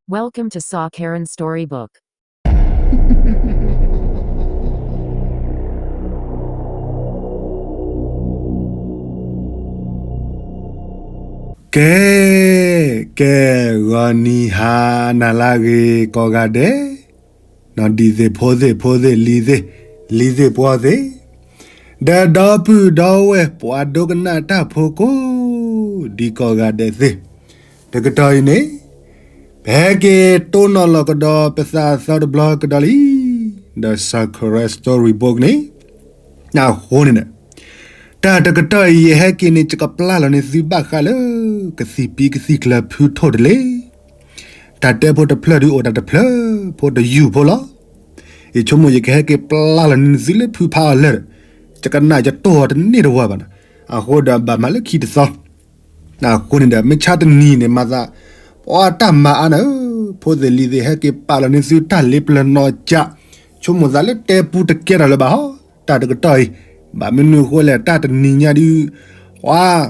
Welcome to Saw Karen Storybook. ကဲ, ကဲ, ဂီၤနံၤဟါနၤလၢအဂ့ၤကိးဂၤဒဲး, ဒ်သ့ၣ်ဖိသ့ၣ်ဖိသ့ၣ် လံၤသ့ၣ်, လံၤသ့ၣ်ပှီၢ်သ့ၣ်, ဒီးဒီပုၢ်ဒီဝဲၢ် ပှၤဒိကနၣ်တၢ်ဖိကိးဒံကိးဂၤဒဲးသ့ၣ်, တကတီၢ်အံၤန့ၣ် ပဟဲက့ၤတိၢ်နီၣ်လီၤကဒီးပသးအသီတဘျီကဒီးလံ, ဒီး Saw Karen Storybook န့ၣ်, အဃိန့ၣ်ဒီး တၢ်တကတီၢ်အံၤ ယဟဲက့ၤန့ၣ် ယကပျၢ်လီၤန့ၢ်သုဘၣ်ဃးလၢ ကသံၣ်ပံကသံၣ်ကျၢၤဖုထိၣ်တလ့, တၢ်တဲဖိတဖျၢၣ်ဒုးအိၣ်တၢ်တဖျၢၣ်ဖိတယုၢ်ဖိလီၤ. ယဆိကမိၣ်ယကဟဲက့ၤပျၢ်လီၤန့ၢ်သုလၢဖုဖးအီၤလၢာ်, ယကနၣ်ယတိၢ်အီၤတန့ၢ်တဝီဘၣ်နီၤ, အဃိဒီးဘၣ်မၤလၢခံတသီ အဃိန့ၣ်ဒီး မ့ၢ်ဆါတနံၤန့ၣ် မၤသး ပှၤတၢ်မၤအါနၤဧၢ, ဖိသ့ၣ်လံၤသ့ၣ် ဟဲက့ၤပာ်လီၤန့ၢ်သုတၢ်လ့ပျၢၤနီၢ်ကၠး, ဆိကမိၣ်သးလၢတဲပူတကဲထီၣ်လၢၤဘၣ်ဟီ, တၢ်တကတီၢ်အံၤ, ဘၣ်မနုၤအဃိလဲၣ် တၢ်တနံၤညါဒုး, ပှၤ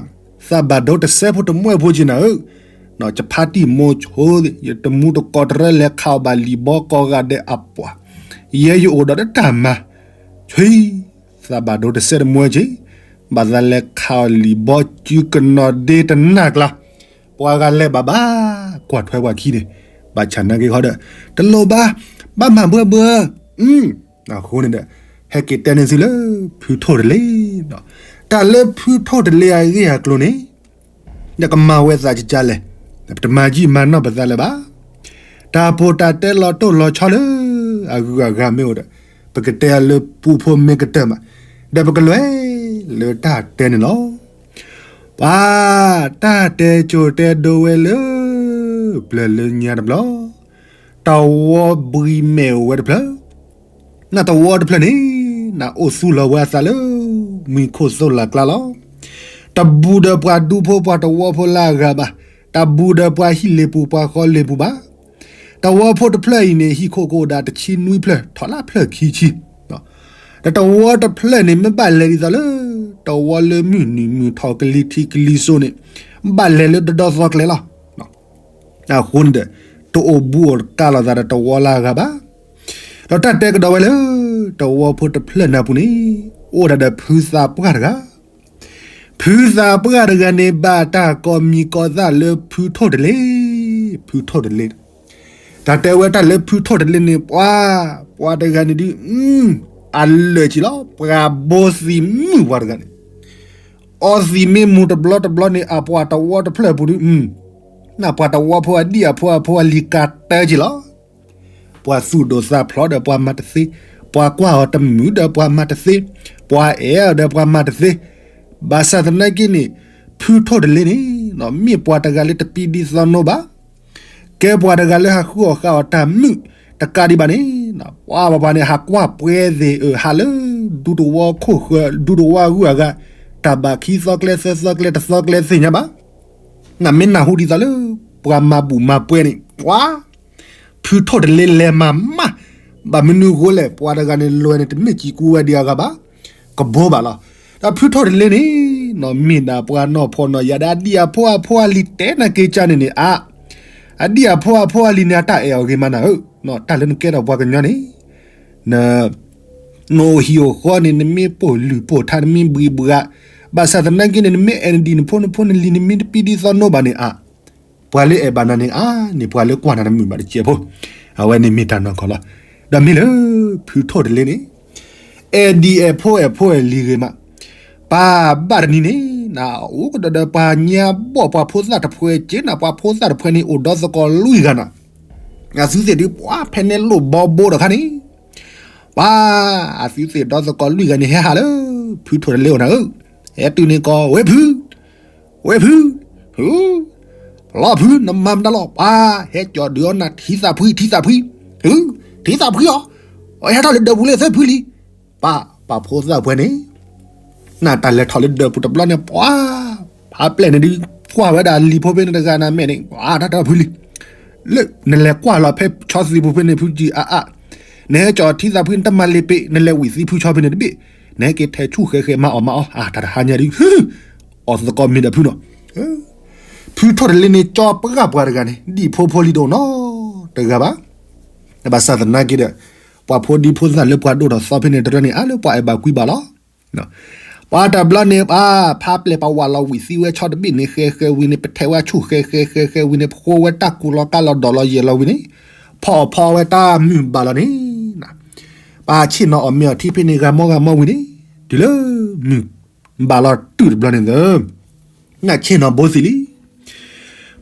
သးဘၣ်ဒိတစဲးဖိတမှဲၢ်ဖိက့နၤဧၢ, ယဖါတံၢ်မိၤဆိသ့ၣ် ယတမူတကိးတရၢလဲၤခးအီၤဘၣ်လံာ်ဘီကိးဂၤဒဲးအပှၤ, ယဲယအိၣ်ဒီးတၢ်မၤ, ဆံ သးဘၣ်ဒိတစဲးတမှဲၢ်က့, ဘၣ်သးလဲၤခးအီၤလံာ်ဘီစုကနီၤဒ့တနၢ်ကျါ, ပှၤဂၤလဲၤဘၣ်ဘၣ်, ကွၢ်ထွဲပှၤခံန့ၣ်, ဘၣ်ဆၣ်နာ်က့ၤဃီဒီး, တလိၣ်ဘၣ်, ဘၣ်မၤဘှၢဘှၢ, အဃိန့ၣ်ဒီး, ဟဲက့ၤတဲန့ၢ်သုလၢ ဖုထိၣ်တလ့, တၢ်လၢဖုထိၣ်တလ့အဂ့ၢ်အကျိၤန့ၣ် ယကမၤဝဲသးကကလဲၣ်, ပတမၤယံာ်မၤနီၢ်ပသးလၢၤဘၣ်. တၢ်ပီးတၢ်တဲလီၤတိၢ်လီၤဆီလၢ အဂုၤအဂၤမ့ၢ်အိၣ်ဒီး, ပကတဲအီၤလၢပူဖိမ့ၢ်ကတၢၢ်မး, ဒီးပကလဲၤလၢတၢ်တဲန့ၣ်လီၤ. ပှၤ တၢ်တဲကၠိၤတဲဒိဝဲလၢ ပျၢၤလၢညါတဘျီ, တဝီဘှံးမဲာ်အိၣ်ဝဲတဖျၢၣ် နတဝီတဖျၢၣ်န့ၣ်, နအိၣ်သူၣ်လီၤဝဲအသးလၢ မံခိၣ်သိၣ်လၤကျါလီၤ. တဘူးဒီးပှၤဒူဖိပှၤတဝီဖိလၢအဂၤဘၣ်, တဘူးဒီးပှၤဟံၣ်လ့ၤပူၤပှၤဃီလ့ၤပူၤဘၣ်. တဝီဖိတဖျၢၣ်အံၤန့ၣ် ဟံၣ်ခိၣ်ကအိၣ်ဒၣ်တဆံနွံဖျၢၣ် ထီၣ်လၢဖျၢၣ်ခံဆံ, ဒီးတဝီတဖျၢၣ်န့ၣ် မ့ၢ်ဘၣ်လဲၤဒ်သိးလၢ တဝီလၢမုၢ်နုာ်မုၢ်ထီၣ်ကလံၤထံးကလံၤစိးန့ၣ်, ဘၣ်လဲၤလၢဒီဒီသီကျဲလီၤ. အဃိန့ၣ်ဒီး, တအိၣ်ဘူးအိၣ်ကါလိာ်သးဒီးတဝီလၢအဂၤဘၣ်. ဒီးတၢ်တဲကဒီးဝဲလၢ တဝီဖိတဖျၢၣ်နၢ်ပူၤန့ၣ်, အိၣ်ဒၣ်ဒီးဖုသးပှၢ်တဂၤ, ဖုသးပှၢ်တဂၤန့ၣ် ဘၣ်တၢ်ကိးမံၤကိးသၣ်လၢဖုထိၣ်တလ့, ဖုထိၣ်တလ့, တၢ်တဲဝဲတၢ်လၢဖုထိၣ်တလ့န့ၣ် ပှၤ, ပှၤတဂၤန့ၣ်ဒုး, အလၢာ်က့ၤလီၤ ပှၤဘိသံးမုၢ်ပှၤတဂၤန့ၣ် အီသံးမ့ၢ်မူၤတဘျီတဘျီန့ၣ် အပှၤတဝီတဖျၢၣ်အပူၤဒုး, နပှၤတဝီဖိအဒံၣ်အဖိအဖိအလံၤကၤတၢက့ၤလီၤ. ပှၤသူၣ်ဒိၣ်သးဖျိးဒီးပှၤမၤတသ့, ပှၤကွၢ်အီၤတမုာ်ဒီးပှၤမၤတသ့, ပှၤအဲၣ်အီၤဒီးပှၤမၤတသ့, ဘၣ်ဆၣ်သနာ်က့န့ၣ်, ဖုထိၣ်တလ့န့ၣ်, မ့ၢ်ပှၤတဂၤလၢတပံးဒံသီနိဘၣ် ကဲပှၤတဂၤလၢဟးဃုအီၣ်ဃုအီတၢ်မုာ်တကးဒံးဘၣ်န့ၣ်, ပှၤဘၣ်ပှၤန့ၣ် ဟးကွၢ်ပှဲၤသ့ၣ်အဟးလၢ ဒူတဝီခိၣ်ဃၢၤ ဒူတဝီဂုၤအဂၤ, တၢ်ဘၣ်ခံသီကျဲသၢသီကျဲတသီကျဲသ့ၣ်ညါဘၣ်. နမ့ၢ်နၢ်ဟူဒ်သိးလၢ ပှၤမၤဘူၣ်မၤပှဲၤန့ၣ်, ပှၤ ဖုထိၣ်တလ့လဲၤမၤမး, ဘၣ်မနုၤအဃိလဲၣ် ပှၤတဂၤန့ၣ်လွဲၢ်န့ၣ် တမ့ၢ်စံးကူဝဲဒံးအဂၤဘၣ်, ကဘိဘၣ်လီၤ. ဒီးဖုထိၣ်တလ့န့ၣ်, မ့ၢ်ဒၣ်ပှၤနီၢ်ဖှီၣ်နီၢ်ယာ်ဒီးအဒံၣ်အဖိအဖိအလံၤတဲနၤက့ၤကၢန့ၣ်န့ၣ်အါ, အဒံၣ်အဖိအဖိအလံၤန့ၣ် အတၢ်အဲၣ်အီၤဂ့ၤမးနၤဧၢ, တၢ်လၢနကဲထီၣ်ပှၤကညီန့ၣ်, န နအိၣ်ဟံၣ်အိၣ်ဃီန့ၣ် နမ့ၢ်ပိာ်လုၢ်ပိာ်ထါ နမ့ၢ်ဘှံးဘှး, ဘၣ်ဆၣ်သနာ်က့န့ၣ် နမ့ၢ်အဲၣ်နဒံၣ်နဖိနဖိနလံၤ နမ့ၢ်တပံးဒ်သိးနိဘၣ်န့ၣ်အါ, ပှၤလၢအဲၣ်ဘၣ်နၤန့ၣ်အါန့ၣ် ပှၤလၢကွၢ်နၤတမုာ်ဘၣ်တစဲးဖိ, အဝဲန့ၣ်မ့ၢ်တၢ်နီၢ်ကီၢ်လီၤ. ဒီးမ့ၢ်လၢ ဖုထိၣ်တလ့န့ၣ်, အဲၣ်ဒံၣ်အဲၣ်ဖိအဲၣ်ဖိအဲၣ်လံၤဂ့ၤမး, ပၢ်ဘၣ်တနံၤန့ၣ်, နအိၣ်ကဒီးဒီးပှၤညါဘီၣ်ပှၤဖိသၣ်တဖှဲးက့နၤ, ပှၤဖိသၣ်တဖှဲးန့ၣ် အိၣ်ဒီသကိးလွံၢ်ဂၤနၤ, အသုသ့ၣ်ဒုးပှၤဖဲန့ၣ်လိၣ်ဘီဘိတခါန့ၣ် ပှၤ အသုသ့ၣ်ဒီသကိးလွံၢ်ဂၤန့ၣ် ဟဲဟးလၢ ဖုထိၣ်တလ့အိၣ်နၤဧၢ, ဟဲတုၤန့ၣ်ကီး ဝဲၢ်ဖု, ဝဲၢ်ဖု, ဖု, လီၤဖု နမၤမတၤလီၤ, ပှၤ ဟဲကၠီၤဒုးအီနၤ ထံသးဖှံ ထံသးဖှံ, ထံသးဖှံအီၤ, အဟဲထီၣ်လၢဒၢးပူၤလၢသၢဖုလံ, ပၢ် ပှၤဖိသၣ်ဖှဲးန့ၣ် နတၢ်လဲၤထီၣ်လၢဒၢးပူၤတဘျီန့ၣ် ပှၤ ဖးပျဲၢ်န့ၣ်ဒုး ကွၢ်ဝဲဒၣ်လံၤဖိဖဲန့ၣ်တဂၤနၤမဲာ်န့ၣ် ပှၤတၢ်တၢ်ဖုလံ, လၢ နလဲၤကွၢ်လီၤဖဲဆီသံပူၤဖဲန့ၣ် ဖုကံအါအါ, နဟဲကၠီၤထံသးဖှံ နတမၤလ့ၤပ့ၤ နလဲၤဝံၤသံဖုဆီဖဲန့ၣ်တဘ့ၣ်, နဟဲက့ၤထဲဆူၣ်ဃဲဃဲမၤအီၣ်မၤအီ အတၢ်တဟါညါဒုး အီၣ်သကိးမ့ၢ်ဒီးဖုနီၤ, ဖုထိၣ်တလ့န့ၣ် ကၠီၤပှၢ်ပှၤတဂၤန့ၣ် ဒံၣ်ဖိဖိလံၤတအိၣ်နီၤ တဂၤဘၣ်. ဘၣ်ဆၣ်သနာ်က့ဒီး ပှၤဖိဒံဖိသၣ်လၢပှၤဒိၣ်ထီၣ်သီဖဲန့ၣ်တရၢန့ၣ် အါလၢပှၤအဲၣ်ဘၣ်ကွံဘၣ်လီၤ. ပှၤတဘျီန့ၣ် ပှၤဖးပျဲၢ် ပှၤဝးလီၤဝံၣ်သံဝဲဆီတဘ့ၣ်န့ၣ် ဃဲဃဲဝံၤန့ၣ် ပထဲးဝဲဆူၣ်ဃဲဃဲဃဲဃဲဝံၤန့ၣ် ဖိဝဲတၢ်ကူၣ်လီၤကါလီၤဒိးလီၤယဲၢ်လီၤဝံၤန့ၣ် ဖီအီၣ်ဖီဝဲတၢ်မုၢ်ဘၣ်လီၤန့ၣ် ပှၤဆ့ၣ်နီၤအီၣ်မ့ၤအီထံဖဲန့ၣ် ဂၤမီဂၤမီဝံၤန့ၣ် တုၤလၢမုၢ်ဘၣ်လီၤတုၤတဘျီန့ၣ်သၢ နဆ့ၣ်နီၤဘိသံလံ.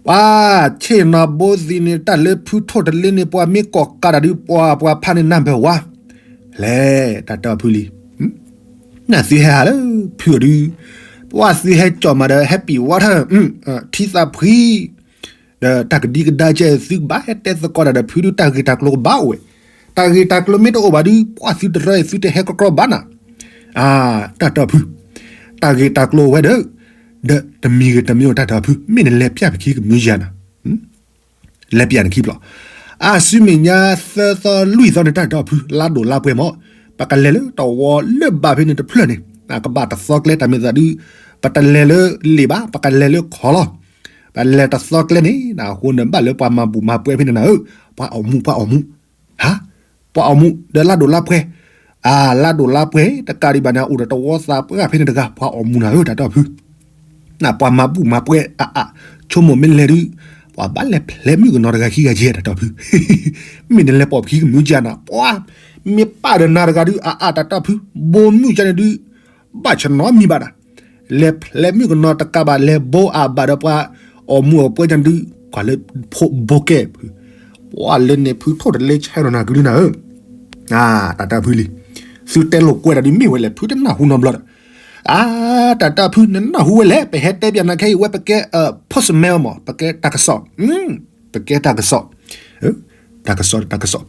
ပှၤဆ့ၣ်နီၤဘိသံန့ၣ် တၢ်လၢဖုထိၣ်တလ့န့ၣ် ပှၤမ့ၢ်ကိးကးတၢ်ဒုး ပှၤပှၤဖးန့ၣ်နၢ်ဘၢဝါ လဲၤတၢ်တၢ်ဖုလံ. နသုဟဲဟးလၢဖုအီၤဒုး ပှၤသုဟဲကၠီၣ်မးဒီး ဟဲပံၤဝါထၢၣ် ထံသးဖှံ ဒီးတၢ်ကဒံကဒါကဲ သုကဘၣ်ဟဲတဲသကိးတၢ်ဒီးဖုဒုး တၢ်ဂ့ၢ်တၢ်ကျိၤကဘၣ်အိၣ်ဝဲ, တၢ်ဂ့ၢ်တၢ်ကျိၤမ့ၢ်တအိၣ်ဘၣ်ဒုး ပှၤသုတရၢ သုတဟဲကကြီဘၣ်နၤ. တၢ်တၢ်ဖု, တၢ်ဂ့ၢ်တၢ်ကျိၤဝဲဒီး, ဒီးတမံၤဂ့ၤတမံၤအိၣ် တၢ်တၢ်ဖု မ့ၢ်နလဲၤပျၢ်ပခံကမုၢ်ယၤနၤ လဲၤပျၢ်နခံဖျီၣ်. အါစုမဲာ်ညါသၢသီလွံၢ်သီန့ၣ် တၢ်တၢ်ဖု လါဒိၣ်လါပှဲၤမး, ပကလဲၤလၢတဝီလၢဘၣ်ဖဲန့ၣ်တဖျၢၣ်န့ၣ်, ကဘၣ်တသီကျဲတၢ်မဲာ်သးဒုး, ပတလဲၤလၢလ့ၣ်ဘၣ်, ပကလဲၤလၢခီလီၤ. ပလဲၤတသီကျဲန့ၣ် အဃိန့ၣ်ဘၣ်လၢပှၤမၤဘူၣ်မၤပှဲၤဖဲန့ၣ်နၤဧၢ, ပှၤအီၣ်မူး ပှၤအီၣ်မူး, ဟါ, ပှၤအီၣ်မူး ဒီးလါဒိၣ်လါပှဲၤ, အါ လါဒိၣ်လါပှဲၤ တကးဒံးဘၣ်န့ၣ် အိၣ်ဒီးတဝီသးပှၢ်ဖဲန့ၣ်တဂၤ ပှၤအီၣ်မူးနၤဧၢ တၢ်တၢ်ဖု နပှၤမၤဘူၣ်မၤပှဲၤအါအါ, ဆိကမိၣ်မ့ၢ်လဲၤဒုး, ပှၤဘၣ်လဲၤဖျဲးမုၣ်ကနီၤတဂၤခံဂၤယဲၢ် တၢ်တၢ်ဖု, မ့ၢ်နလဲၤပိာ်ပခံကမုၢ်ကနၤ, ပှၤမ့ၢ်ပာ်ဒီးနၤတဂၤဒုး အါအါ တၢ်တၢ်ဖု, ဘိမုၣ်ကန့ၣ်ဒုး, ဘၣ်ဆနီမံၤဘၣ်ဒၣ်, လဲၤဖျဲးမုၣ်ကနီၤတကးဘၣ် လဲၤဘိအါဘၣ်ဒီးပှၤအီၣ်မူးအီၣ်ပှဲၤကန့ၣ်ဒုး, ကွၢ်လၢဖိဘိကဲၣ်ဖု, ပှၤလၢန့ၣ်ဖုထိၣ်တလ့ဆဲးနီၤနၤကလုၢ်နၤဧၢ တၢ်တၢ်ဖုလံ, သုတဲလိာ်ကွဲတၢ်ဒုးမ့ၢ်ဝဲလဲၣ် ဖုတနၢ်ဟူနီတဘျီဒီး, အါ တၢ်တၢ်ဖု နနၢ်ဟူဝဲလဲၣ် ပဟဲတဲပၠးနၤခဲအံၤ ဝဲပကဲ postman မး ပကဲတၢ်ကစီၣ်, ပကဲတၢ်ကစီၣ်, တၢ်ကစီၣ် တၢ်ကစီၣ်,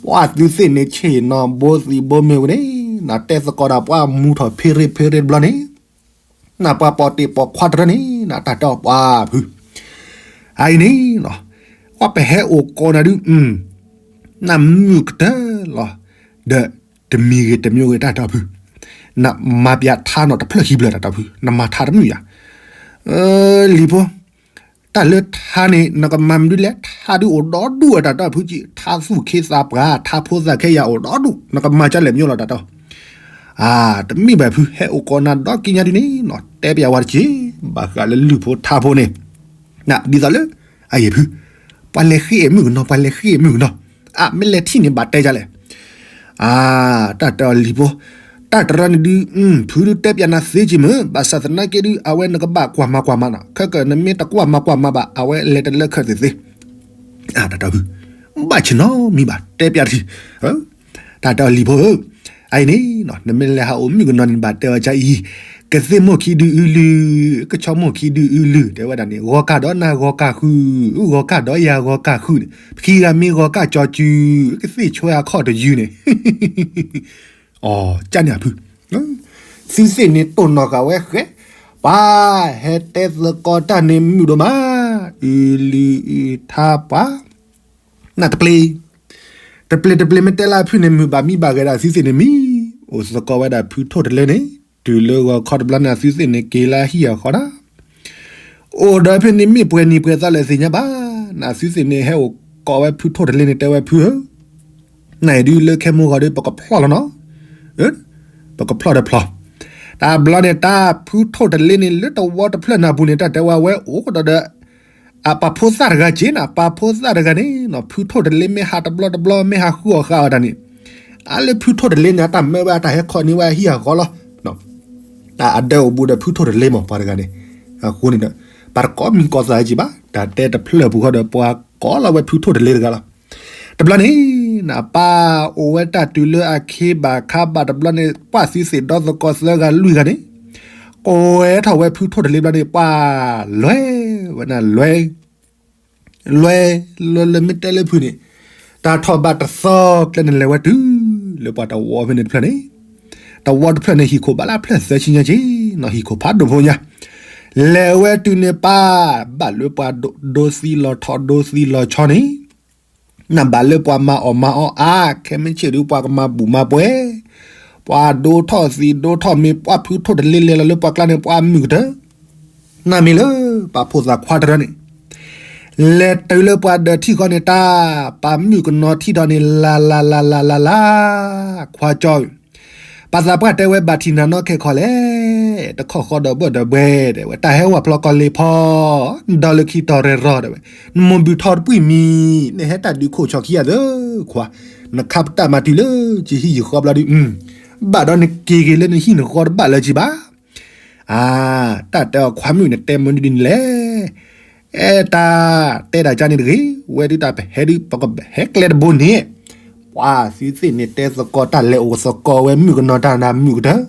ပှၤသုသ့ၣ်န့ၣ် ဆ့ၣ်နီၤဘိသံဘိမ့ၢ်ဝဲန့ၣ်, နတဲသကိးတၢ်ပှၤမူထီၣ်ဖ့ရ့ဖ့ရ့တဘျီန့ၣ် နပှၤပိာ်တ့ၢ်ပိာ်ခွါတရၢန့ၣ် နတၢ်တၢ်ပှၤဖု, အအံၤန့ၣ်, ပှၤပဟဲအိၣ်ကိးနၤဒုး, နမုၢ်ကတၢၢ်လီၤ, ဒီးတမံၤဂ့ၤတမံၤဂ့ၤ တၢ်တၢ်ဖု, နမၤပၠးထါနီၤတဖျၢၣ်ခံဖျၢၣ် တၢ်တၢ်ဖု နမၤထါတမုာ်ယၤ, လံၤဖိ တၢ်လၢထါန့ၣ် နကမၤမနုၤလဲၣ် ထါဒုးအိၣ်ဒီဒူၣ်အတၢ်တၢ်ဖုကံ, ထါသူၣ်ခ့သးပှၢ် ထါဖိသၣ်ခဲယၤအိၣ်ဒီဒူၣ် နကမၤကလဲၣ်မ့ၢ်လီၤတၢ်တၢ်, တမ့ၢ်ဘၣ်ဖု ဟဲအိၣ်ကိးနၤဒီကံညါဒုးန့ၣ်နီၤ တဲပၠးဝဲတက့ၢ်, ဘၣ်ဃးလၢလုၢ်ဖိထါဖိန့ၣ်, ဒ်သိးလၢ, အယံၤဖု, ပှၤလဲၤဃ့ၢ်မုၣ်ကနီၤ ပှၤလဲၤဃ့ၢ်မုၣ်ကနီၤ, အမ့ၢ်လဲၤထံၣ်န့ၣ်ဘၣ်တဲဒ်လဲၣ် အါ, တၢ်တၢ်လံၤဖိ, တၢ်တရၢန့ၣ်ဒုး, ဖုဒုးတဲပၠးနၤသ့က့မ့ၢ် ဘၣ်ဆၣ်သနာ်က့ဒုး အဝဲနကဘၣ်ကွၢ်မၤကွၢ်မၤနီၤ ခဲကနမ့ၢ်တကွၢ်မၤကွၢ်မၤဘၣ် အဝဲလဲၤတလၢခၢၣ်သ့ၣ်သ့ၣ်, တၢ်တၢ်ဖု, ဘၣ်ဆနီမံၤဘၣ် တဲပၠးတထံၣ်, တၢ်တၢ်လံၤဖိဧၢ, အအံၤန့ၣ်, နမ့ၢ်လဲၤဟးအိၣ်မုၣ်ကနီၤန့ၣ် ဘၣ်တဲဝဲဒ်အံၤ, ကသ့ၣ်မိၢ်ခံဒုးအုလုၢ်, ကဆီမိၢ်ခံဒုးအုလုၢ် တဲဝဲဒၣ်န့ၣ် ဂီၤကၢ်ဒီးနၤဂီၤကၢ်ဃု, ဂီၤကၢ်ဒီးယၤဂီၤကၢ်ဃုန့ၣ် ပခံဂၤမ့ၢ်ဂီၤကၢ်ကၠီစု, ကသ့ၣ်ဆွဲအခီၣ်တယုၢ်န့ၣ် အီၤ ကၢ်န့ၣ်အဖု, သုသ့ၣ်န့ၣ်တိၢ်နီၣ်ဃာ်ဝဲဃဲ, ပှၤဟဲတဲသကိးတၢ်န့ၣ်မုာ်ဒိၣ်မး, အုလုၢ်အုၢ်ထါပှၤ, နတပျ့ၤ, တပျ့ၤတပျ့ၤမ့ၢ်တဲလၢအဖုန့ၣ် မုာ်ဘၣ်မံဘၣ်ဂဲၤဒၣ်သုသ့ၣ်န့ၣ်မံ, အိၣ်သကိးဝဲဒၣ်ဖုထိၣ်တလ့န့ၣ်, တုၤလၢဂီၤခီတဘျီန့ၣ် အသုသ့ၣ်န့ၣ်က့ၤလၢအဟံၣ်အဃီဒၣ် အိၣ်ဒီးဖဲန့ၣ်မ့ၢ်ပှဲၤနံၤပှဲၤသီလဲၣ်သ့ၣ်ညါဘၣ်, နသုသ့ၣ်န့ၣ်ဟဲအိၣ်ကိးဝဲဖုထိၣ်တလ့န့ၣ် တဲဝဲဖုဧၢ, နအံၤဒုးလၢခဲမုၢ်ဂီၤဒုး ပကဖျီၣ်လီၤနီၤ, ပကဖျီၣ်ဒီးဖျီၣ်, တၢ်ဘျီန့ၣ် တၢ်ဖုထိၣ်တလ့န့ၣ် လၢတဝီတဖျၢၣ်နၢ်ပူၤန့ၣ် တၢ်တဲဝဲဝဲအိၣ်ကဒီးဒီး အပာ်ဖိသၣ်တဂၤက့ၤနၤ, ပာ်ဖိသၣ်တဂၤန့ၣ် ဖုထိၣ်တလ့မ့ၢ်ဟးတဘျီတဘျီ မ့ၢ်ဟးဃုအီၣ်ဃုအီတၢ်န့ၣ်, အါလၢဖုထိၣ်တလ့န့ၣ် အတၢ်မၢဝဲအတၢ်ဟဲခီန့ၢ်ဝဲအဟံၣ်အဃီလီၤ, တၢ်အဒၢအိၣ်ဘူးဒီးဖုထိၣ်တလ့မး ပှၤတဂၤန့ၣ်, အဃိန့ၣ်ဒီး ပှၤတကိးမံၤကိးသးက့ၤဘၣ်, တၢ်တဲတဖျၢၣ်ပူၤဃီဒီး ပှၤကိးလီၤဝဲဖုထိၣ်တလ့တဂၤလီၤ. တဘျီန့ၣ် နပၢ်အိၣ်ဝဲတၢ်တုၤလၢအခ့ဘၣ်ခါဘၣ်တဘျီန့ၣ် ပှၤသုသ့ၣ်ဒီသကိးသၢဂၤလွံၢ်ဂၤန့ၣ် ကွဲထီၣ်ဝဲဖုထိၣ်တလ့ဘျီန့ၣ် ပှၤလွဲဝဲနၤလွဲ, လွဲ, လွဲလၢမ့ၢ်တဲလၢဖုန့ၣ်, တၢ်ထီၣ်ဘးတသီကျဲန့ၣ် လဲၤဝဲတုၤလၢပှၤတဝီဖဲန့ၣ်တဖျၢၣ်န့ၣ်, တဝီတဖျၢၣ်န့ၣ် ဟံၣ်ခိၣ်ဘၣ်လၢဖျၢၣ်သၢဆံညါက့ၤနီၤ ဟံၣ်ခိၣ်ဖးဒိၣ်ဖိညါ, လဲၤဝဲတုၤန့ၣ် ပၢ်ဘၣ်လၢပှၤဒိသံလီၤထီ ဒိသံလီၤဆီန့ၣ် နဘၣ်လၢပှၤမၤအီၣ်မၤအီအါ, ခဲမုၢ်ဆ့ၣ်ဒုးပှၤကမၤဘူၣ်မၤပှဲၤ, ပှၤဒိထီၣ်သံဒိထီၣ်မ့ၤ ပှၤဖုထိၣ်တလ့လဲၤလီၤလၢပှၤကျါန့ၣ် ပှၤမုၢ်ကတၢၢ်, နမ့ၢ်လၢပှၤဖိသၣ်ခွါတရၢန့ၣ်, လဲၤတုၤလၢပှၤဒၢးထံၣ်ဃီန့ၣ် တၢ်ပာ်မုၣ်ကနီၤထံၣ်ထီၣ်န့ၣ် လၤလၤလၤလၤလၤလၤ, ခွါကၠီဧၢ, ပၢ်သးပှၢ်တဲဝဲဘၣ်ထံၣ်နၤနီၢ်ခဲခီလဲၣ်, တခီၣ်ဃီဒီးဘၢၣ်ဒီးဘှဲတဲဝဲ, တၢ်ဟဲဝဲဖျီကီၢ်လ့ၤဖီ, ဒီးလၢခံတီၤရဲၣ်ရီၤတဲဝဲ, နမိၢ်ဘုၣ်ထီၣ်တပှံၢ်မံၤ, နဟဲတၢ်ဒုးခိၣ်ဆီခံဂၤသၢခွါ, နခါပတာ်မၤတုၤလၢကဟံၣ်ယဃီဘျီဒုး, ဘၣ်ဒီးနက့ၤက့ၤလၢနဟံၣ်နဃီတဘၣ်လၢၤက့ၤဘၣ် အါ, တၢ်တဲအီၤခွါမုၣ်န့ၣ်တဲမနုၤဒ်န့ၣ်လဲၣ်, အဲတၢ်, တဲတၢ်ကါန့ၣ်တဂ့ၤ, ဝဲဒုးတၢ်ပဟဲဒုး ပကဟဲကျဲတဘိန့ၣ်, ပှၤသုသ့ၣ်န့ၣ်တဲသကိးတၢ်လဲၤအိၣ်သကိးဝဲမုၣ်ကနီၤတၢ်နၤမုၣ်ကတၢၢ်,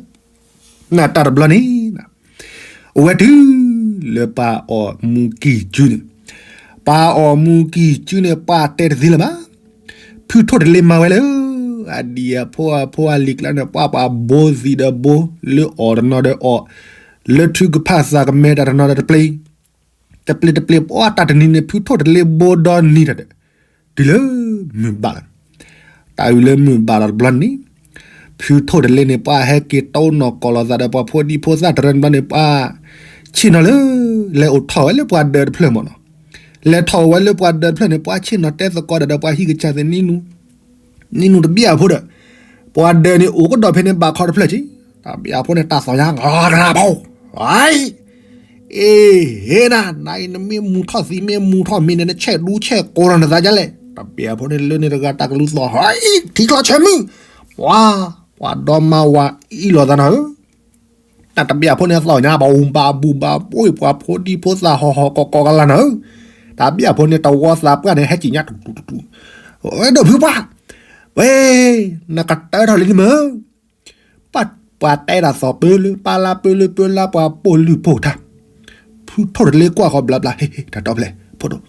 နတၢ်တဘျီန့ၣ် အဝဲတုၤလၢပၢ်အီၣ်မူကံၢ်စုန့ၣ်, ပၢ်အီၣ်မူကံၢ်စုန့ၣ် ပှၤတဲတသ့လၢၤဘၣ်, ဖုထိၣ်တလ့မၤဝဲလၢ, အဒံၣ်အဖိအဖိအလံၤကျါန့ၣ် ပှၤပှၤဘိသံးဒီးဘိ, လၢအီၣ်တနီၤဒီးအီၣ်, လၢထုကဖၣ်သးကမဲတၢ်တနီၤဒီးတပျ့ၤ, တပျ့ၤတပျ့ၤ ပှၤတၢ်တနံၤန့ၣ် ဖုထိၣ်တလ့ဘိဒီနံၤတၢ်ဒီး, တုၤလၢမုၢ်ဘၣ်လီၤ, တၢ်အုၣ်လၢမုၢ်ဘၣ်လီၤတဘျီန့ၣ်, ဖုထိၣ်တလ့န့ၣ် ပှၤဟဲက့ၤတိၢ်နီၣ်ကီၢ်လိာ်သးဒီး ပှၤဖိဒံဖိသၣ်တရၢန့ၣ်ဘျီန့ၣ် ပှၤဆ့ၣ်နီၤလၢ, လဲၤအိၣ်ထီၣ်ဝဲလၢပှၤဒၢးတဖျၢၣ်မ့ၢ်နီၤ, လဲၤထီၣ်ဝဲလၢပှၤဒၢးတဖျၢၣ်န့ၣ် ပှၤဆ့ၣ်နီၤတဲသကိးဒီးပှၤဟံၣ်ကစၢ်သ့ၣ်နံၤနူ, နံၤနူတဘျီအဖိဒီး, ပှၤဒၢးန့ၣ်အိၣ်ကဒီးဖဲန့ၣ်ဘၣ်ခီတဖျၢၣ်က့ၤ, တၢ်ဘျီအဖိန့ၣ်တၢ်သီၣ်ညါ, အံၤ, အ့ၣ်, ဟ့နၤ, နအံၤနမ့ၢ်မူထီၣ်သံး မ့ၢ်မူထီၣ်မ့ၢ်န့ၣ် နဆဲးဒူဆဲးကိးလီၤနသးဒ်လဲၣ်, တၢ်ဘျီအဖိန့ၣ်လၢန့ၣ်တဂၤတၢ်ကလူးသီၣ်ဟီ, ထံချီဆၢမုၢ်, ပှၤ, ပှၤဒီမါဝၤအံၣ်လိာ်သးနီၤဧၢ တၢ်တဘျီအဖိန့ၣ်သီၣ်ညါ ဘၣ်အူဘၣ်ဘူၣ်ဘၣ်ဘှ့ၣ် ပှၤဖိဒံဖိသၣ်ဟီၣ်ဟီၣ်ကီၢ်ကီၢ်ကလၢ်နီၤဧၢ, တၢ်ဘျီအဖိန့ၣ်တဝီသးပှၢ်န့ၣ် ဟဲက့ၤညါတူတူတူတူ, ဝဲဒိၣ်ဖုပှၢ်, ဝဲ, နကတၢၢ်ထီၣ်လံန့ၣ်မ့ၢ်, ပှၤတဲတၢ်သီၣ်ပၢလၢပၢ်လါပၢလၢပၢလါပှၤပိာ်လုၢ်ပိာ်ထါ, ဖုထိၣ်တလ့ကွၢ်ဃီဘျါဘျါ ဟ့ၣ်ဟ့ၣ် တၢ်တီဖျဲၣ် ဖိဒိၣ်,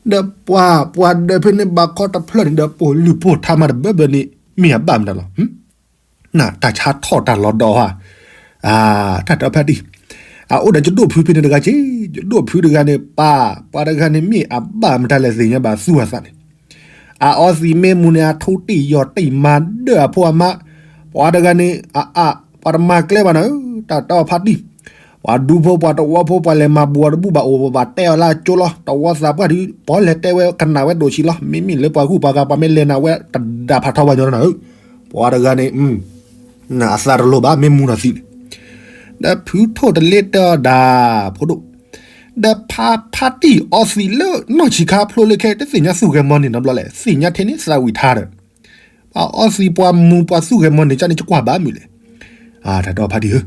ဒီးပှၤပှၤဒၢးဖဲန့ၣ်ဘၣ်ခီတဖျၢၣ်န့ၣ်ဒီးပိာ်လုၢ်ပိာ်ထါမးတဘၢဘၢန့ၣ် မ့ၢ်အဘၣ်မတၤလီၤ, နတၢ်ဆါထီၣ်တၢ်လီၤဒီးဧါ, တၢ်တီဖျဲၣ်တံၢ်, အအိၣ်ဒီးယဒိၣ်ဖုဖဲန့ၣ်တဂၤက့, ယဒိၣ်ဖုတဂၤန့ၣ် ပၢ်, ပှၤတဂၤန့ၣ်မ့ၢ်အဘၣ်မတၤလဲၣ်သ့ၣ်ညါဘၣ်သူၣ်အသးန့ၣ် အအီသံးမ့ၢ်မူန့ၣ် အထူတံၢ်ယီၢ်တံၢ်မၤဒၢၣ်အဖိအမါ, ပှၤတဂၤန့ၣ် အအါ ပှၤတမၤကျဲဘၣ်နီၤ, တၢ်တီဖါတံၢ်, ပှၤဒူဖိပှၤတဝီဖိပှၤလဲၤမၤဘူးအီၤတဘူၣ်ဘၣ်အိၣ်ဘၣ်တဲအီၤလၢအကၠိလီၤ, တဝီသးပှၢ်ဒုး ပှၤလဲၤတဲဝဲကနၣ်ဝဲဒိၣ်ဆံးလီၤ, မ့မ့ၢ်လၢပှၤဂုၢ်ပှၤဂၤပှၤမ့ၢ်လဲၤနၤဝဲတဒၣ်ဖးထီဘၣ်ညီနီၤ, ပှၤတဂၤန့ၣ် အသးတလိၤဘၣ် မ့ၢ်မူနီၤသံးန့ၣ် ဒီးဖုထိၣ်တလ့တဲအီၤဒၣ် ဖိဒိၣ်, ဒီးဖါဖါတံၢ်အီသံးလၢနီၢ်ဆံးခါဖျိလၢခဲ တသ့ၣ်ညါသူၣ်ဂဲၤမီၤန့ၢ်နီတဘျီလဲၣ်, သ့ၣ်ညါထဲန့ၣ်သးဝံၣ်ထါဒီး, ပှၤအီသံးပှၤမူပှၤသူၣ်ဂဲၤမီၤန့ၢ်ကၠၢန့ၣ် ယကွၢ်ဘၣ်မုာ်လဲၣ်, တၢ်တီဖါတံၢ်ဧၢ,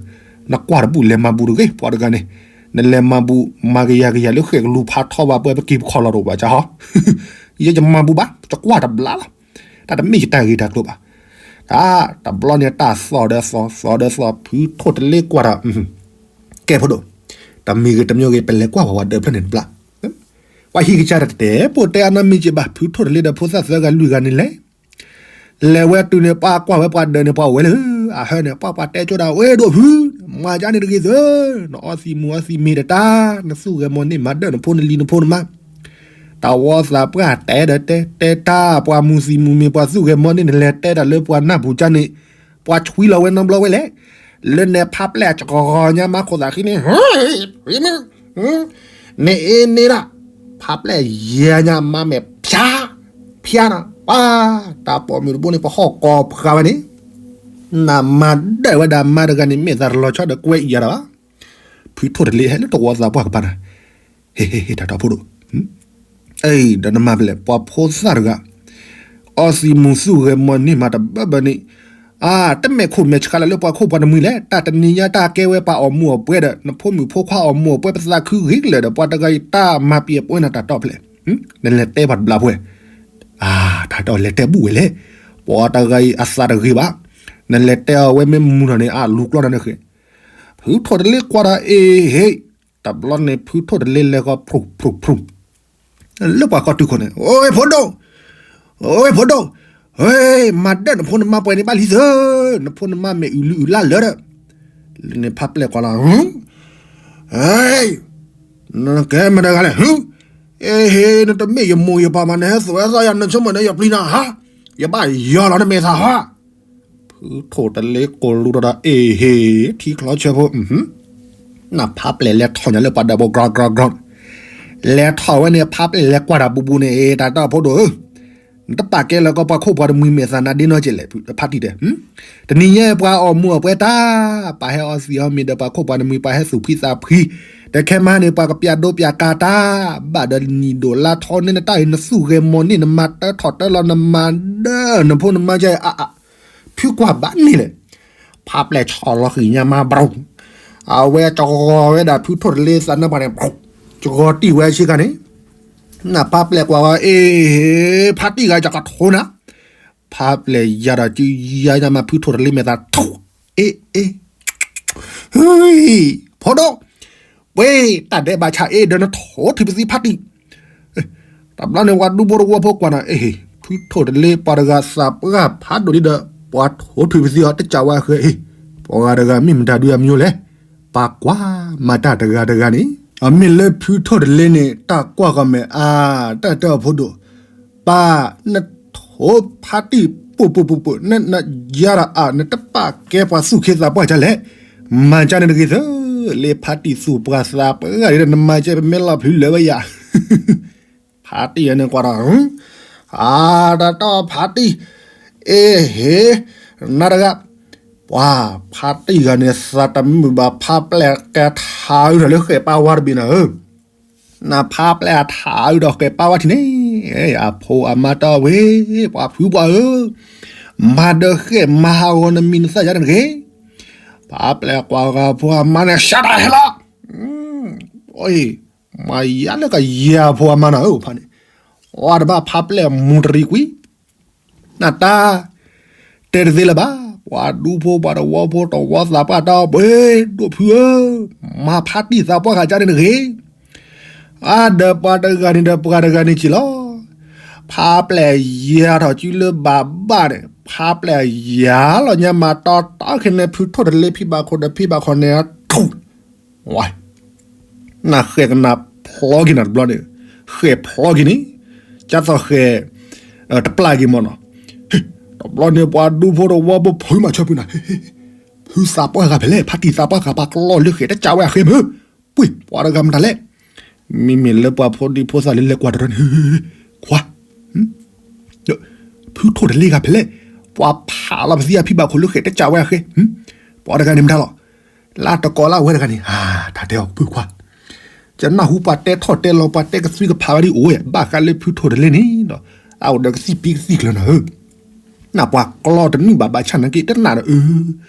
နကွၢ်တဘူၣ်လဲၤမၤဘူးတဂ့ၤ ပှၤတဂၤန့ၣ်, နလဲၤမၤဘူးမၤကယၤကယၤလၢဃဲၣ်ကလူဖးထီဘၣ်ပှဲၤပက့ၤပခီၣ်လီၤတအိၣ်ဘၣ်ကၠၢဟီ, ယဲယမၤဘူးဘၣ် ယကွၢ်တဘျါလီၤ, တၢ်တမ့ၢ်ယတၢ်ဂ့ၢ်တၢ်ကျိၤဘၣ် တၢ်တဘျီန့ၣ်တၢ်သီၣ်ဒီးသီၣ် သီၣ်ဒီးသီၣ် ဖုထိၣ်တလ့ကွၢ်ဒီး, ကဲဖိဒိၣ်, တမံၤဂ့ၤတမံၤဂ့ၤ ပလဲၤကွၢ်ပှၤဝဲဒၢးဖျၢၣ်န့ၣ်တဘျါ, ပှၤဟံၣ်ကစၢ်တတဲ ပိာ်တဲအနီတမံၤက့ၤဘၣ် ဖုထိၣ်တလ့ဒီးဖိသၣ်သၢဂၤလွံၢ်ဂၤန့ၣ်လဲၣ်, လဲၤဝဲတုၤန့ၣ် ပှၤကွၢ်ဝဲပှၤဒၢးန့ၣ် ပှၤအိၣ်ဝဲလၢအဟၢန့ၣ် ပှၤပှၤတဲကၠိဒၣ် ဝဲဒိၣ်ဖု, မၤကၠၢန့ၣ်တဂ့ၤသၢ, နအီသံးမူအီသံးမ့ၢ်တတၢ်, နသူၣ်ဂဲၤမီၤန့ၢ်မၤဒၢၣ်နဖိနလံၤနဖိနမါ တဝီသးပှၢ်တဲဒီးတဲ တဲတၢ်ပှၤမူသံးမူမ့ၢ်ပှၤသူၣ်ဂဲၤမီၤန့ၢ် နလဲၤတဲတၢ်လၢပှၤနၢ်ပူၤကၠၢန့ၣ်, ပှၤဆွံလီၤဝဲနီတဘျီဝဲလဲၣ်, လၢန့ၣ်ဖးပျဲၢ်စကီၤညါမါခိၣ်သးဃံန့ၣ်, နအ့န့ၢ်ဒၣ်, ဖးပျဲၢ်ယဲၢ်ညါမါမဲာ်ဖၠါ, ဖၠါနီၤ, ပှၤ, တၢ်ပိာ်မုၣ်တဘိန့ၣ် ပဟီၣ်ကီၤဖျါဝဲန့ၣ်, နမၤဒၢၣ်ဝဲဒၣ်မါတဂၤန့ၣ် မ့ၢ်သးတလီၤဆီဒီးကွဲအံၤယၤဒီးဘၣ် ဖုထိၣ်တလ့ဟဲလၢတဝီသးပှၢ်ကပၤနၤ, ဟ့ၣ်ဟ့ၣ်ဟ့ၣ် တၢ်တီဖိဒိၣ်, အံၤ ဒီးနမၤဖဲလဲၣ် ပှၤဖိသၣ်တဂၤ, အီသံးမူသူၣ်ဂဲၤမီၤန့ၢ်မၤတဘၢဘၢန့ၣ်, အါ တမဲာ်ခိၣ်မဲာ်ဆှးလၢလၢပှၤခိၣ်ပှၤနမှံၤလဲၣ် တၢ်တနံၤညါတၢ်ကဲဝဲပှၤအီၣ်မူအီၣ်ပွဲဒီး နဖိမုၣ်ဖိခွါအီၣ်မူအီၣ်ပွဲ ပသးခုဂ့ၤကလၢာ်ဒီး ပှၤတဂၤအံၤတၢ်မၤပံၤအပှဲၤနၤတၢ်တီဖဲလဲၣ်, နလဲၤတဲပှၤတဘျါဖဲ အါ တၢ်တီလဲၤတဲဘူၣ်ဝဲလဲၣ်, ပှၤတဂၤအံၤအသးတဂ့ၤဘၣ်, နလဲၤတဲအီၤဝဲမ့ၢ်မူနီၤန့ၣ် အလူၤကျီၢ်နၤန့ၣ်ဃဲ, ဖုထိၣ်တလ့ကွၢ်ဒီးအ့ၣ်ဟ့ၣ်, တဘျီန့ၣ် ဖုထိၣ်တလ့လဲၤဃီ ဖြူၣ်ဖြူၣ်ဖြူၣ်, လၢပှၤကီၢ်တုၤခိၣ်န့ၣ် အိၣ်ဝဲဖိဒိၣ်, အိၣ်ဝဲဖိဒိၣ်, မၤဒၢၣ်နဖိနမါပှဲၤန့ၣ်ဘၣ်လံသၢ, နဖိနမါမဲာ်အုၣ်လုၢ်အုၣ်လၢ်လၢဒီး, လၢန့ၣ်ဖးပျဲၢ်ကွၢ်လီၤ, နကဲမတၤတဂၤလဲၣ်, အ့ၣ်ဟ့ၣ် နတမ့ၢ်ယမိၢ်ယပၢ်မး နဟဲသိၣ်ဝဲသီယၤ နဆိကမိၣ်န့ၣ် ယပျံၤနၤဧါ, ယဘၣ်ယီၤလီၤနမဲာ်သၣ်ဧါ, ဖုထိၣ်တလ့ကိၢ်လူၤဒီး အ့ၣ်ဟ့ၣ် ထံချီဆၢဖိ, နဖးပျဲၢ်လဲၤထီၣ်ညါလၢပှၤဒၢးဘိ ကြၢကြၢကြၢ, လဲၤထီၣ်ဝဲန့ၣ် ဖါပျဲၢ်လဲၤကွၢ်တၢ်ပူၤပူၤန့ၣ် တၢ်တၢ်ဖိဒိၣ်ဧၢ, နတပာ်ကဲလၢၤကီးပှၤခိၣ်ပှၤတမှံၤမဲာ်သးနါဒ့နီတစဲးလဲၣ် ဖါတံၢ်တဲ. တနံၤညါပှၤအီၣ်မူးအီၣ်ပွဲတၢ် ပှၤဟဲအီသံးအီမ့ၤဒီးပှၤခိၣ်ပှၤတမှံၤ ပှၤဟဲသူၣ်ဖှံသးဖှံ, ဒီးခဲမးန့ၣ် ပှၤကပျၢ်ဒိပျၢ်ကၤတၢ် ဘၣ်ဒီးနံၣ်ဒိၣ်လါထီန့ၣ် နတၢ်အံၤနသူၣ်ဂဲၤမီၤန့ၣ် နမၤတၢထီၣ်တၢလီၤ နမၤဒၢနဖိနမါကဲအါအါ ဖုကွၢ်ဘၣ်န့ၣ်လဲၣ်. ဖါပျဲၢ်ဆီၣ်လီၤဃံၤညါမါဘြူၤ, အဝဲကဂီၤဝဲဒၣ်ဖုထိၣ်တလ့သးနၢပှၤန့ၣ်, ကဂီၤတံၢ်ဝဲဆ့ကၤန့ၣ်, နဖါပျဲၢ်ကွၢ်ဝဲ အ့ၣ်, ဖါတံၢ်ဂၤယကထိနၤ, ဖါပျဲၢ်ယၤဒီးစုယၤညါမါဖုထိၣ်တလ့မဲာ်သးထိၣ်, အ့ၣ်, အ့ၣ်, ဟ့ၣ်, ဖိဒိၣ်, ပှ့ၤတၢ်ဒဲးဘးဆါအ့ၣ်ဒီးနထိၣ်ထုးပသံဖါတံၢ် တဘျီန့ၣ် ပှၤဒူဖိတဝီဖိကွၢ်နၤ အ့ၣ်, ဖုထိၣ်တလ့ပှၤတဂၤသးပှၢ်ဖးဒိၣ်ဒံးဒီး ပှၤထိၣ်ထုးပသံအီၤတကးဝဲအဃဲအ့ၣ်, ပှၤဂၤတဂၤမ့ၢ်မတၤဒုအမံၤလဲၣ်, ပှၤကွၢ်မၤတၢ်တဂၤတဂၤန့ၣ် အမ့ၢ်လၢဖုထိၣ်တလ့န့ၣ် တၢ်ကွၢ်ကီၢ်မဲာ်အါ တၢ်တၢ်ဖိဒိၣ် ပၢ်နထိၣ်ဖါတံၢ်ပိာ်ပိာ်ပိာ်ပိာ် နနယါဒီးအါ နတပာ်ကဲပှၤသူၣ်ခ့သးပှၢ်ကလဲၣ်, မၤကၢန့ၣ်တဂ့ၤသၢ, လၢဖါတံၢ်သူၣ်ပှၢ်သးပှၢ်ဂၤဒီး နမၤကဲပမ့ၢ်လီၤဖျုလၢဝဲယၤ ဖါတံၢ်အန့ၣ်ကွၢ်ဒီး, အါ တၢ်တီၢ်ဖါတံၢ်, အ့ၣ်ဟ့ၣ်, နၤတဂၤ, ပှၤဖါတံၢ်ဂၤန့ၣ် သးတမုာ်ဘၣ် ဖါပျဲၢ်ကဲထါအုးထီၣ်လၢဃဲၣ်ပၢ်ဝါတဘ့ၣ်နၤဧၢ, နဖါပျဲၢ်အထါအုးဒီးဃဲၣ်ပၢ်ဝါထံၣ်န့ၣ်, အဖိအမါတီဝဲ, ပှၤဖုပှၤဧၢ, မၤဒီးဃဲၣ်မၤဟးဂီၤနမံၤနသၣ်ယါန့ၣ်တဂ့ၤ, ဖါပျဲၢ်ကွၢ်ဂၤဖိအမါန့ၣ် ရှါတၢ်ဟဲလီၤ မၤယါလၢကယၤဖိအမါနၤဧၢဖါန့ၣ်, အတဘၣ်ဖါပျဲၢ်မူတရံးကွံာ်, နတၢ်, တဲတသ့လၢၤဘၣ်, ပှၤဒူဖိပှၤတဝီဖိတဝီသးပှၢ်တၢ်ဘှ့ဒိၣ်ဖုဧၢ, မၤဖါတံၢ်သးပှၢ်ဂၤကန့ၣ်တဂ့ၤ, အါဒီးပှၤတဂၤန့ၣ်ဒီးပှၤတဂၤန့ၣ်က့ၤလီၤ, ဖါပျဲၢ်ယၤထီၣ်စုလၢဘၣ်ဘၣ်န့ၣ် ဖါပျဲၢ်ယၤလီၤညါမၤတီတီခဲန့ၣ် ဖုထိၣ်တလ့ဖံဘၣ်ခိၣ်ဒီးဖံဘၣ်ခိၣ်န့ၣ် ထူၣ် ဝါ, နဃဲၣ်ကနၣ်ဖျီက့ၤနၤတဘျီန့ၣ်, ဃဲၣ်ဖျီက့ၤန့ၣ်, ကၢ်သီၣ်ဃဲၣ်, တပျၢ်က့ၤမီၢ်နီၤ, တဘျီန့ၣ်ပှၤဒူဖိတဝီဖိဖုမၤဆၢဖုနၤ, ဖုသးပှၢ်ဂၤဖဲလဲၣ် ဖါတံၢ်သးပှၢ်ဂၤပှၤကျီလၢဃဲၣ်တကးဝဲအဃဲမ့ၢ်, ပှ့ၤပှၤတဂၤမတၤလဲၣ်, မ့မ့ၢ်လၢပှၤဖိဒံဖိသၣ်လၢလဲၤကွၢ်တရီန့ၣ်, ခွါ ဖုထိၣ်တလ့ဂၤဖဲလဲၣ်, ပှၤဖးလီၤပသံအဖံဘၣ်ခိၣ်လၢဃဲၣ်တကးဝဲအဃဲ, ပှၤတဂၤန့ၣ်မတၤလီၤ, လၢတကိးလၢအဝဲတဂၤန့ၣ်, တၢ်တဲအီၤဖုခွါ, ကနၢ်ဟူပှၤတဲထီၣ်တဲလီၤပှၤတဲကသွံကဖးဝဲဒ်အိၣ်ဝဲ ဘၣ်ဃးလၢဖုထိၣ်တလ့န့ၣ်ဒီး, အအိၣ်ဒီးကသံၣ်ပံကသံၣ်ကျၢၤနၤဧၢ နပှၤကျီတနံၣ်ဘၣ်ဘၣ်ဆၣ်နာ်က့တနၣ်ဒီးအၢ,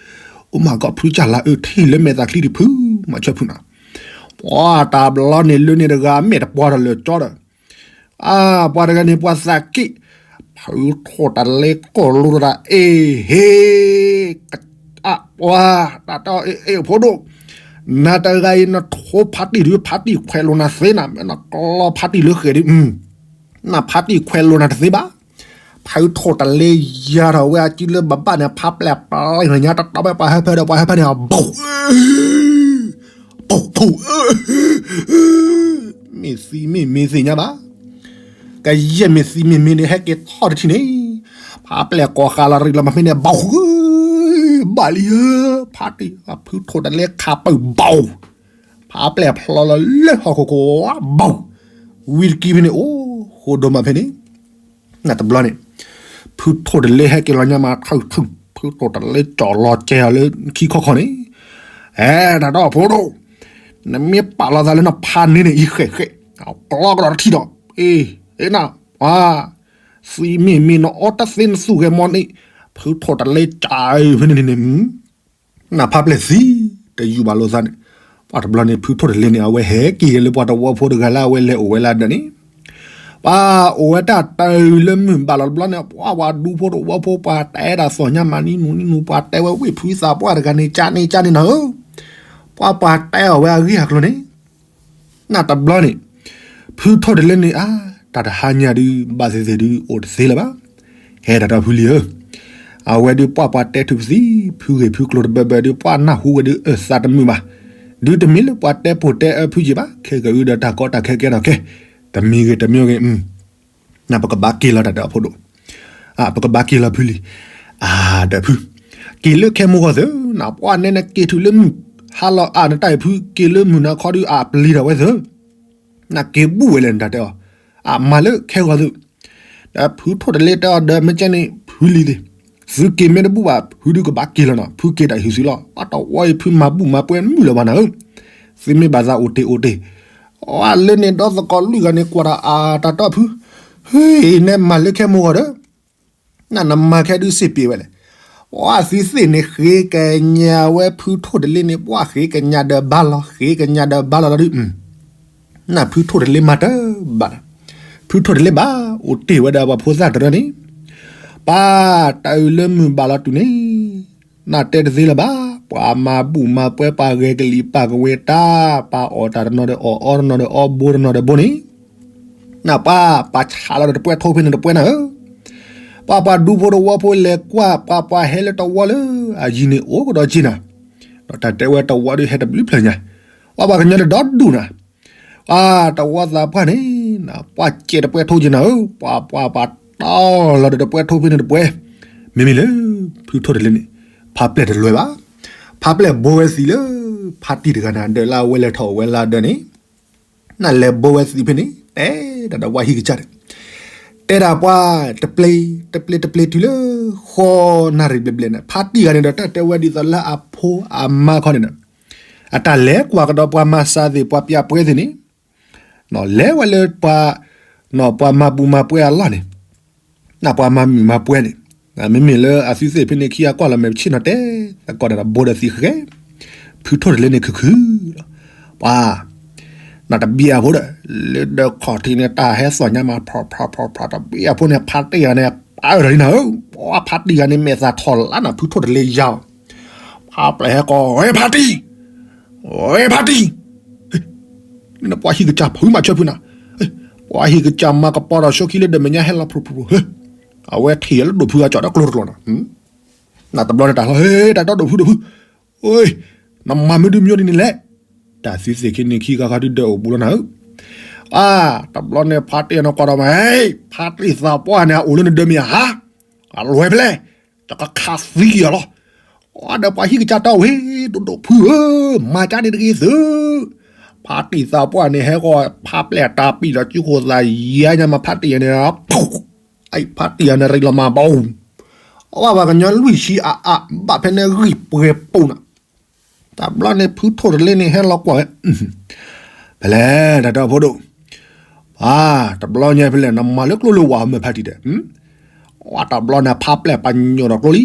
အိၣ်မးကီၢ်ဖုကၢ်လၢအၢထံၣ်လၢမဲာ်သးချံတဖု, မၤဆၢဖုနၤ, ပှၤတဘျီန့ၣ်လၢန့ၣ်တဂၤမဲာ်တပှၤထီၣ်လၢာ်ကၠီဒီး, အါ ပှၤတဂၤန့ၣ်ပှၤသးက့ၣ်, ဖုထိၣ်တလ့ကိၢ်လိတဒၣ် အ့ၣ်ဟ့ၣ်, အါ ပှၤ, တၢ်တီၢ်အ့ၣ်အ့ၣ်ဖိဒိၣ်, နၤတဂၤအံၤနထိဖါတံၢ်ဒုး ဖါတံၢ်ခွဲးလိာ်နၤသ့နၤ မ့ၢ်နကျီဖါတံၢ်လၢဃဲၣ်ဒုး, နဖါတံၢ်ခွဲးလိာ်နၤတသ့ဘၣ်, ဖုထိၣ်တလ့ယၤထီၣ်ဝဲအစုလၢဘၣ်ဘၣ်န့ၣ် ဖါပျဲၢ်ပျဲၢ်ညါတတီၤဝဲပှၤဟၢဖၢဒီးပှၤဟၢဖၢန့ၣ် ဘီၣ် ဘီၣ်ဘီၣ်, မ့ၢ်သံမ့ၢ်မ့ၢ်သ့ၣ်ညါဘၣ်, ကယဲၢ်မ့ၢ်သံမ့ၢ်မ့ၢ်န့ၣ် ဟဲက့ၤထီၣ်တထံၣ်န့ၣ်, ဖါပျဲၢ်ကိးဃာ်လီၤရံးလီၤမၤဖဲန့ၣ် ဘီၣ်ဃု, ဘၣ်လံဧၢ, ဖါတံၢ် ဖုထိၣ်တလ့ခးပၢၢ်ဘီၣ်, ဖါပျဲၢ်ဖျီလီၤလၢဟီၣ်ခိၣ်ခိၣ်ဘီၣ်, ဝံၤတကံၢ်ဖဲန့ၣ် အိၣ်ဃိဒိၣ်မးဖဲန့ၣ် နတဘျီန့ၣ်, ဖုထိၣ်တလ့ဟဲက့ၤလီၤညါမး ထုးထုး ဖုထိၣ်တလ့ကၠီၣ်လီၤကဲအီၤလၢခံခီခီန့ၣ်, အဲ တၢ်ဒီဖိဒိၣ်, နမ့ၢ်ပာ်လီၤသးလၢနဖါန့ၣ်န့ၣ် အံၤဃဲးဃဲး, ကျီကဒီးတထံၣ်ဒီး, အ့ အ့နၤ, ပှၤ, သံမ့ၢ်မ့ၢ်နအီတသ့နသူၣ်ဂဲၤမီၢ်န့ၣ်, ဖုထိၣ်တလ့ကၠီၣ်ဖဲန့ၣ်န့ၣ် နဖါပျဲၢ်သံ, တယူၤဘၣ်လိာ်သးန့ၣ်, ပှၤတဘျီန့ၣ် ဖုထိၣ်တလ့န့ၣ် အဝဲဟဲက့ၤလၢပှၤတဝီဖိတဂၤလၢအဝဲလဲၤအိၣ်ဝဲလၢဒၢးန့ၣ်, ပှၤအိၣ်ဝဲတၢ်တၢ်လၢမုၢ်ဘၣ်လီၤတဘျီန့ၣ် ပှၤပှၤဒူဖိတဝီဖိ ပှၤတဲဒၣ်သီၣ်ညါမးနံနူနံနူ ပှၤတဲဝဲဝ့ၢ်ဖုသးပှၢ်တဂၤန့ၣ် ကၢန့ၣ်ကၢန့ၣ်နၤဧၢ, ပှၤပှၤတဲအီၤဝဲအဂ့ၢ်အကျိၤန့ၣ် နတဘျီန့ၣ်, ဖုထိၣ်တလ့န့ၣ် အါ, တၢ်တဟါညါဒုး ဘၣ်သ့ၣ်သ့ၣ်ဒုး အိၣ်တသ့လၢၤဘၣ်. ဟဲတၢ်ဒီးဖုလံၤဧၢ, အဝဲဒုးပှၤပှၤတဲထုးပသံ, ဖုဂ့ၤဖုကျိၤတဘၢဘၢဒုး ပှၤနၢ်ဟူဝဲဒုး အၢသးတမုာ်ဘၣ်. ဒုးတမ့ၢ်လၢပှၤတဲပိာ်တဲအၢဖုက့ၤဘၣ်, ခဲကအုဒီးတၢ်ကီတၢ်ခဲကဲထီၣ်ခဲ, တမံၤဂ့ၤတမံၤဂ့ၤ ပကဘၣ်က့ၤလီၤတၢ်ဒီးအဖိဒိၣ်, ပကဘၣ်က့ၤလီၤဖုလံၤ, အါဒီးဖု, က့ၤလၢခဲမိၢ်ဂီၢ်သၢ, နပှၤနဲနက့ၤထုးလၢမုၢ်, ဟါလီၤအါနတၢ်အံၤဖု, က့ၤလၢမုၢ်နၤခီဒုးအပျံၤထီၣ်ဝဲသၢ နက့ၤဘူၣ်ဝဲလဲၣ် နတၢ်တဲအီၤ, အမၤလၢခဲဂီၤသု, ဒီးဖုထိၣ်တလ့တဲအီၤဒီး မ့ၢ်ကဲန့ၣ် ဖုလံၤသ့ၣ်, သုက့ၤမ့ၢ်တဘူၣ်ဘၣ် ဖုဒုးကဘၣ်က့ၤလီၤနီၤ, ဖုက့ၤတၢ်ဟံးစုလီၤ, အတဝီအံၤဖုမၤဘူၣ်မၤပှဲၤမုၢ်လၢၤဘၣ်နၤဧၢ, သုမ့ၢ်ဘၣ်သးအိၣ်တ့ၢ်အိၣ်တ့ၢ်, အလၢန့ၣ်ဒီသကိးလွံၢ်ဂၤန့ၣ် ကွၢ်တၢ်အတၢ်တီၢ်ဖု, ဟ့ၣ် နဲမၤလၢခဲမိၢ်ဂီၤဒီး နနမၤခဲဒုးစ့ၢ်ပ့ၤဝဲလဲၣ်, ပှၤသုသ့ၣ်န့ၣ် ဃ့ကညးဝဲဖုထိၣ်တလ့န့ၣ် ပှၤဃ့ကညးဒီးဘါလီၤ ဃ့ကညးဒီးဘါလီၤလီၤဒုး, နဖုထိၣ်တလ့မၤတဘၣ်, ဖုထိၣ်တလ့ဘၣ် အိၣ်တ့ၢ်ဝဲဒၣ်ပှၤဖိသၣ်တရၢန့ၣ်, ပၢ်တၢ်အုးလၢမုၢ်ဘၣ်လီၤတုၤန့ၣ်, နတဲတသ့လၢၤဘၣ်, ပှၤမၤဘူၣ်မၤပှဲၤ ပှၤဂဲၤကလံၤပာ်ကဝဲၤတၢ်, ပှၤအီၣ်တၢ်တနီၤဒီးအီၣ် အီတနီၤဒီးအီ ဘိတနီၤဒီးဘိန့ၣ် နပှၤ ပှၤဆးလီၤဒီးတပှဲၤထိဖဲန့ၣ်တပှဲၤနၤဧၢ, ပှၤပှၤဒူဖိတဝီဖိလဲၤကွၢ် ပှၤပှၤဟဲလၢတဝီလၢအယံၤန့ၣ် အိၣ်ကဒီးက့နၤ, ဒီးတၢ်တဲဝဲတဝီဒုးဟဲတဘျုးဖျၢၣ်ညါ, ပှၤပှၤကညီတဒီဒူၣ်နၤ, ပှၤတဝီသးပှၢ်န့ၣ်, ပှၤကဲတပှဲၤထိက့နၤဧၢ, ပှၤပှၤပှၤတီလီၤဒီးတပှဲၤထိဖဲန့ၣ်တပှဲၤ, မ့မ့ၢ်လၢ ဖုထိၣ်တလ့န့ၣ်, ဖးပျဲၢ်တလွဲဘၣ်, ဖးပျဲၢ်ဘိဝဲသံလၢ ဖါတံၢ်တဂၤန့ၣ် ဒၢးလၢအဝဲလဲၤထီၣ်ဝဲလၢဒၢးန့ၣ် နလဲၤဘိဝဲသံဖဲန့ၣ် တဲတၢ်ဒီးပှၤဟံၣ်ကစၢ်န့ၣ်, တဲဒၣ်ပှၤတပျ့ၤ တပျ့ၤတပျ့ၤတုၤလၢ ဃိးနၣ်ရံၣ်ဘျဲၣ်ဘျဲၣ်န့ၣ် ဖါတံၢ်ဂၤန့ၣ်ဒီး တၢ်တဲဝဲဒ်သိးလၢအဖိအမါခီန့ၣ်ဒီး အတၢ်လဲၤကွၢ်ကဒီးပှၤမၤစၢၤသ့ၣ် ပှၤပျၢ်ပှဲၤသ့ၣ်န့ၣ်, လဲၤဝဲလၢပှၤ ပှၤမၤဘူၣ်မၤပှဲၤအလီၢ်န့ၣ် နပှၤမၤမုာ်မၤပှဲၤန့ၣ်, မ့မ့ၢ်လၢအသုသ့ၣ်ဖဲန့ၣ်ခံဂၤကွၢ်လီၤမဲာ်ပဆ့ၣ်နီၤတဲ, သကိးဒီးဘိဒီးသံဃဲ, ဖုထိၣ်တလ့န့ၣ်ခုၣ်ခုၣ်လီၤ, ပှၤ နတဘံၣ်အဖိဒီး လၢဒၢးခီၣ်ထံးန့ၣ် တၢ်ဟဲသီၣ်ညါမး ဖြီဖြီဖြီဖြီ တဘံၣ်အဖိန့ၣ် ဖါတံၢ်ဂၤန့ၣ် ပာ်အၢၣ်လီၤဒ်နၤဧၢ, ပှၤဖါတံၢ်ဂၤန့ၣ် မဲာ်သၣ်ထီၣ်လါနၤ ဖုထိၣ်တလ့ယါအီၤ, ဖါပျဲၢ်ဟဲကိး ဝဲဖါတံၢ် ဝဲဖါတံၢ်, နပှၤဟံၣ်ကစၢ်ဖုမၤဆၢဖုနၤ, ပှၤဟံၣ်ကစၢ်မၤကပီၤဒီး ဆိခံလၢဒီးမဲာ်ညါဟဲလီၤဖျိဖျိဖျိ, အဝဲထံၣ်လၢဒိၣ်ဖုအကၠီၣ်ဒီးကျိတကျိၤနီၤ, နတဘျီန့ၣ်တၢ်လီၤ ဟဲ တၢ်တီဒိၣ်ဖုဒိၣ်ဖု, နမၤမ့ၢ်ဒုးမ့ၢ်ဒ်န့ၣ်လဲၣ်, တၢ်သုသ့ၣ်ခံန့ၣ်ခံဂၤဂၤဒုးဒၢးအိၣ်ဘူးလီၤနၤဧၢ, အါ တဘျီန့ၣ်ဖါတံၢ်နီၤကွၢ်ဒီးမး, ဖါတံၢ်သးပှၢ်န့ၣ် အအိၣ်လၢနဒၢးမ့ၢ်ဧါ, အလွဲၢ်ဖဲလဲၣ် တကခးသံက့ၤအီၤလီၤ, အဒီးပှၤဟံၣ်ကစၢ်တီဝဲ ဒိၣ်ဒိၣ်ဖုဧၢ, မၤကၢ်န့ၣ်တဂ့ၤသု, ဖါတံၢ်သးပှၢ်န့ၣ် ဟဲဃီၤဖါပျဲၢ်တၢ်ပံာ်လီၤ စုဃိသးယါညါမး ဖါတံၢ်ယၤန့ၣ်, အဖါတံၢ်ယၤန့ၣ် ရံးလီၤမၤဘၣ်, အဝဲပှၤကညီလွံၢ်ဆံအအါ ဘၣ်ဖဲန့ၣ်ဂံၢ်ပှဲၤပိာ်နၤ, တဘျီန့ၣ်ဖုထိၣ်တလ့န့ၣ် ဟဲလီၤကွၢ်ဝဲ ဖဲလဲၣ် တၢ်တီဖိဒိၣ်, အါ တဘျီညါဖဲလဲၣ် နမၤလၢကျိလၢဝၤမ့ၢ်ဖါတံၢ်ဒီး, ဝဲတဘျီန့ၣ် ဖါပျဲၢ်ပှၤညိၣ်ဒီးကျိလံ,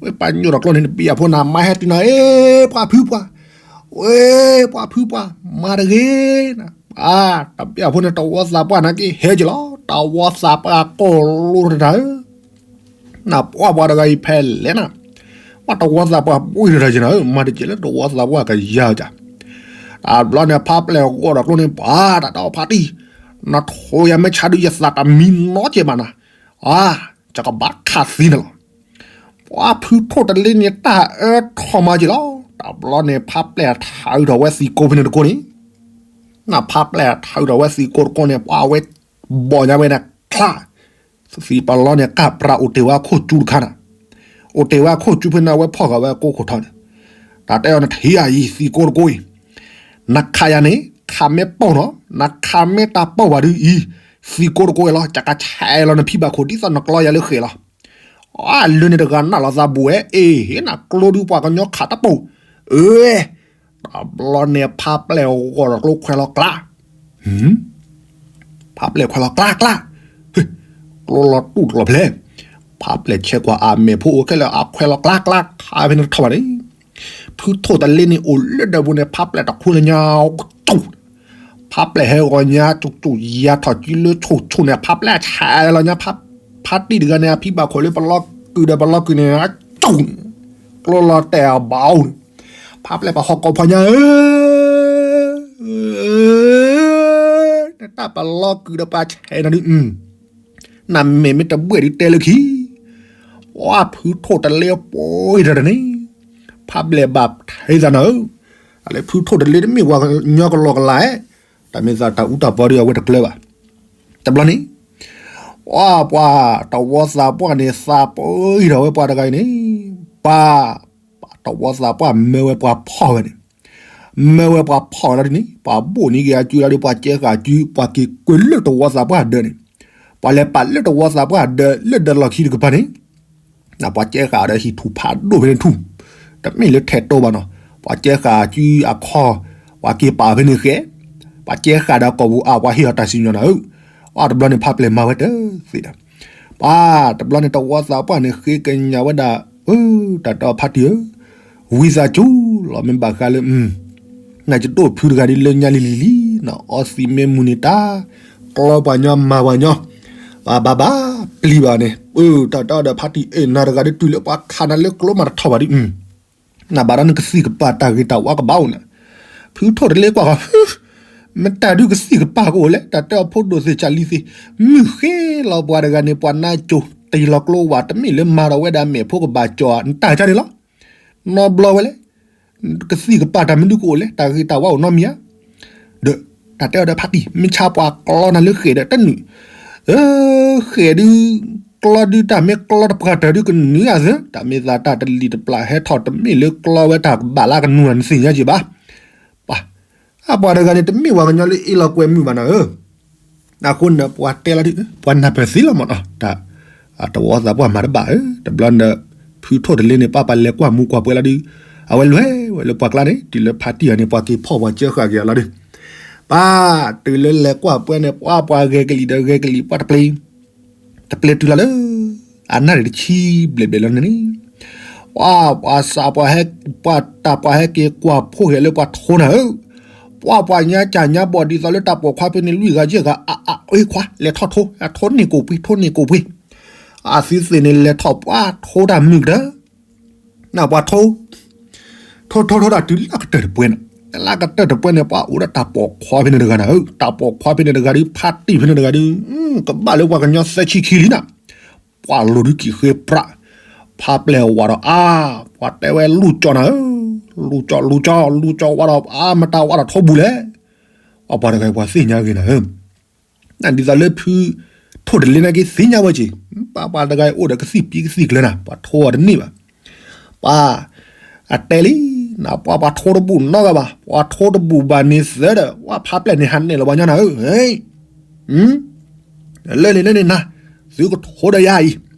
ဝဲပှၤညိၣ်ဒီးကျိန့ၣ် တဘံၣ်အဖိန့ၣ် မၤဟဲတုၤနၤ အ့ ပှၤဖုပှၢ်, ဝဲ ပှၤဖုပှၢ် မၤတဂ့ၤနၤ, အါ တဘံၣ်အဖိန့ၣ် တဝီသးပှၢ်န့ၣ်က့ၤဟဲက့ၤလီၤ, တဝီသးပှၢ်ကိၢ်လိတတၢ်ဧၢ နပှၤပှၤတဂၤအံၤဖဲလဲၣ်နၤ, ပှၤတဝီသးပှၢ်ဘှံးတတၢ်က့ၤနၤဧၢ, မၤတကဲလၢတဝီသးပှၢ်ကယၤကၢ်, တဘျီန့ၣ် ဖါပျဲၢ်ဂီၢ်ဒီးကျိန့ၣ် ပှၤတၢ်တီဖါတံၢ်, နထိယၤမ့ၢ်ဆါဒုးယသးတမံနီကဲဘၣ်နၤ, အါ ယကဘၣ်ခးသံနၤလီၤ, ပှၤဖုထိၣ်တလ့န့ၣ် တၢ်အၢထီၣ်မၤက့ၤလီၤ, တဘျီန့ၣ် ဖါပျဲၢ်ထးအုးထီၣ်ဝဲသံကိးဖဲန့ၣ်တကိးန့ၣ် နဖါပျဲၢ်ထးအုးထီၣ်ဝဲသံကိးတကိးန့ၣ် ပှၤဝဲဘီၣ်ညါဝဲန့ၣ် ချါ, သံပလီန့ၣ် ကၢ်ပြးအိၣ်တ့ၢ်ဝဲအခိၣ်ကၠူတခါနၤ, အိၣ်တ့ၢ်ဝဲအခိၣ်ကၠူဖဲန့ၣ် အဝဲဖီၣ်ဃာ်ဝဲအကိးခိၣ်ထီန့ၣ်, တၢ်တဲအီၤနထံၣ်ယၤအံၤ သံကိးတကိးအံၤ, နခးယၤန့ၣ် ခးမ့ၢ်ပိာ်နီၤ, နခးမ့ၢ်တၢ်ပိာ်ဘၣ်ဒုးအံၤ, သံကိးတကိးအံၤလီၤ, ယကဆဲးလီၤနဖံဘၣ်ခိၣ်ဒ်သိးနကျီယၤလၢဃဲၣ်လီၤ အလၢန့ၣ်တဂၤနၢ်လီၤသးဘူးဝဲ အ့ၣ် ဟ့ၣ်နၤကျိဒုးပှၤကညီခးတပိာ်, အ့ၣ်, တဘျီန့ၣ်ဖါပျဲၢ်ဂီၢ်ဒီးကျိခွဲးလီၤကျါ, ဖါပျဲၢ်ခွဲးလီၤကျါကျါ, ကျိလီၤတူၢ်တလီၤဖဲလဲၣ်, ဖါပျဲၢ်ဆဲးကွၢ်အမဲာ်ဖိအိၣ်ခဲလၢာ် အခွဲးလီၤကျါကျါ ခါဖဲန့ၣ်တထီၣ်ဘၣ်န့ၣ်, ဖုထိၣ်တလ့န့ၣ်အိၣ်လၢဒၢးပူၤန့ၣ် ဖါပျဲၢ်တခူလၢညါ, ဖါပျဲၢ်ဟဲဂီၤညါ ကၠူၣ်ကၠူၣ်ယၤထီၣ်ကံလၢဆိၣ်ဆိၣ်န့ၣ် ဖါပျဲၢ်ဆဲးလီၤညါ, ဖါတံၢ်တဂၤန့ၣ် အဖံဘၣ်ခိၣ်လၢပလီၢ်ကုာ်ဒီးပလီၢ်ကုာ်န့ၣ် ကၠူၣ်န့ၣ်, ကျိလီၤတဲာ်အဘၣ်အိၣ်န့ၣ်, ဖါပျဲၢ်ပှၤဟီၣ်ကိးဖီညါဧၢ, နတၢ်ပလီၢ်ကုာ်ဒီးပှၤဆဲးနၤဒုး နမဲာ်မ့ၢ်တဘှဲၣ်ဒုးတဲလၢခံ, ပှၤဖုထိၣ်တလ့ပှဲၤတၢ်တန့ၣ်, ဖါပျဲၢ်ဘၣ်ထဲသးနၤဧၢ, တၢ်လၢဖုထိၣ်တလ့တမ့ၢ်ပှၤကညီကလီကလီဧဲ, တၢ်မ့ၢ်သးတၢ်အူတၢ်ပီဒုးအဝဲတကျၢၤဘၣ်, တဘျီန့ၣ်, ပှၤ ပှၤတဝီသးပှၢ်န့ၣ် သးပှၢ်အံၤဒီးဝဲပှၤတဂၤအံၤန့ၣ်, ပှၤ ပှၤတဝီသးပှၢ်မၢဝဲပှၤဖီၣ်ဝဲန့ၣ်, မ့ၢ်ဝဲပှၤဖီၣ်ဝဲလီၤဒ်န့ၣ် ပှၤဘိၣ်န့ၢ်က့ၤအစုလီၤဒီး ပှၤကဲဃာ်အစု ပှၤက့ၤကွဲးလၢတဝီသးပှၢ်ဒၢးန့ၣ်, ပှၤလဲၤပာ်လၢတဝီသးပှၢ်ဒၢး လၢဒၢးလီၢ်ခံတကပၤန့ၣ်, ပှၤကဲဃာ်ဒီးဟံၣ်ထူၣ်ဖးဒိၣ်ဖဲန့ၣ်ထူၣ်, တမ့ၢ်လၢထဲးတိဘၣ်နီၤ, ပှၤကဲဃာ်အစုအခီၣ်, ပှၤက့ၤပာ်ဖဲန့ၣ်ဃဲ, ပှၤကဲဃာ်ဒီးကိာ်ပူၤအါ ပှၤဟ့ၣ်အီၤတၢ်စံၣ်ညီၣ်နၤဧၢ, အတဘျီန့ၣ် ဖးပျဲၢ်မၤဝဲတသ့ဒီး ပှၤတဘျီန့ၣ် တဝီသးပှၢ်န့ၣ် ဃ့ကညးဝဲဒၣ်, အၢ, တၢ်တဲအီၤဖါတံၢ်ဧၢ, ဝံသးစူၤလီၤ မ့ၢ်ဘၣ်ဃးလၢ နယဒိၣ်ဖုတဂၤဒ်လၢညါလံၤလံၤလံၤနီၤ, အီသံးမ့ၢ်မုၢ်န့ၣ်တၢ်, ကျီပှၤညီမၤပှၤညီ, ပှၤဘၣ်ဘၣ်ပျံၤဘၣ်န့ၣ်, အၢ, တၢ်တဲအီၤဒီးဖါတံၢ် အဲၣ်နၤတဂၤဒ်တုၤလၢပှၤခးနၤလၢကျိမးတထီၣ်ဘၣ်ဒ်, နဘၣ်ဒီးနကသံၣ်ကပၤတၢ်ဂ့ၤတၢ်ဝါကဘၣ်အိၣ်နၤ, ဖုထိၣ်တလ့ကွၢ်ဃီ မတၤဒုးကသံၣ်ကပၤကအိၣ်လဲၣ်, တၢ်တဲအီၤဖိဒိၣ်သ့ၣ်ကၢ်လံၤသ့ၣ်, မုၢ်ဃ့လီၤပှၤတဂၤန့ၣ် ပှၤနါစိၤတ့ၢ်လီၤကျိဝး တမ့ၢ်လၢမၤဒီးဝဲဒၣ်မဲာ်ဖိကဘၣ်ကၠီၤ နတၢ်ကၢ်န့ၣ်လီၤ, နီဘျီဝဲလဲၣ်, ကသံၣ်ကပၤတၢ်မနုၤကအိၣ်လဲၣ်, တၢ်ဂ့ၤတၢ်ဝါအိၣ်နီတမံၤဧါ, ဒီး တၢ်တဲအီၤဒီးဖါတံၢ် မ့ၢ်ဆါပှၤကျီနၤလၢဃဲၣ်ဒီးတနုာ်, ဃဲၣ်ဒုး, ကျီဒုးတၢ်မ့ၢ်ကျီတပှၢ်တၢၢ်ဒုး ကနုာ်ဧါသၢ, တၢ်မ့ၢ်သးတၢ်တလံၤတပျၢ်ဟဲထီၣ် တမ့ၢ်လၢကျီဝဲတၢ်ကဘၣ်လၢကနုာ်ဧါ နသ့ၣ်ညါက့ၤဘၣ်, ပှၤ, အပှၤတဂၤန့ၣ် တမ့ၢ်ပှၤကညီလၢအ့လီၤကွဲမုာ်ဘၣ်နၤဧၢ, အဃိန့ၣ် ပှၤတဲလီၤဒုး ပှၤနၢ်ပၢၢ်သ့လီၤမးနီၤ, တၢ်, တဝီသးပှၢ်မၤတဘၣ်ဧၢ, တဘျီန့ၣ် ဖုထိၣ်တလ့န့ၣ် ပၢ်ပၢ်လဲၤကွၢ်မူကွၢ်ပွဲလီၤဒုး, အဝဲလဲၤဝဲလၢပှၤကျါန့ၣ် တုၤလၢဖါတံၢ်အီၤန့ၣ် ပှၤက့ၤဖီၣ်ပှၤကၢဃာ်က့ၤအီၤလီၤဒုး, ပၢ်, တုၤလၢလဲၤကွၢ်ပွဲန့ၣ် ပှၤပှၤဂဲၤကလံၤဒီးဂဲၤကလံၤ ပှၤတပျ့ၤ တပျ့ၤတုၤလီၤလၢ အနၣ်ရံၣ်တဆံ ဘျဲၣ်ဘျဲၣ်လီၤန့ၣ်, ပှၤ, ပှၤစးပှၤဟဲ, ပှၤတၢ်ပှၤဟဲက့ၤကွၢ်ဖိၣ်ဃဲလၢပှၤထိနၤဧၢ, ပှၤပှၤညါကၢ်ညါဘီၣ်ဒ်သိးလၢတၢ်ပိာ်ခွါဖဲန့ၣ် လွံၢ်ဂၤယဲၢ်ဂၤ အအအ့ခွါ လဲၤထီၣ်ထိ, အထိန့ၢ်ကိၣ်ပှ့ၤ ထိန့ၢ်ကိၣ်ပှ့ၤ, အသုသ့ၣ်န့ၣ် လဲၤထီၣ်ပှၤထိတၢ်မုၢ်ကတၢၢ် နပှၤထိ, ထိထိထိဒၣ်တုၤလၢကတၢၢ်တပွဲန့ၣ်, လၢကတၢၢ်တပွဲန့ၣ် ပှၤအိၣ်ဒီးတၢ်ပိာ်ခွါဖဲန့ၣ်တဂၤနၤဧၢ, တၢ်ပိာ်ခွါဖဲန့ၣ်တဂၤဒုး ဖါတံၢ်ဖဲန့ၣ်တဂၤဒုး, ကဘၣ်လၢပှၤကညီသၢဆံခံလံနၤ, ပှၤလိၤဒုးကံၣ်ဃ့ပြး, ဖးပျဲၢ်ဝးဒီးအါ, ပှၤတဲဝဲလူၢ်ကၠီနၤဧၢ, လူၢ်ကၠီ လူၢ်ကၠီ လူၢ်ကၠီဝးဒီးအါ မတၤဝးဒီးထိဘူးလဲၣ်, ပှၤတဂၤပှၤသ့ၣ်ညါဂ့ၤနၤဧၢ နဒ်သိးလၢဖုထိၣ်တလ့နာ်က့သ့ၣ်ညါဝဲက့ၤ, ပှၤပှၤတဂၤအိၣ်ဒီးကသံၣ်ပံကသံၣ်ကျၢၤနၤ, ပှၤထိအီၤတန့ၢ်ဘၣ်, ပှၤ, အတဲလံ, နပှၤပှၤထိတဘူၣ်နီတဂၤဘၣ်, ပှၤထိတဘူၣ်ဘၣ်န့ၣ်သၢဒီး ပှၤဖးပျဲၢ်န့ၣ်ဟးနဲၣ်လီၤပှၤညီနၤဧၢ, လၢန့ၣ်လၢန့ၣ်နၤ, သုကထိဒီးယၤအံၤ,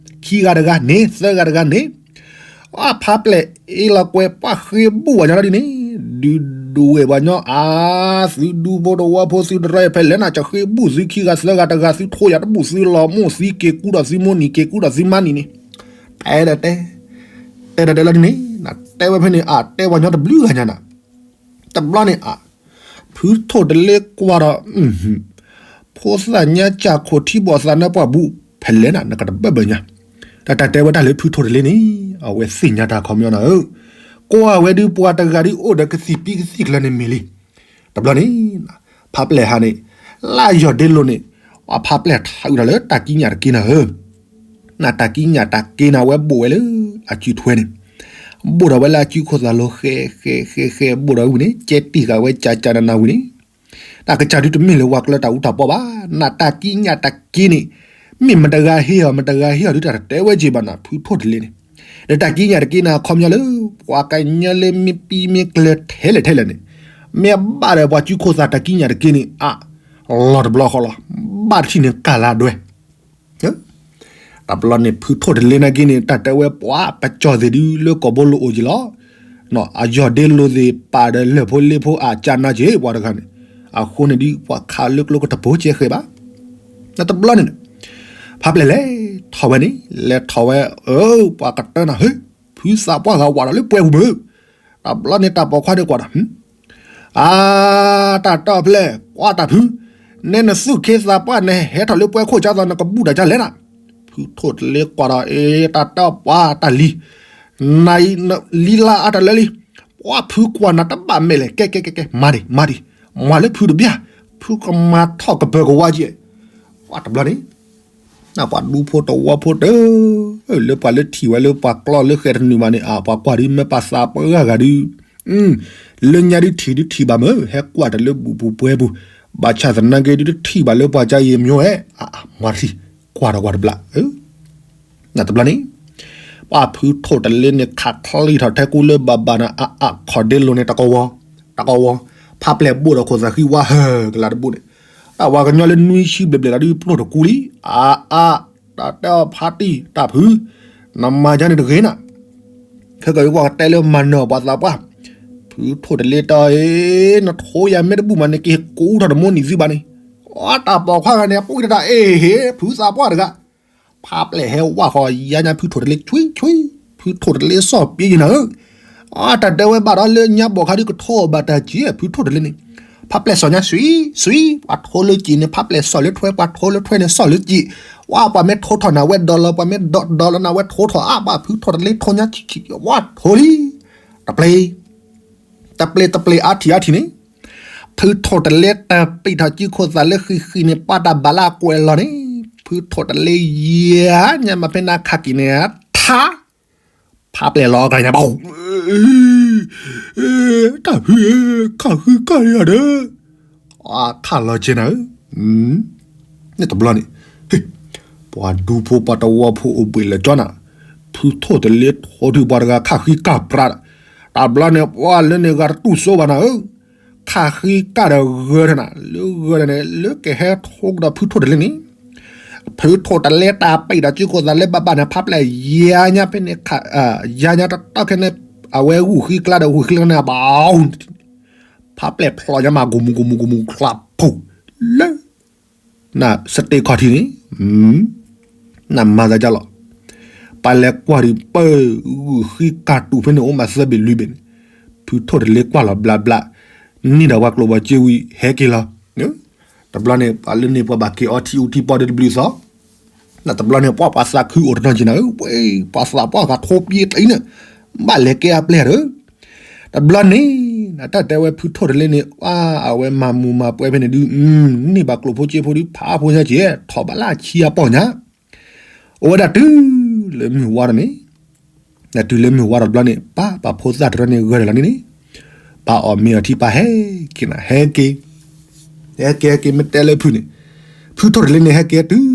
ခံဂၤတဂၤန့ၣ် သၢဂၤတဂၤန့ၣ် ပှၤဖးပျဲၢ်အ့လီၤကွဲ ပှၤဃ့ဘူၣ်ပှၤညီလီၤဒ်န့ၣ်, ဒုးဒူဝဲၢ်ပှၤညီအါ, သုဒူဖိတဝီဖိသုတရၢဖဲလဲၣ်နၤ ကဃ့ဘူၣ်သုခံဂၤသၢဂၤတဂၤ သုထိယၤတဘူၣ် သုလီၤမိၢ်သံက့ၤကူဒီးသုမိၢ်နံၤ က့ၤကူဒီးသုမါနံၤန့ၣ်, တဲဒၣ်တဲ, တဲဒၣ်တဲလီၤဒ်န့ၣ်, တဲဝဲဖဲန့ၣ် အတဲပှၤညီတဘျုးဂၤညါနၤ, တဘျီန့ၣ်အ ဖုထိၣ်တလ့ကွၢ်ဒီး ဖိသၣ်ညါစၢ်ခိၣ်ထံဘီၣ်သးနါပှၢ်ဘူး ဖဲလဲၣ်နၤ နကတဘၢၣ်ဘၢၣ်ညါ, တၢ်တၢ်တဲဝဲတၢ်လၢဖုထိၣ်တလ့န့ၣ် အဝဲသ့ၣ်ညါတၢ်ခီပညီနၤဧၢ, ကွၢ်ဝဲဒုးပှၤတဂၤဒုးအိၣ်ဒီးကသံၣ်ပံကသံၣ်ကျၢၤန့ၣ်မ့ၢ်လံ, တဘျီန့ၣ် ဖးပျဲၢ်ဟးန့ၣ် လၢယီၢ်ဒ့လိၤန့ၣ် ပှၤဖးပျဲၢ်ထးအုးဒီးလၢတၢ်ကံးညာ်တက့နၤဧၢ နတၢ်ကံးညာ်တၢ်က့နၤ အဝဲဘိၣ်ဝဲလၢအစုထွဲန့ၣ်, ဘိၣ်ဒီးဝဲလၢအစုခိၣ်သးလိၤ ဃဲ ဃဲ ဃဲ ဃဲ ဘိၣ်ဒီးဝံၤန့ၣ် ကဲတံၢ်ဃာ်ဝဲကၠးကၠးနးနးဝံၤန့ၣ်, တၢ်ကစၢ်ဒုးတမ့ၢ်လၢပှၤကျၢၤတၢ်အူတၢ်ပီဘၣ်, နတၢ်ကံးညာ်တၢ်က့န့ၣ်, မ့ၢ်မတဂၤဟ့ၣ်အီၤ မတဂၤဟ့ၣ်အီၤဒုးတၢ်တတဲဝဲက့ၤဘၣ်နၤ ဖုထိၣ်တလ့န့ၣ်, ဒီးတၢ်ကံးညာ်တက့နၤခီပညီလၢ ပှၤကညီလၢမ့ၢ်ပံမ့ၢ်ကျၢၤထဲလဲၣ်ထဲလဲၣ်န့ၣ်, မ့ၢ်ဘၣ်ဒီးပှၤစုခိၣ်သးတၢ်ကံးညာ်တက့န့ၣ် အ လီၤတဘျီဃီလီၤ, ဘၣ်တထံၣ်န့ၣ်ကၢ်လၢဒွဲၣ် တဘျီန့ၣ် ဖုထိၣ်တလ့နာ်က့န့ၣ် တၢ်တဲဝဲပှၤပကၠီၣ်သ့ၣ်ဒုးလၢကီၢ်ဘိလိၤအိၣ်က့ၤလီၤ. အယီၢ်ဒ့လိၤသ့ၣ်ပာ်ဒီးလၢၢ်ဖိလ့ဖိအကၢ်နါက့ၤပှၤတဂၤန့ၣ်, အဃိန့ၣ်ဒုး ပှၤခးလၢကျိကတပိၤကဲဃဲၤဘၣ်. တဘျီန့ၣ် ဖးပျဲၢ်လဲၤထီၣ်ဝဲန့ၣ် လဲၤထီၣ်ဝဲ အၢ ပှၤကတၢၢ်နၤ ဟ့ ဖုသးပှၢ်ဂၤဝးဒီးလၢပှဲၤပူၤမုၢ် တဘျီန့ၣ်တၢ်ပိာ်ခွါဒုးကွၢ်ဒီး အါ, တၢ်တီၢ်ဖျဲၣ် ကွၢ်တၢ်ဖု, နဲနသူၣ်ခ့သးပှၢ်နဟဲထီၣ်လၢပှဲၤခိၣ်ကၢ်သိး နကဘူၣ်တၢ်ကၢ်လဲၣ်နၤ. ဖုထိၣ်တလ့ကွၢ်ဒီး အ့ တၢ်တီၢ်ပှၤတၢ်လံၤ, နလံၤလါအါတလၢလံ, ပှၤဖုကွၢ်နၤတဘၣ်မဲာ်လဲၣ်, ကဲကဲကဲကဲ မၤဒံး မၤဒံး, မၤလၢဖုတဘျီ, ဖုကမၤထီၣ်ကပၢၤကဝါကဲ, ပှၤတဘျီန့ၣ် ပှၤဒူဖိတဝီဖိတၢၢ်, လၢပှၤလၢထံၣ်ဝဲလၢပှၤကျီလၢဃဲၤတနုာ်မးန့ၣ် အပှၤကွၢ်ဒုးမ့ၢ်ပှၤသးပှၢ်ဂၤဒုး, လၢညါဒုးထံၣ်ဒုးထံၣ်ဘၣ်မ့ၢ် ဟဲကွၢ်တၢ်လၢဘူၣ်ပူၤပှဲၤပူၤ, ဘၣ်ဆၣ်သနာ်က့ဒုးတထံၣ်ဘၣ်လၢပှၤကါယံာ်မ့ၢ်ဝဲ, အမၤတထံၣ်, ကွၢ်ဒီးကွၢ်တဘျီ, နတဘျီန့ၣ် ပှၤဖုထိၣ်တလ့န့ၣ် ခးချံထီၣ်ထဲကူလၢဘၣ်ဘၣ်နၤ အအါခီၣ်ဒ့လိၤန့ၣ်တကဝီၤ တၢ်ကဝီၤ, ဖးပျဲၢ်ဘိၣ်ဒီးခိၣ်သးဃံဝါဟၢကလးတဘိၣ်န့ၣ်, တၢ်ဝၤကညီလၢနွံဆံဘျဲၣ်ဘျဲၣ်လီၤဒုးပျိၢ်တကူလံ, အါအါ, တၢ်တဲအီၤဖးတံၢ်တၢ်ဖု, နမၤယါန့ၣ်တဂ့ၤနၤ, ခဲကဝီၤကတဲလၢမၤနၢၤပှၤသးပှၢ်, ဖုထိၣ်တလ့တၢ်အံၤ, နထိယၤမ့ၢ်တဘူၣ်မးန့ၣ် က့ၤကူထီၣ်တမိၢ်နံၤသုဘၣ်န့ၣ်, အတၢ်ပိာ်ခွါဂၤန့ၣ် အပူၤတတၢ်အ့ၣ်ဟ့ၣ် ဖုသးပှၢ်တဂၤ ဖးပျဲၢ်ဟဲဝါဃီၤယါညါဖုထိၣ်တလ့ဆွံဆွံ, ဖုထိၣ်တလ့စီၣ်ပ့ယနၤဧၢ, အတၢ်တဲဝဲဘၣ်ဒီးလၢညါဘီၣ်ခါဒုးကထိဘၣ်တၢ်စံး ဖုထိၣ်တလ့န့ၣ်, ဖးပျဲၢ်စီၣ်ညါဆွံဆွံ, ပှၤထိလၢစံးန့ၣ် ဖးပျဲၢ်စီၣ်လၢထွဲ ပှၤထိလၢထွဲန့ၣ်စီၣ်လၢစံး, ဝါပှၤမ့ၢ်ထိထီၣ်နၤဝဲဒီလီၤ ပှၤမ့ၢ်ဒီလီၤနၤဝဲထိထီၣ်အါဘၣ် ဖုထိၣ်တလ့ထိညါဆံးဆံး ဝါထိလံ, တပျ့ တပျ့တပျ့အါထံၣ်အါထံၣ်န့ၣ် ဖုထိၣ်တလ့တၢ်ပံာ်ထီၣ်စုခိၣ်သးလၢဃံဃံန့ၣ် ပှၤတၢ်ဘၣ်လၢအကွဲးလီၤန့ၣ်, ဖုထိၣ်တလ့ယါညါမၤဖဲန့ၣ်ခးက့ၤန့ၣ်, ထါ, ဖးပျဲၢ်လီၤအကျါညါဘၣ်, တၢ်ဖု, ခးဃံကၢ်လံဒီး, ခးလီၤက့ၤနၤဧၢ, န့ၣ်တဘျီန့ၣ်, ပှၤဒူဖိပှၤတဝီဖိအိၣ်ဘှံးလၢကၠီနၤ, ဖုထိၣ်တလ့ထိဒုးပှၤတဂၤခးဃံကၢ်ပြး, တဘျီန့ၣ် ပှၤလၢန့ၣ်ဂၤတတူၢ်စိဘၣ်နၤဧၢ ခးဃံကၢ်ဒီးဂၢၢ်ထီၣ်နၤ လၢဂၢၢ်ထီၣ်န့ၣ် လၢကဟဲထိကဒီးဖုထိၣ်တလ့န့ၣ်, ဖုထိၣ်တလ့တၢ်ပံာ်ဒီးစုခိၣ်သးလၢဘၣ်ဘၣ်န့ၣ် ဖးပျဲၢ်ယါညါဖဲန့ၣ်, ယါညါတတီၢ်ခဲန့ၣ်, အဝဲဂုာ်ဃံကျါဒီးဂုာ်ဃံကျါန့ၣ် အဘၣ်, ဖးပျဲၢ်ဖျိညါမး ကမူၤကမူၤကမူၤချးဖူး, လၢ နစတ့ခီၣ်ထံးန့ၣ်, နမၤသးဒ်လီၤ, ပလဲၤကွၢ်ဒံးပၢၢ်ဂုာ်ဃံကၢ်တူာ်ဖဲန့ၣ် အိၣ်မးသၢဘ့ၣ်လွံၢ်ဘ့ၣ်န့ၣ်, ဖုထိၣ်တလ့ကွၢ်လီၤဘျးဘျး, န့ၢ်ဒီးပှၤကျိၣ်ဘီစ့ဝံၤဟဲက့ၤလီၤ, တဘျီန့ၣ် ပှၤလၢန့ၣ်ပှၤဘၣ်က့ၤအီထံအူထံပီဒီးတဘျုးသီ, နတဘျီန့ၣ် ပှၤပှၤသးခုအိၣ်တနီၤက့ၤနၤဧၢ, ပှၤသးပှၢ်ဂၤထိပှ့ၤတလံန့ၣ်, ဘၣ်လဲၤကဲအပျဲၢ်ဒီး တဘျီန့ၣ် နတၢ်တဲဝဲဖုထိၣ်တလ့န့ၣ် အဝဲမၤမူးမၤပွဲဖဲန့ၣ်ဒုး, န့ၢ်ဘၣ်ကျိၣ်ဖိစ့ဖိဒုး ဖးဖိညါက့ၤ ထီၣ်ဘၣ်လၢအဆံအပီၢ်ညါ, အိၣ်ဝဲဒၣ်တုၤလၢမုၢ်ဝါဒီးန့ၣ်, နတုၤလၢမုၢ်ဝါဒီးတဘျီန့ၣ် ပၢ်ပှၤဖိသၣ်တရၢန့ၣ်ဂၢၢ်ဒီးလီၤန့ၣ်န့ၣ်, ပၢ်အီၣ်မ့ၤအီထံပၢ်ဟဲက့ၤနၤ ဟဲက့ၤ ဟဲက့ၤဟဲက့ၤမ့ၢ်တဲလၢဖုန့ၣ်, ဖုထိၣ်တလ့န့ၣ် ဟဲက့ၤတုၤ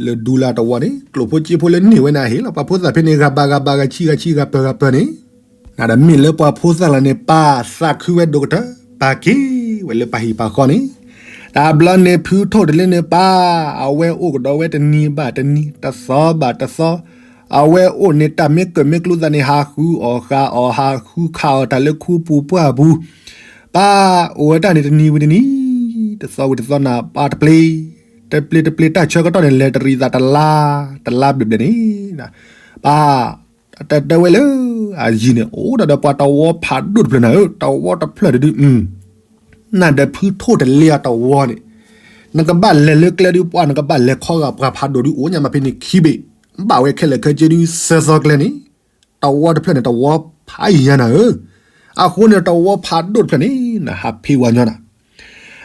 လၢဒူလၢတဝီန့ၣ် ကျိၣ်ဖိစ့ဖိလၢန့ၢ်ဝဲန့ၣ် အဟ့ၣ်လီၤပှၤဖိသၣ်ဖဲန့ၣ် ဂၤဘၣ်ဂၤဘၣ်ဂၤဆံဂၤဆံဂၤပၢၤဂၤပၢၤန့ၣ်, နဒီးမ့ၢ်လၢပှၤဖိသၣ်လီၤန့ၣ် ပၢ်သးခုဝဲဒိၣ်ကတၢၢ် ပၢ်က့ၤဝဲလၢပၢ်ဟံၣ်ပၢ်ဃီန့ၣ်, တဘျီန့ၣ် ဖုထိၣ်တလ့န့ၣ် ပၢ်အဝဲအိၣ်ကဒီးဝဲတနံၤဘၣ်တနံၤ တသီဘၣ်တသီ, အဝဲအိၣ်န့ၣ် တၢ်မ့ၢ်ကၢၢ်မ့ၢ်ကျိသးန့ၣ် ဟးဃုအီၣ်ဃာ်အီၣ် ဟးဃုခးအီၣ်တၢ်လၢခူပူၤပှၢ်ပူၤ, ပၢ်အိၣ်ဝဲတၢ်န့ၣ်တနံၤဝံၤတနံၤ, တသီဝံၤတသီနၤ ပၢ်တပျ့ၤ, တပျ့ၤတပျ့ၤတၢ်ဆၢကတီၢ်န့ၣ် လဲၤတရံးသးတလါ, တလါဘျဲၣ်ဘျဲၣ်န့ၣ်, ပၢ် တၢ်တဲဝဲလၢအယံၤန့ၣ် အိၣ်ဒၣ်ဒီးပှၤတဝီဖးဒိၣ်တဖျၢၣ်နၤဧၢ, တဝီတဖျၢၣ်ဒုး, နဒီးဖုထိၣ်တလ့အတဝီန့ၣ်, နကဘၣ်လဲၤလၢကျဲဒုး ပှၢ်နကဘၣ်လဲၤခီဂာ်ပှၤဖးဒိၣ်ဒုး အိၣ်ညါမးဖဲန့ၣ်ခံဘ့ၣ်, ဘၣ်ဝဲခဲလၢာ်ခဲဆ့ဒုးသၢသီကျဲန့ၣ်, တဝီတဖျၢၣ်န့ၣ် တဝီဖးယံၤညါနၤဧၢ, အဃိန့ၣ် တဝီဖးဒိၣ်တဖျၢၣ်န့ၣ် နဟးဖံးဝၤညီနၤ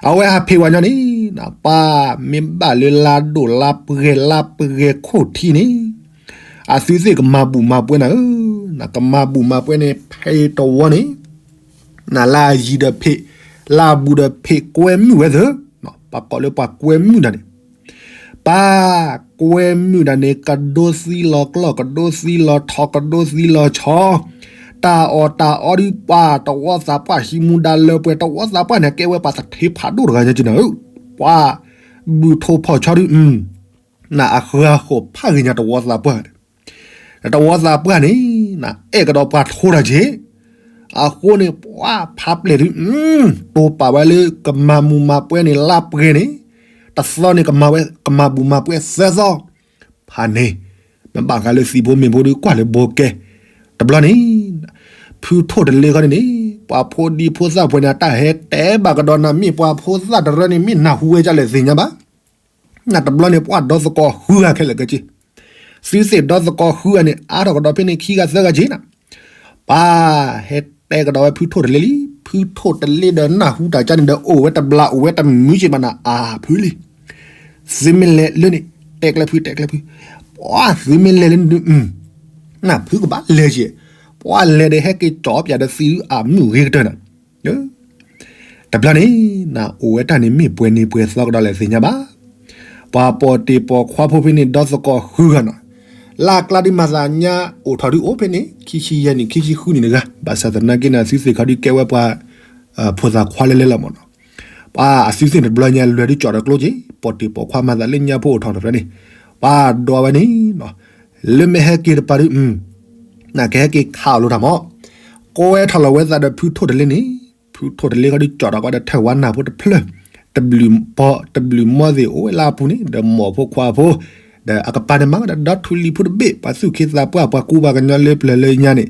အဝဲဟးဖံးဝၤညီန့ၣ်, ပၢ်မ့ၢ်ဘၣ်လၢလါဒိၣ်လါပှဲၤလါပှဲၤခိၣ်ထံးန့ၣ်, အသုသ့ၣ်ကမၤဘူၣ်မၤပွဲနၤဧၢ, နကမၤဘူၣ်မၤပွဲန့ၣ် ဖဲတဝီန့ၣ်, နလၢအယံၤဒီးဖံး, လၢအဘူးဒီးဖံးကွဲမုာ်ဝဲသၢ, ပှၤကိးလၢပှၤကွဲမုာ်နၤန့ၣ် ပၢ်ကွဲမုာ်ဒၣ်န့ၣ် ကဒိသံလီၤကျီၢ် ကဒိသံလီၤထီ ကဒိသံလီၤဆီ, တၢ်အီၣ်တၢ်အီဒုး ပှၤတဝီသးပှၢ်ဟံးမူဒါလၢပှဲၤ တဝီသးပှၢ်န့ၣ် ကဲဝဲပှၤသထ့ဖးဒိၣ်တဂၤညါက့နၤဧၢ, ပှၤဘူၣ်ထိၣ်ဖီၣ်ဆီဒုး နအဃၢၤဃီၤဖးဂ့ၤညါတဝီသးပှၢ် တဝီသးပှၢ်န့ၣ် နအဲၣ်ကဒီးပှၤထိတၢ်က့, အဃိန့ၣ် ပှၤဖးပျဲၢ်ဒုး တိာ်ပာ်ဝဲလၢကမၤမူးမၤပွဲန့ၣ် လါပှဲၤန့ၣ် တသီန့ၣ် ကမၤဝဲ ကမၤဘူၣ်မၤပွဲသၢသီ, ဖးန့ၣ် မ့ၢ်ဘၣ်ဃးလၢသံးဖိမ့ၢ်ဖိဒုး ကွၢ်လၢဘိကဲ, တဘျီန့ၣ် ဖုထိၣ်တလ့ခီန့ၣ်န့ၣ် ပှၤဖိဒံဖိသၣ်ပှဲၤန့ၣ် အတၢ်ဟဲတဲဘၣ်ကဒီးနၤ မ့ၢ်ပှၤဖိသၣ်တရၢန့ၣ် မ့ၢ်နၢ်ဟူဝဲဒ်လဲၣ်သ့ၣ်ညါဘၣ် နတဘျီန့ၣ် ပှၤဒီသကိးဃုဂၤခဲလၢာ်က့, သုသ့ၣ်ဒီသကိးဃုဂၤန့ၣ် အါထီၣ်ကဒီးဖဲန့ၣ်ခံဂၤသၢဂၤက့နၤ, ပၢ်ဟဲတဲကဒီးဝဲဖုထိၣ်တလ့လံ, ဖုထိၣ်တလ့ဒီးနၢ်ဟူတၢ်ကါန့ၣ်ဒီး အိၣ်ဝဲတဘျီ အိၣ်ဝဲတမုာ်က့ဘၣ်နၤ အၢ ဖုလံ, သုမ့ၢ်လဲၤလၢန့ၣ် တဲကျဲဖု တဲကျဲဖု, ပှၤသုမ့ၢ်လဲၤလၢန့ၣ်ဒုး နၢ်ဖုကဘၣ်လဲၤက့, ပှၤလဲၤဒီးဟဲက့ၤကၠီပၠးဒီးသံးအမုၣ်ဂ့ၤကတၢၢ်နၤ တဘျီန့ၣ် နအိၣ်ဝဲတၢ်န့ၣ်မ့ၢ်ပှဲၤန့ၢ်ပှဲၤသီကဒီးလဲၣ်သ့ၣ်ညါဘၣ်, ပှၤပိာ်တ့ၢ်ပိာ်ခွါဖိဖဲန့ၣ် ဒီသကိးဃုဂၤနီၤ, လၢအကျါဒုးမၤသးညါအိၣ်ထီၣ်ဒုးအိၣ်ဖဲန့ၣ် ခံဆံယဲၢ်နံၣ် ခံဆံဃုနံၣ်တဂၤ, ဘၣ်ဆၣ်သနာ်က့န့ၣ် သုသ့ၣ်ခီဒုးကဲဝဲပှၤ ဖိသၣ်ခွါလဲလဲလီၤမၢ်နီၤ. ပှၤအစုသ့ၣ်န့ၣ်တဘျီညါ လွဲၤဒုးကၠီၣ်ဒီးကျိက့ၤ ပီၣ်တ့ၢ်ပိာ်ခွါမၤသးလၢညါဖိအိၣ်ထီၣ်တရၢန့ၣ်, ပှၤဒွးဝဲန့ၣ်နီၤ, လၢမ့ၢ်ဟဲက့ၤတပၤဒုး နကဟဲက့ၤခးအီၤလိာ်တၢ်မၢ်. ကွဲထီၣ်လီၤဝဲသးဒီးဖုထိၣ်တလ့န့ၣ်, ဖုထိၣ်တလ့ဃီဒုးကၠီၣ်ဒီးကွၢ်ဒီးထၢၣ်ဝါနၢ်ဖိတဖျၢၣ်, တဘျုးပီ တဘျုးမီသ့ၣ်အိၣ်ဝဲလၢအပူၤန့ၣ် ဒီးမိၢ်ဖိခွါဖိ, ဒီးအကပၤန့ၣ် မၤကဒီးဒီထူလံၤဖိတဘ့ၣ် ပှၤသူၣ်က့သးပှၢ် ပှၤကူပှၤကညီလၢပျၢၤလၢညါန့ၣ်,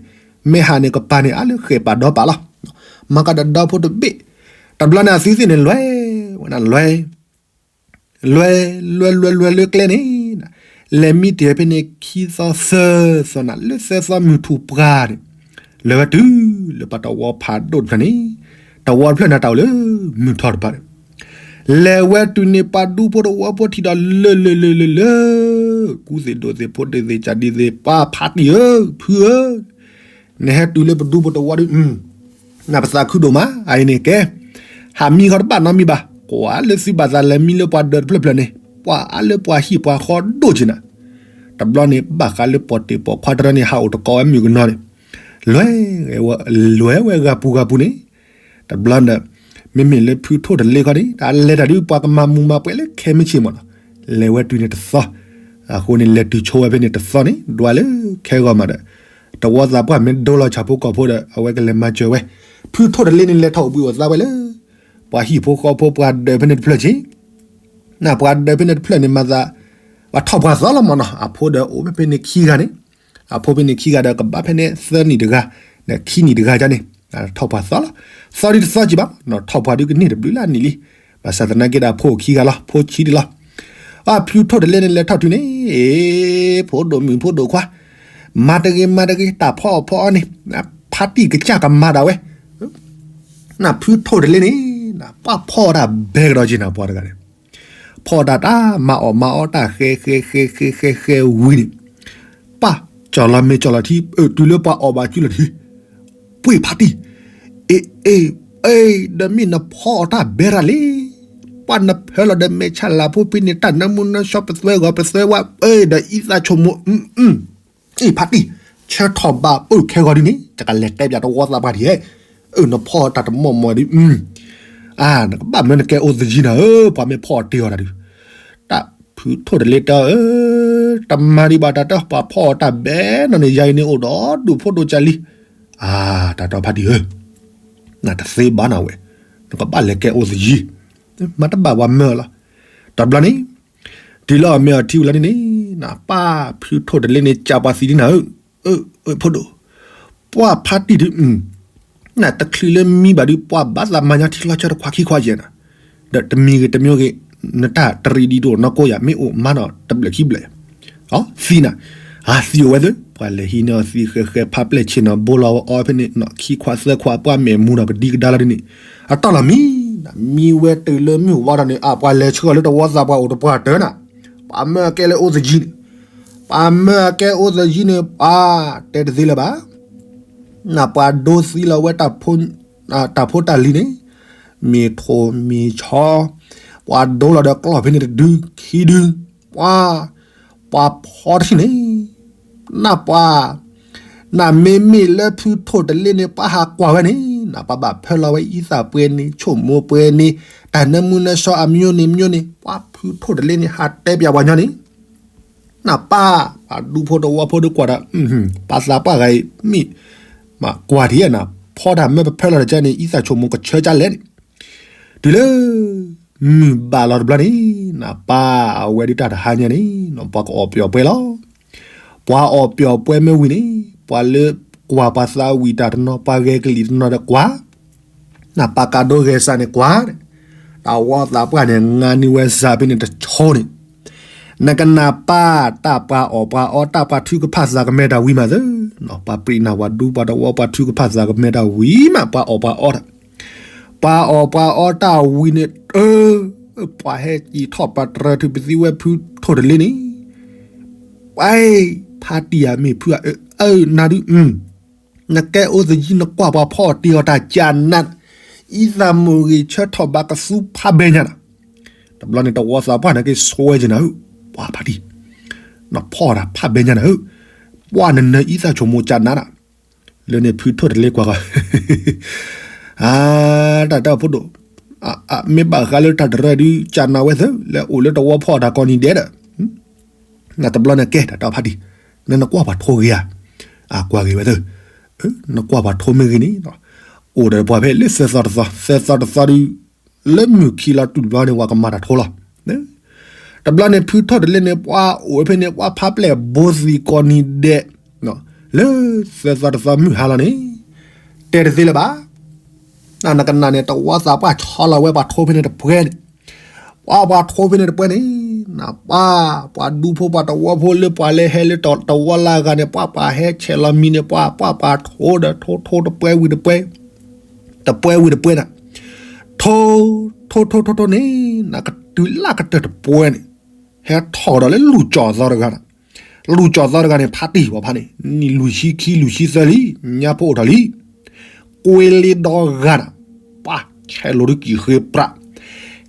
မ့ၢ်ဟးန့ၣ်ကပၤန့ၣ် အါလၢဃဲၣ်ပာ်ဒီပာ်လီၤ. မၤကဒီးဒီဖိတဘ့ၣ်, တဘျီန့ၣ်အစုသ့ၣ်န့ၣ် လွဲၤဝဲနၤ လွဲၤ လွဲၤ လွဲၤ လွဲၤ လွဲၤလၢကျဲန့ၣ်, လဲၤမံတ့ၢ်ဖဲန့ၣ်ခံသီသၢသီနၤ လၢသၢသီမုၢ်ထူၣ်ပှၢ်န့ၣ်, လဲၤဝဲတုၤလၢပှၤတဝီဖးဒိၣ်တဖျၢၣ်န့ၣ်, တဝီတဖျၢၣ်န့ၣ်တၢ်အိၣ်လၢမုၢ်ထီၣ်တဖၣ်န့ၣ်, လဲၤဝဲတုၤန့ၣ် ပှၤဒူဖိတဝီဖိထံၣ်ဒီးလၢာ်လၢာ်လၢာ်လၢာ်လၢာ်, ကူသ့ၣ်ဒိၣ်သ့ၣ်ဖိဒိၣ်သ့ၣ်ကၢ်ဒံသ့ၣ် ပှၤဖးတံၢ်ဧၢ, ဖုဧၢ နဟဲတုၤလၢပဒူဖိတဝီဒီး, နပသးခုဒိၣ်မး အအံၤန့ၣ်ကဲ, ဟးမံဃီတဘၣ်နီတမံၤဘၣ်, ကွၢ်လၢသုဘၣ်သးလဲၤမံလၢပှၤဒၢးတဖျၢၣ်ဖျၢၣ်န့ၣ်, ပှၤအါလၢပှၤဟံၣ်ပှၤဃီဒိၣ်က့ၤနၤ, တဘျီန့ၣ် ဘၣ်ဃးလၢပီၣ်တ့ၢ်ပိာ်ခွါတရၢန့ၣ် ဟးအိၣ်တကိးဝဲမုၣ်ကနီၤန့ၣ်, လွဲၤ လွဲၤဝဲဂၤပူၤဂၤပူၤန့ၣ်, တဘျီဒီး, မ့မ့ၢ်လၢဖုထိၣ်တလ့ခီန့ၣ် တၢ်လဲၤတၢ်ဒုးပှၤကမၤမူၤမၤပှဲၤလၢခဲမုၢ်ဆ့ၣ်မၢ်နီၤ, လဲၤဝဲတုၤန့ၣ်တသီ, အဃိန့ၣ် လဲၤတုၤဆိဝဲဖဲန့ၣ်တသီန့ၣ် ဒွးလၢခဲဂီၤမးဒီး, တဝီသးပှၢ်မ့ၢ်ဒိလီၤဆၣ်ဖိကီၢ်ဖိဒီး အဝဲကလဲၤမၤစၢၤဝဲ, ဖုထိၣ်တလ့န့ၣ် လဲၤထီၣ်အိၣ်ဘှံးအိၣ်သါဝဲလၢ ပှၤဟံၣ်ဖိဃီဖိပှၤဒၢးဖဲန့ၣ်တဖျၢၣ်က့ၤ နပှၤဒၢးဖဲန့ၣ်တဖျၢၣ်န့ၣ် မၤသး, ပှၤထီၣ်ပှၤသီလီၤမၢ်နီၤ, အဖိဒီးအိၣ်ဝဲဖဲန့ၣ်ခံဂၤန့ၣ်, အဖိဖဲန့ၣ်ခံဂၤဒီးကဘၣ်ဖဲန့ၣ်သၢနံၣ်တဂၤ, ဒီးခံနံၣ်တဂၤန့ၣ်, ထီၣ်ပှၤသီလီၤ, သီဒုတသီကံဘၣ်, ထီၣ်ပှၤဒုကန့ၢ်တဘျုးလၢအနံၣ်လံ, ဘၣ်ဆၣ်သနာ်က့ဒီးအဖိခံဂၤလီၤ, ဖိဆံးဒံးလီၤ, အဖုထိၣ်တလ့န့ၣ် လဲၤထီၣ်တုၤန့ၣ်, ဖိဒိၣ်မုၣ်ဖိဒိၣ်ခွါ, မၤတဂ့ၤမၤတဂ့ၤ တၢ်ဖီအီၣ်ဖီအီန့ၣ်, ဖါတံၢ်ကစၢ်ကမၤဒၣ်ဝဲ နဖုထိၣ်တလ့န့ၣ်, ပှၤဖီအီၣ်တၢ်ဘဲကဒီးက့ၤနၤပှၤတဂၤန့ၣ်, ဖီအီၣ်တၢ်တၢ်မၤအီၣ်မၤအီတၢ်ဃဲဃဲဃဲဃဲဃဲဃဲဝံၤန့ၣ်, ပၢ်ကၠီၣ်လီၤမ့ၢ်ကၠီၣ်လီၤထံ, တုၤလၢပှၤအီၣ်ဘၣ်ကုလီၤထံ, ပှ့ၤဖါတံၢ်, အ့ အ့ အ့ ဒီးမ့ၢ်နဖီအီၣ်တၢ်ဘဲတၢ်လံ, ပှၤနဖၢလီၤဒီးမဲာ်ဆၣ်လၤဖိဖဲန့ၣ် တၢ်နၢမူနၢဆှီပသွဲဂီၤပသွဲဝါ အ့ ဒီးအံသၣ်ဆိကမိၣ် အ့ ဖါတံၢ်, ဆၢထီၣ်ဘၣ်ပၢၢ်ခဲဂီၤဒ်န့ၣ် တကလဲၤတဲပၠးတဝီသးပှၢ်ဒံး, အၢ နဖီအီၣ်တၢ်တမီၢ်မီၢ်ဒ်, အါ နကဘၣ်မၢနကဲအိၣ်သယံၤနၤဧၢ, ပှၤမ့ၢ်ဖီအီၣ်တ့ၢ်အီၤတၢ်ဒုး, တၢ်ဖုထိၣ်တလ့တၢ်ဧၢ, တမၤဒံးဘၣ်တၢ်တၢ် ပှၤဖီအီၣ်တၢ်ဘဲနီၢ်န့ၣ် ယၤအံၤန့ၣ်အိၣ်ဒီးဒူၣ်ဖိဒိၣ်ကၢ်လံ, အါ တၢ်တီဖါတံၢ်ဧၢ, နတသ့ဘၣ်နၤဝဲ, နကဘၣ်လဲၤကဲအိၣ်သယံၤ, မၤတဘၣ်ပှၤမၢလီၤ, တဘျီန့ၣ် တုၤလၢအီၣ်မ့ၤအီထံဝံၤလီၤန့ၣ်န့ၣ်, နပၢ်ဖုထိၣ်တလ့န့ၣ် ကးပှၤသံဒ်နၤဧၢ, အၢ ဖိဒိၣ်, ပှၤဖါတံၢ်ဒုး, နတချုးလၢမံဘၣ်ဒုး ပှၤဘၣ်သးမၤညီထံလီၤဆၢတခွးခံခွးယဲၢ်နၤ, ဒီးတမံၤဂ့ၤတမံၤဂ့ၤ, နတၢ်တရံးဒံးဒိၣ်နီၢ်ကိးယၤ မ့ၢ်အိၣ်မၤနီၣ်တဘျၢၣ်ခံဘျၢၣ်, အသံနၤ, အသံအိၣ်ဝဲသ့ၣ် ပှၤလဲၤဟံးန့ၢ်အီၤသံဃဲဃဲ ဖးပျဲၢ်ဆ့ၣ်နီၤ ဘိလီၤအီၤဖဲန့ၣ် ခံခွးသၢခွး ပှၤမဲာ်မူနီၤကဒံကဒါလီၤဒ်န့ၣ်, အတီၢ်လီၤမံ, မံဝဲတုၤလၢမုၢ်ဝါထီၣ်န့ၣ် အပှၤလဲၤဆှၢအီၤလၢတဝီသးပှၢ်အိၣ် တပှၢ်တၢၢ်နၤ, ပှၤမၢအကဲလၢအိၣ်သယံၤန့ၣ်, ပှၤမၢအကဲအိၣ်သယံၤန့ၣ် ပှၤတဲတသ့လၢၤဘၣ် နပှၤဒိသံလီၤဝဲ တၢ်ဖိတၢ်လံၤန့ၣ်, မ့ၤထိၣ်မ့ၤဆီ, ပှၤဒိလီၤဒီးကျီၢ်ဖဲန့ၣ်တဒုခံဒု, ပှၤ, ပှၤဖီတထံၣ်န့ၣ်, နပှၤ, နမ့မ့ၢ်လၢဖုထိၣ်တလ့န့ၣ် ပှၤဟးကွၢ်ဝဲန့ၣ်, နပှၤဘၣ်ဖၢလီၤဝဲအံသၣ်ပှဲၤန့ၣ် ဆိကမိၣ်ပှဲၤန့ၣ်, တၢ်နၢမူနၢဆှီအမျိုးန့ၣ်မျိုးန့ၣ် ပှၤဖုထိၣ်တလ့န့ၣ် ဟးတဲပၠးပှၤညီန့ၣ် နပၢ်, ပှၤဒူဖိတဝီဖိဒီးကွၢ်ဒီး, ပှၤသးပှၢ်ဂၤအံၤ မ့ၢ်မၤကွၢ်ထံၣ်နၤ, ဖီတၢ်မၢပဖၢလီၤတကဲန့ၣ် အံသၣ်ဆိကမိၣ်ကဆၢကလဲၣ်န့ၣ်, တုၤလၢ မုၢ်ဘၣ်လီၤတဘျီန့ၣ်, နပၢ်အဝဲဒုးတၢ်တဟါညါန့ၣ် ပှၤကအီၣ်ပျီၣ်ပှဲၤလီၤ. ပှၤအီၣ်ပျီၣ်ပှဲၤမ့ၢ်ဝံၤန့ၣ် ပှၤလၢကွၢ်ပှၤသးဝံၣ်တၢ်တနီၤ ပှၤဂဲၤကလံၣ်တနီၤဒီးကွၢ် နပၢ်ကးဒိဂဲၤစးန့ၣ်ကွၢ်, တၢ်ဝီသးပှၢ်န့ၣ် ငါန့ၢ်ဝဲစးဖဲန့ၣ်တဆီန့ၣ်, နကနၢ်ပၢ်တၢ်ပှၤအီၣ်ပှၤအီတၢ်ပှၤထုကဖၣ်သးကမဲတၢ်ဝံၤမးသၢ, ပှၤပြံးနၢ်ပှၤဒူပှၤတဝီပှၤထုကဖၣ်သးကမဲတၢ်ဝံၤမး ပှၤအီၣ်ပှၤအီတၢ်, ပှၤအီၣ်ပှၤအီတၢ်ဝံၤန့ၣ် အၢ, ပှၤဟဲကံၣ်ထီၣ်ပတြၢၤထုးပသံဝဲဖုထိၣ်တလ့န့ၣ်, ပှၤ, ဖါတံၢ်ဧါ မ့ၢ်ဖုဧါ, အၢ နၤဒုး နကဲအိၣ်သယံၤ နကွၢ်ပှၤဖီအီၣ်တ့ၢ်အီၤတၢ်ကၢ်နး, အံသၣ်မိၢ်ဂ့ၤဆၢထီၣ်ဘၣ်ကသူဖးဘဲညါနၤ, တဘျီန့ၣ် တဝီသးပှၢ်န့ၣ်က့ၤဆိဝဲက့ၤနၤဧၢ, ပှၤဖါတံၢ်, နဖီအီၣ်တၢ်ဖးဘဲညါနၤဧၢ, ပှၤနနၢၤအံသၣ်ဆိကမိၣ်ကၢ်နးနၤ, လၢန့ၣ်ဖုထိၣ်တလ့ကွၢ်ဃီ အတၢ်တဲအဖိဒိၣ်, မ့ၢ်ဘၣ်ဃးလၢတၢ်တရၢဒုး ကနၣ်ဝဲသၢ လၢအိၣ်လၢတဝီဖီအတၢ်ကိးနံၤဒဲးဒီး, နတဘျီန့ၣ်ကဲ တၢ်တဲဖါတံၢ်, နနကွၢ်ပှၤထိဂ့ၤဧါ, အကွၢ်ဂ့ၤဝဲသၢ, နကွၢ်ပှၤထိမ့ၢ်ဂ့ၤန့ၣ်, အိၣ်ဒီးပှၤဖဲလၢသၢသီတသီ သၢသီတသီဒုး လၢမုၢ်ခံလီၤတုၤတဘျီန့ၣ် ပှၤကမၤတၢ်ထိလီၤ. တဘျီန့ၣ် ဖုထိၣ်တလ့န့ၣ် ပှၤအိၣ်ဝဲဖဲန့ၣ် ပှၤဖးပျဲၢ်ဘိသံကိးနံၤဒဲး, လၢသၢသီတသီမုၢ်ဟါလီၤန့ၣ်, တဲတသ့လၢၤဘၣ်. နကနၣ်န့ၣ် တဝီသးပှၢ်ဆီလီၤဝဲပှၤထိဖဲန့ၣ်တပှဲၤန့ၣ်, ပှၤပှၤထိဖဲန့ၣ်တပှဲၤန့ၣ်, နပှၤ ပှၤဒူဖိပှၤတဝီဖိလၢပှၤလဲၤဟဲလၢတဝီလၢအဂၤန့ၣ် ပှၤပှၤဟဲဆဲးလီၤမံၤန့ၣ် ပှၤပှၤပှၤထိဒီးထိထိတပှဲၤဝံၤတပှဲၤ, တပှဲၤဝံၤတပှဲၤနၤ, ထိ ထိထိထိထိန့ၣ် နကတုၤလၢကတၢၢ်တပှဲၤန့ၣ်, ဟဲထီၣ်ကဒီးလၢလူၢ်ကၠီၣ်သီတဂၤန့ၣ်, လူၢ်ကၠီၣ်သီတဂၤန့ၣ် ဖါတံၢ်ပှၤဖါန့ၣ် နံၣ်လွံၢ်ဆံခံလွံၢ်ဆံသၢလံ, ညါဖိအိၣ်ထီၣ်လံ, ကွ့လ့ဒီဂၤန့ၣ်, ပှၤဆဲးလိာ်ဒုးကံၢ်ဃ့ပြး,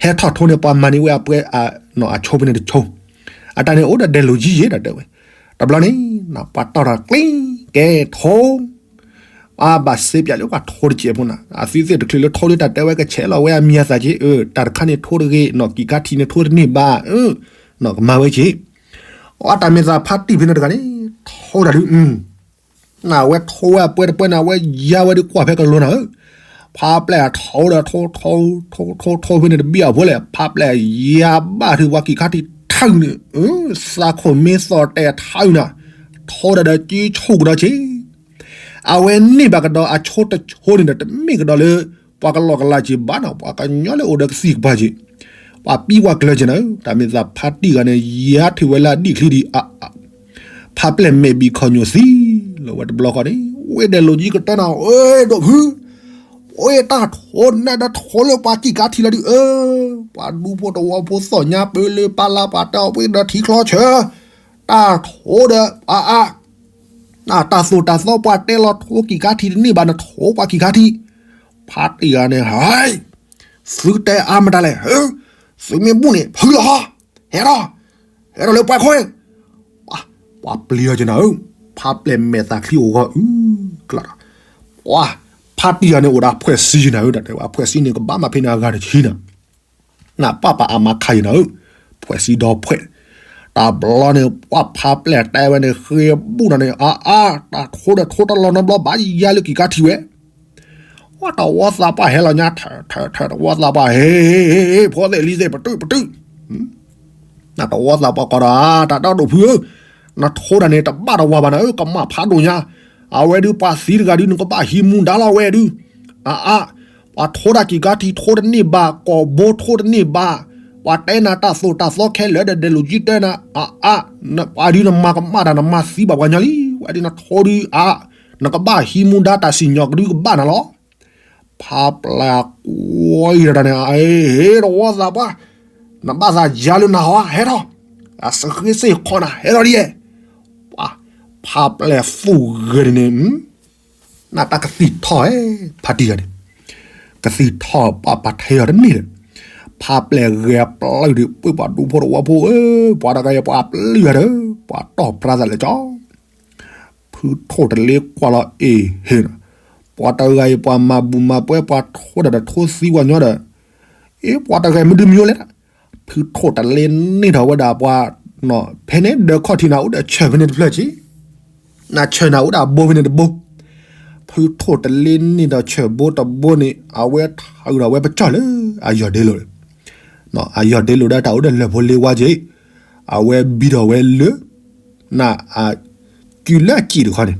ဟဲထီၣ်ထိန့ၣ် ပှၤမၤန့ၢ်ဝဲအပှဲၤ, အဆိဖဲန့ၣ်တဆိ, အတၢ်န့ၣ်အိၣ်ဒီးဒဲးလိာ်ကံယဲၢ်တၢ်တဲဝဲ, တဘျီန့ၣ်, ပှၤတီၢ်ထီၣ်ကျ့ကဲထိ အဘၣ်စ့ပၠးလၢပှၤထိတစဲးဖိနၤ, အသုသ့ၣ်တချုးလၢထိလၢတၢ်တဲဝဲကဆဲးလီၤဝဲအမံၤအသၣ်က့, တၢ်တခါန့ၣ်ထိတဂ့ၤ, နီၢ်ကံၢ်ခါထံးန့ၣ်ထိတန့ၢ်ဘၣ်, နီၢ်ကမၤဝဲက့, အတၢ်မ့ၢ်သးဖါတံၢ်ဖဲန့ၣ်တဂၤန့ၣ်, ထိတၢ်ဒုး, နဝဲထိဝဲအပှဲၤတပှဲၤန့ၣ် အဝဲယါဝဲဒုးကွၢ်ဖဲကလိၤနၤဧၢ, ဖါပျဲၢ်အထိဒီးထိ ထိ ထိ ထိ ထိဖဲန့ၣ်တဘံၣ်အဖိလဲၣ်, ဖါပျဲၢ်ယါဘၣ်ထုးပှၤကံၢ်ခါထံးထၢန့ၣ်, သးခိၣ်မ့ၢ်သီၣ်တဲာ်ထၢနၤ, ထိဒီးဒီးက့ဆိၣ်ကဒီးက့ အဝဲန့ၢ်ဘၣ်ကဒီးအဆိတဆိန့ၣ်ဒီး တမ့ၢ်ကဒီးလၢ ပှၤကလီၢ်ကလးက့ၤဘၣ်နီၤ, ပှၤကညီလၢအိၣ်ဒီးကသံၣ်ကပၤက့ၤ, ပှၤပံဝဲကျၢၤက့ၤနၤဧၢ, တၢ်မ့ၢ်သးဖါတံၢ်ဂၤန့ၣ် ယါထုးဝဲလၢအဒံၣ်ချံဒံးအါအါ, ဖါပျဲၢ်မဲာ်ဘံၣ်ခီၣ်ညိၣ်သံလီၤဝဲတဘျီဃီန့ၣ်, ဝ့ၢ်ဒဲးလိာ်ကံကတၢၢ်နၤ, အဲ ဒိၣ်ဖု ဝ့ၢ်တၢ်ထိနၤဒီးထိလၢပှၤကံၢ်ခါထံးလီၤဒုးအၢ, ပှၤဒူဖိတဝီဖိသီၣ်ညါပၢလၢပၢ်လၢပှၤတဲအီၤဝ့ၢ်ဒီးထံချီဆၢ, တၢ်ထိဒီးအါအါ, တၢ်သိၣ်တၢ်သီပှၤတဲလီၤထိကံၢ်ခါထံးတန့ၢ်ဘၣ်နထိပှၤကံၢ်ခါထံး, ဖါတံၢ်ဂၤန့ၣ် ဟဲ သုတဲအါမတၤလဲၣ်, သုမ့ၢ်ဘူၣ်န့ၣ် ဖုလီၤ, ဟဲထီၣ်, ဟဲထီၣ်လၢပှၤခိၣ်, ပှၤပျံၤအီၤက့ၤနၤဧၢ, ဖါပျဲၢ်မဲာ်သးချံအိၣ်ဂီၢ်အုကျးဒီး, ပှၤ ဖါတံၢ်ဂၤန့ၣ်အိၣ်ဒီးအဖှဲၣ်စံယ့ၤနၤဧၢ, တၢ်တဲဝဲအဖှဲၣ်စံန့ၣ် ကဘၣ်မၤဖဲန့ၣ်အဂၤတဆံနၤ နပၢ်ပာ်အမါခါယံၤနၤဧၢ, ဖှဲၣ်စံဒီဖှဲၣ်, တဘျီန့ၣ် ပှၤဖါပျဲၢ်တဲဝဲန့ၣ် ဃ့ဘူၣ်နၤန့ၣ် အါအါ, တၢ်ထိဒီးထိတလီၤနီတဘျီ ဘၣ်ယါလၢကံၢ်ခါထံးဝဲ, ဝဲတဝီသးပှၢ်ဟဲလီၤညါ ထၢထၢထၢ တဝီသးပှၢ် ဟ့ ဟ့ ဟ့ ဟ့ ဖိသ့ၣ်လံၤသ့ၣ် ပတုာ် ပတုာ်, နတဝီသးပှၢ်ကိးဒီး တၢ်ဒိၣ်ဖုဧၢ, နထိတၢ်န့ၣ် တဘၣ်တဝၤဘၣ်နၤဧၢ, ကမၣ်ဖးဒိၣ်ညါ, အဝဲဒုးပှၤသံတဂၤဒုး နကဘၣ်ဟံးမူဒါလီၤဝဲဒုး, အါအါ, ပှၤထိတၢ်ကံၢ်ခါထံးထိတန့ၢ်ဘၣ်, ကိာ်ဘိထိတန့ၢ်ဘၣ်, ပှၤတဲနၤတၢ်သိၣ်တၢ်သီခဲလၢာ်ဒီး ဒဲးလိာ်ကံတဲနၤ, အါအါ, ပှၤဒုးနမၤကမၣ်တၢ် နမၤသံဘၣ်ပှၤညီလံ, ဝဲဒုးနထိဒုးအါ, နကဘၣ်ဟံးမူဒါတၢ်စံၣ်ညီၣ်ကဒုကဘၣ်နၤလီၤ. ဖါပျဲၢ်ကွံာ်တၢ်န့ၣ် ဟ့ တဝီသးပှၢ်, နဘၣ်သးယါလၢနဟီ ဟဲထီၣ်, အစဃ့စ့ၢ်ခီနၤ ဟဲထီၣ်ဒ်ယဲ, ဖါပျဲၢ်သူၣ်ဂဲၤန့ၣ်န့ၣ်, နတၢ်ကသံၣ်ထီၣ်ဧဲ, ဖါတံၢ်ဂၤန့ၣ်, ကသံၣ်ထီၣ်ပှၤပာ်ထဲအီၤတန့ၢ်ဒီး, ဖါပျဲၢ်ဂဲၤပျုၢ်ဒီး ပှ့ၤပှၤဒူဖိတဝီဖိဧၢ, ပှၤတဂၤအံၤပှၤပျုၢ်ဂၤဒီး, ပှၤတီၢ်ပြါသးလဲၤကၠီ ဖုထိၣ်တလ့ကွၢ်လီၤအ့ၣ်ဟ့ၣ်နီၤ, ပှၤတဂၤအံၤပှၤမၤဘူၣ်မၤပှဲၤ ပှၤထိတၢ်ဒီးထိသံပှၤညီဒီး, အ့ ပှၤတဂၤမ့ၢ်ဒုးမံၤလဲၣ်, ဖုထိၣ်တလ့န့ၢ်ထီၣ်ဝဲဒၣ်ပှၤ, ဖဲန့ၣ်ဒၢးခီၣ်ထံးနၤအိၣ်ဒီးဆၢၣ်ဖဲန့ၣ်တဖျၢၣ်ဆံ, နဆၢၣ်နၤအိၣ်ဒီးအဘိဖဲန့ၣ်တဘိ, ဖုထိၣ်တလ့န့ၢ်ထီၣ်ဆၢၣ်ဘိတဘိန့ၣ် အဝဲထုးထီၣ်ဝဲပကၠီၢ်လၢအယီၢ်ဒ့လိာ် အယီၢ်ဒ့လိာ်ဒီးတၢ်အိၣ်ဒီးလၢၢ်ဖိလ့ဝါက့ၤ, အဝဲဘံထီၣ်ဝဲလၢ, န, အစုလၢအစံၣ်တခီန့ၣ်,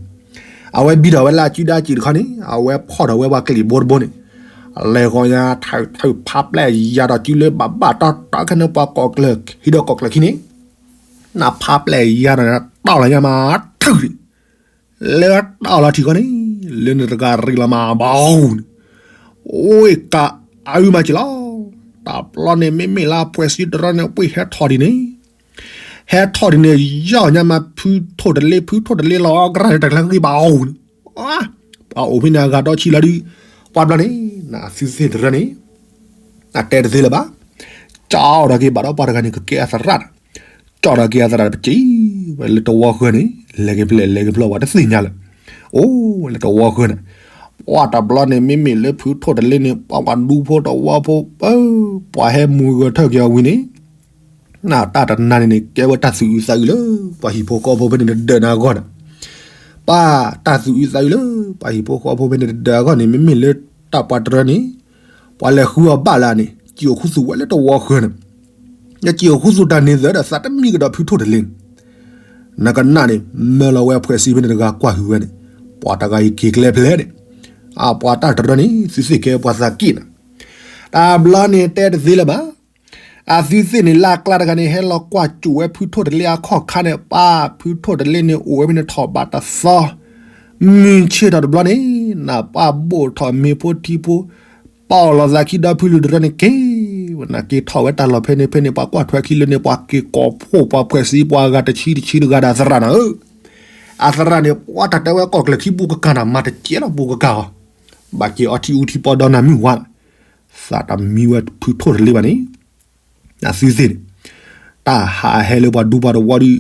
အဝဲဘံထီၣ်ဝဲလၢအစုဒီးအစံၣ်တခီန့ၣ် အဝဲဖီၣ်ထီၣ်ဝဲပှၤကလံၤဘိတဘိန့ၣ်, လဲၤဃီၤညါထုးထုးဖါပျဲၢ်ယါဒီးစုလၢဘၣ်ဘၣ်တီတီခဲန့ၣ် ပှၤကိးကျၢၢ်ခံဒီးကိးကျၢၢ်ခံန့ၣ်, နဖါပျဲၢ်ယါဒီးတီၢ်လီၤညါမးထုးဒံး လၢတီၢ်လီၤထံၣ်ဃီန့ၣ်, လၢနတဂၤရံၣ်လီၤမးဘၣ်န့ၣ်, အိၣ်ကးအုမးက့ၤလီၤ, တဘျီန့ၣ် မ့မ့ၢ်လၢအဖှဲးစံတရီန့ၣ် ပှ့ၤဟဲထီၣ်ဒ်န့ၣ်, ဟဲထီၣ်ဒ်န့ၣ် ယီၢ်ညါမး ဖုထိၣ်တလ့ ဖုထိၣ်တလ့လီၤ ကရၢ်န့ၣ် တကျၢၤဂံၢ်ဘၣ်အီၤန့ၣ်, ပှၤအိၣ်ဖဲန့ၣ်အဂၤဒီဆံလီၤဒုး, ပှၤဘျီန့ၣ် နသုသ့ၣ်တရၢန့ၣ် နတဲတသ့လၢၤဘၣ်, ကၠီဒီးက့ၤဘၣ်ဒီးပှၤတဂၤန့ၣ် ကကဲအသရၣ်, ကၠီဒီးက့ၤအသရၣ် ပစံးဝဲလၢတဝီဃၢၤန့ၣ် လဲၤက့ၤဖျဲၣ်လဲၤက့ၤဖျီဝဲတသ့ၣ်ညါလၢၤ, အိၣ်ဝဲလၢတဝီဃၢၤန့ၣ်, ပှၤတဘျီန့ၣ် မ့မ့ၢ်လၢဖုထိၣ်တလ့န့ၣ် ပှၤဒူဖိတဝီဖိ ပှၤဟဲမူဂဲၤထၢၣ်က့ၤအီၤဝံၤန့ၣ်, နတၢ်တနၤန့ၣ်န့ၣ် ကဲဝဲတၢ်သူၣ်အုးသးအုးလၢ ပှၤဟံၣ်ဖိဃီဖိဖဲန့ၣ်တဒၢးန့ၣ်အဂီၢ်န့ၣ်, ပှၤတၢ်သူၣ်အုးသးအုးလၢ ပှၤဟံၣ်ဖိဃီဖိဖဲန့ၣ်တဒၢးအဂီၢ်န့ၣ် မ့မ့ၢ်လၢတၢ်ပှၤတရၢန့ၣ်, ပှၤလဲၤဃုအီၤဘၣ်လၢန့ၣ် စံၣ်အိၣ်ခူသူၣ်ဝဲလၢတဝီဃၢၤန့ၣ်, ယစံၣ်အိၣ်ခူသူၣ်တၢ်န့ၣ်သၢဒီး သးတမံကဒီးဖုထိၣ်တလ့န့ၣ် နကနၣ်န့ၣ် မၢလီၤဝဲအဖှဲးစံဖဲန့ၣ်တဂၤကွၢ်ဟုၣ်ဝဲန့ၣ်, ပှၤတဂၤအံၤက့ၤကျဲဖျဲးန့ၣ်, အပှၤတၢ်တရၢန့ၣ် သုသ့ၣ်ကဲပှၤသးက့ၣ်နၤ, တဘျီန့ၣ်တဲတသ့လၢၤဘၣ်. အသုသ့ၣ်န့ၣ် လၢအကျါတဂၤန့ၣ် ဟဲလီၤကွၢ်စိာ်ဝဲဖုထိၣ်တလ့အခီၣ်ခါန့ၣ် ပှၤဖုထိၣ်တလ့န့ၣ် အိၣ်ဝဲဖဲန့ၣ်ထီၣ်ဘးတသီ, မုၢ်ဆ့ၣ်ထီၣ်တဘျီန့ၣ် နပှၤဘိၣ်ထီၣ်မ့ၤဖိထံဖိ ပာ်အီၤလီၤသးခံဒီဖုလုၢ်တရၢန့ၣ်က့ၤ, ဝဲနက့ၤထီၣ်ဝဲတၢ်လီၢ်ဖဲန့ၣ်ဖဲန့ၣ် ပှၤကွၢ်ထွဲခံလၢန့ၣ် ပှၤက့ၤကိးဖှိၣ်ပှၤဖှဲးစံ ပှၤဂၤတဆံတဆံတဂၤဒီးသရၣ်နၤဧၢ, အသရၣ်န့ၣ် ပှၤတၢ်တဲဝဲကီၢ်ကျၢၢ်ခံဘူးကကၤနၤ မၤတကဲလီၤဘူးကကၤအီၤ, ဘၣ်က့ၤအီထံအူထံပီဒီနၤမုၢ်ဝါလီၤ, သးတမံဝဲဖုထိၣ်တလ့ဘၣ်န့ၣ် အသုသ့ၣ်န့ၣ်, တၢ်ဟးဟဲလၢပှၤဒူပှၤတဝီဒီး,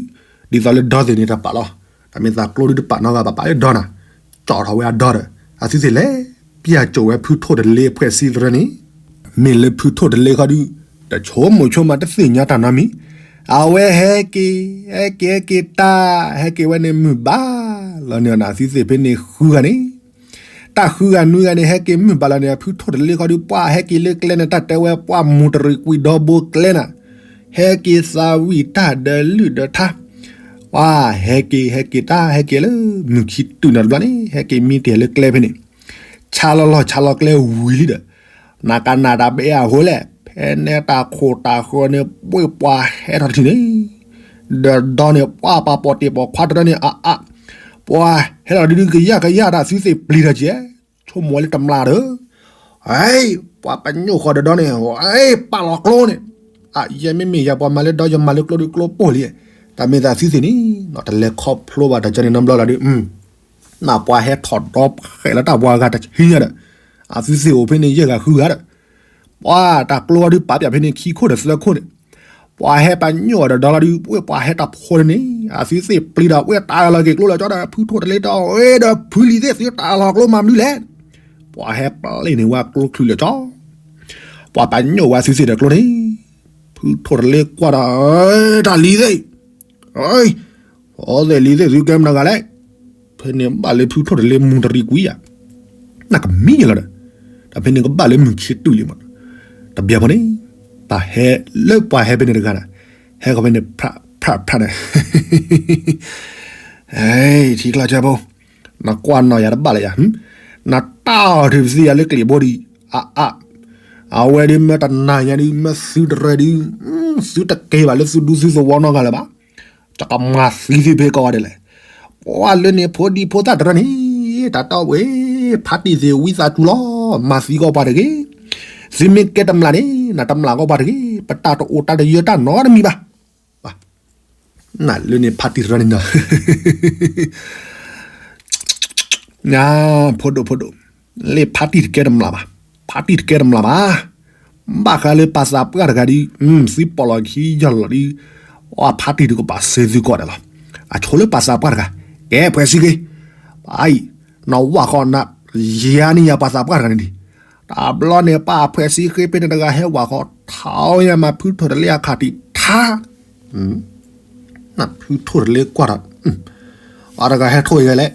ဒ်သိးလၢဒီသ့ၣ်န့ၣ်တပာ်လီၤ, တၢ်မ့ၢ်သးကျိဒုတပာ်နီတဂၤဘၣ် ပာ်လၢဒီနၤ, ကၠီထီၣ်ဝဲအဒီဒီး, အသုသ့ၣ်လဲၤ, ပျၢ်ကၠိာ်ဝဲဖုထိၣ်တလ့အဖှဲးစံသရၢန့ၣ်, မ့ၢ်လၢဖုထိၣ်တလ့ခီဒု, တဆိကမိၣ်ဆိကမးတသ့ၣ်ညါတၢ်နီတမံၤ, အဝဲဟဲက့ၤ, ဟဲက့ၤဟဲက့ၤတၢ်, ဟဲက့ၤဝဲန့ၣ်မုၢ်ဘၣ်လီၤန့ၣ် အသုသ့ၣ်ဖဲန့ၣ်ဃုဂၤန့ၣ် တၢ်ဃုဂၤနွံဂၤန့ၣ် ဟဲက့ၤမုၢ်ဘၣ်လီၤန့ၣ် ဖုထိၣ်တလ့ခီဒု ပှၤဟဲက့ၤလၢကျဲန့ၣ် တၢ်တဲဝဲပှၤမူၤတရံးကွံာ်ဒီဘိကျဲနၤ, ဟဲက့ၤသးဝံၣ်တၢ်ဒၢလုၢ်ဒၢထါ, ပှၤဟဲက့ၤဟဲက့ၤတၢ်ဟဲက့ၤလၢမုၢ်ခံတုၤနၤတဘျီန့ၣ် ဟဲက့ၤမံတ့ၢ်လၢကျဲဖဲန့ၣ်, ဆါလီၤလီၤဆါလီၤကျဲဝံၤလံဒီး, နကနၣ်တၢ်ဘဲအဃိလဲၣ်, ဖဲန့ၣ်တၢ်ခိၣ်တၢ်ဃၢၤန့ၣ် ပှ့ၤပှၤဟဲထီၣ်တထံၣ်န့ၣ် ဒီးဒီန့ၣ် ပှၤပှၤပိာ်တ့ၢ်ပိာ်ခွါတရၢန့ၣ် အါအါ, ပှၤဟဲလီၤဒုဒုကယၢ်ကယၢ်တၢ် သုသ့ၣ်ပျံၤတၢ်ကဲ, ဆိကမိၣ်ဝဲလၢတမျာ်ဒီး, ပှၤပညိၣ်ဃီဒီးဒီန့ၣ်, ပာ်လီၤကျိန့ၣ်, ယဲမ့မ့ၢ်ယၤပှၤမၤလၢဒီယမၤလၢကျိဒုကျိပိၢ်လံ, တၢ်မ့ၢ်သးသုသ့ၣ်န့ၣ် တလဲၤခီဖျိဘၣ်တၢ်ကဲန့ၣ်နီတဘျီလီၤဒု နပှၤဟဲထီၣ်ဒီဖျဲးလၢတၢ်ပှၤဂၤတဆံညါဒီး, အသုသ့ၣ်အိၣ်ဖဲန့ၣ်ယဲၢ်ဂၤဃုဂၤဒီး, ပှၤတၢ်ကျိအီၤဒုပာ်ပၠးဖဲန့ၣ်ခံခိၣ်ဒီးသၢခိၣ်န့ၣ်, ပှၤဟဲပညိၣ်အီၤဒီးဒီလီၤဒု ပှၤဟဲတၢ်ဖိန့ၣ်န့ၣ် အသုသ့ၣ်ပျံၤဒီး ပှၤတၢ်လီၤက့ၤကျိလၢကၠီဒီး ဖုထိၣ်တလ့ဒီး အ့ဒီးဖုလံၤသ့ၣ် သုတၢ်လီၤကျိမၤမနုၤလဲၣ်, ပှၤဟဲပျဲန့ၢ်ဝဲကျိချုးလၢကၠီ ပှၤပညိၣ်ဝဲအသုသ့ၣ်ဒီးကျိန့ၣ်, ဖုထိၣ်တလ့ကွၢ်ဒီး, တၢ်လံၤသ့ၣ်, အီသ့ၣ်လံၤသ့ၣ်သုကဲမနုၤဂၤလဲၣ်, ဖဲန့ၣ်ဘၣ်လၢဖုထိၣ်တလ့မူၤတရံးကွံာ်ယၤ, နကမံၤလီၤဒီး, တၢ်ဖဲန့ၣ်ကဘၣ်လၢမုၢ်ဆ့တုၤလံမး, တဘျီဖဲန့ၣ်, ပှၤဟဲလၢပှၤဟဲဖဲန့ၣ်တဂၤန့ၣ်, ဟဲခီဖဲန့ၣ် ဖြၣ်ဖြၣ်န့ၣ် ထံကျါကဲဖိ, နကွၢ်နီၢ်ယၤတဘၣ်လၢယၤ, နတၢ်အီၤထုးပသံယၤလၢကျံးဘိဒံး, အါအါ, အဝဲဒုးမ့ၢ်တနၤညါဒုး မ့ၢ်သုတရၢဒုး, သုတက့ၤဘၣ်လၢသုဒူသုသဝီနီတဂၤလၢၤဘၣ်, တကမၤသံသုဖဲကိးဂၤဒဲးလဲၣ်, ပှၤလၢန့ၣ်ဖိဒံဖိသၣ်တရၢန့ၣ်, တၢ်တီဝဲ, ဖါတံၢ်သ့ၣ်ဝံသးစူၤလီၤ, မၤသံကီးပှၤတဂ့ၤ, သုမ့ၢ်ကဲတမျၢ်န့ၣ် နတမျၢ်ကီးပှၤတဂ့ၤ, ပတၢ်တအိၣ်တၢ်တယၢတၢ်နီတမံၤဘၣ် နလၢန့ၣ်ဖါတံၢ်တရၢန့ၣ်နီၤ, ဖိဒိၣ်ဖိဒိၣ်, လၢဖါတံၢ်တကဲတမျၢ်ဘၣ်, ဖါတံၢ်တကဲတမျၢ်ဘၣ်, ဘၣ်ဃးလၢပှၤသးပှၢ်တဂၤဒုး, သုပိာ်လီၤခံယီၢ်လီၤဒုး, အဖါတံၢ်ဒုးကဘၣ်စဲသုကီးဒဲးလီၤ, အဆိလၢပှၤသးပှၢ်တဂၤ, ကဲဖှဲးစံဃ့, ပအံၤ, နဝၢ်ဃီန, ယၤန့ၣ်ယၤပှၤသးပှၢ်တဂၤန့ၣ်ဒံး တဘျီန့ၣ် ပှၤဖှဲးစံဃ့ဖဲန့ၣ်တဂၤဟဲဝၢ်ဃီ ထီၣ်ညါမးဖုထိၣ်တလ့အခးတံၢ်ထါ, ဖုထိၣ်တလ့ကွၢ်ဒီး, အတဂၤဟဲထိၣ်အံၤဂဲလဲၣ်,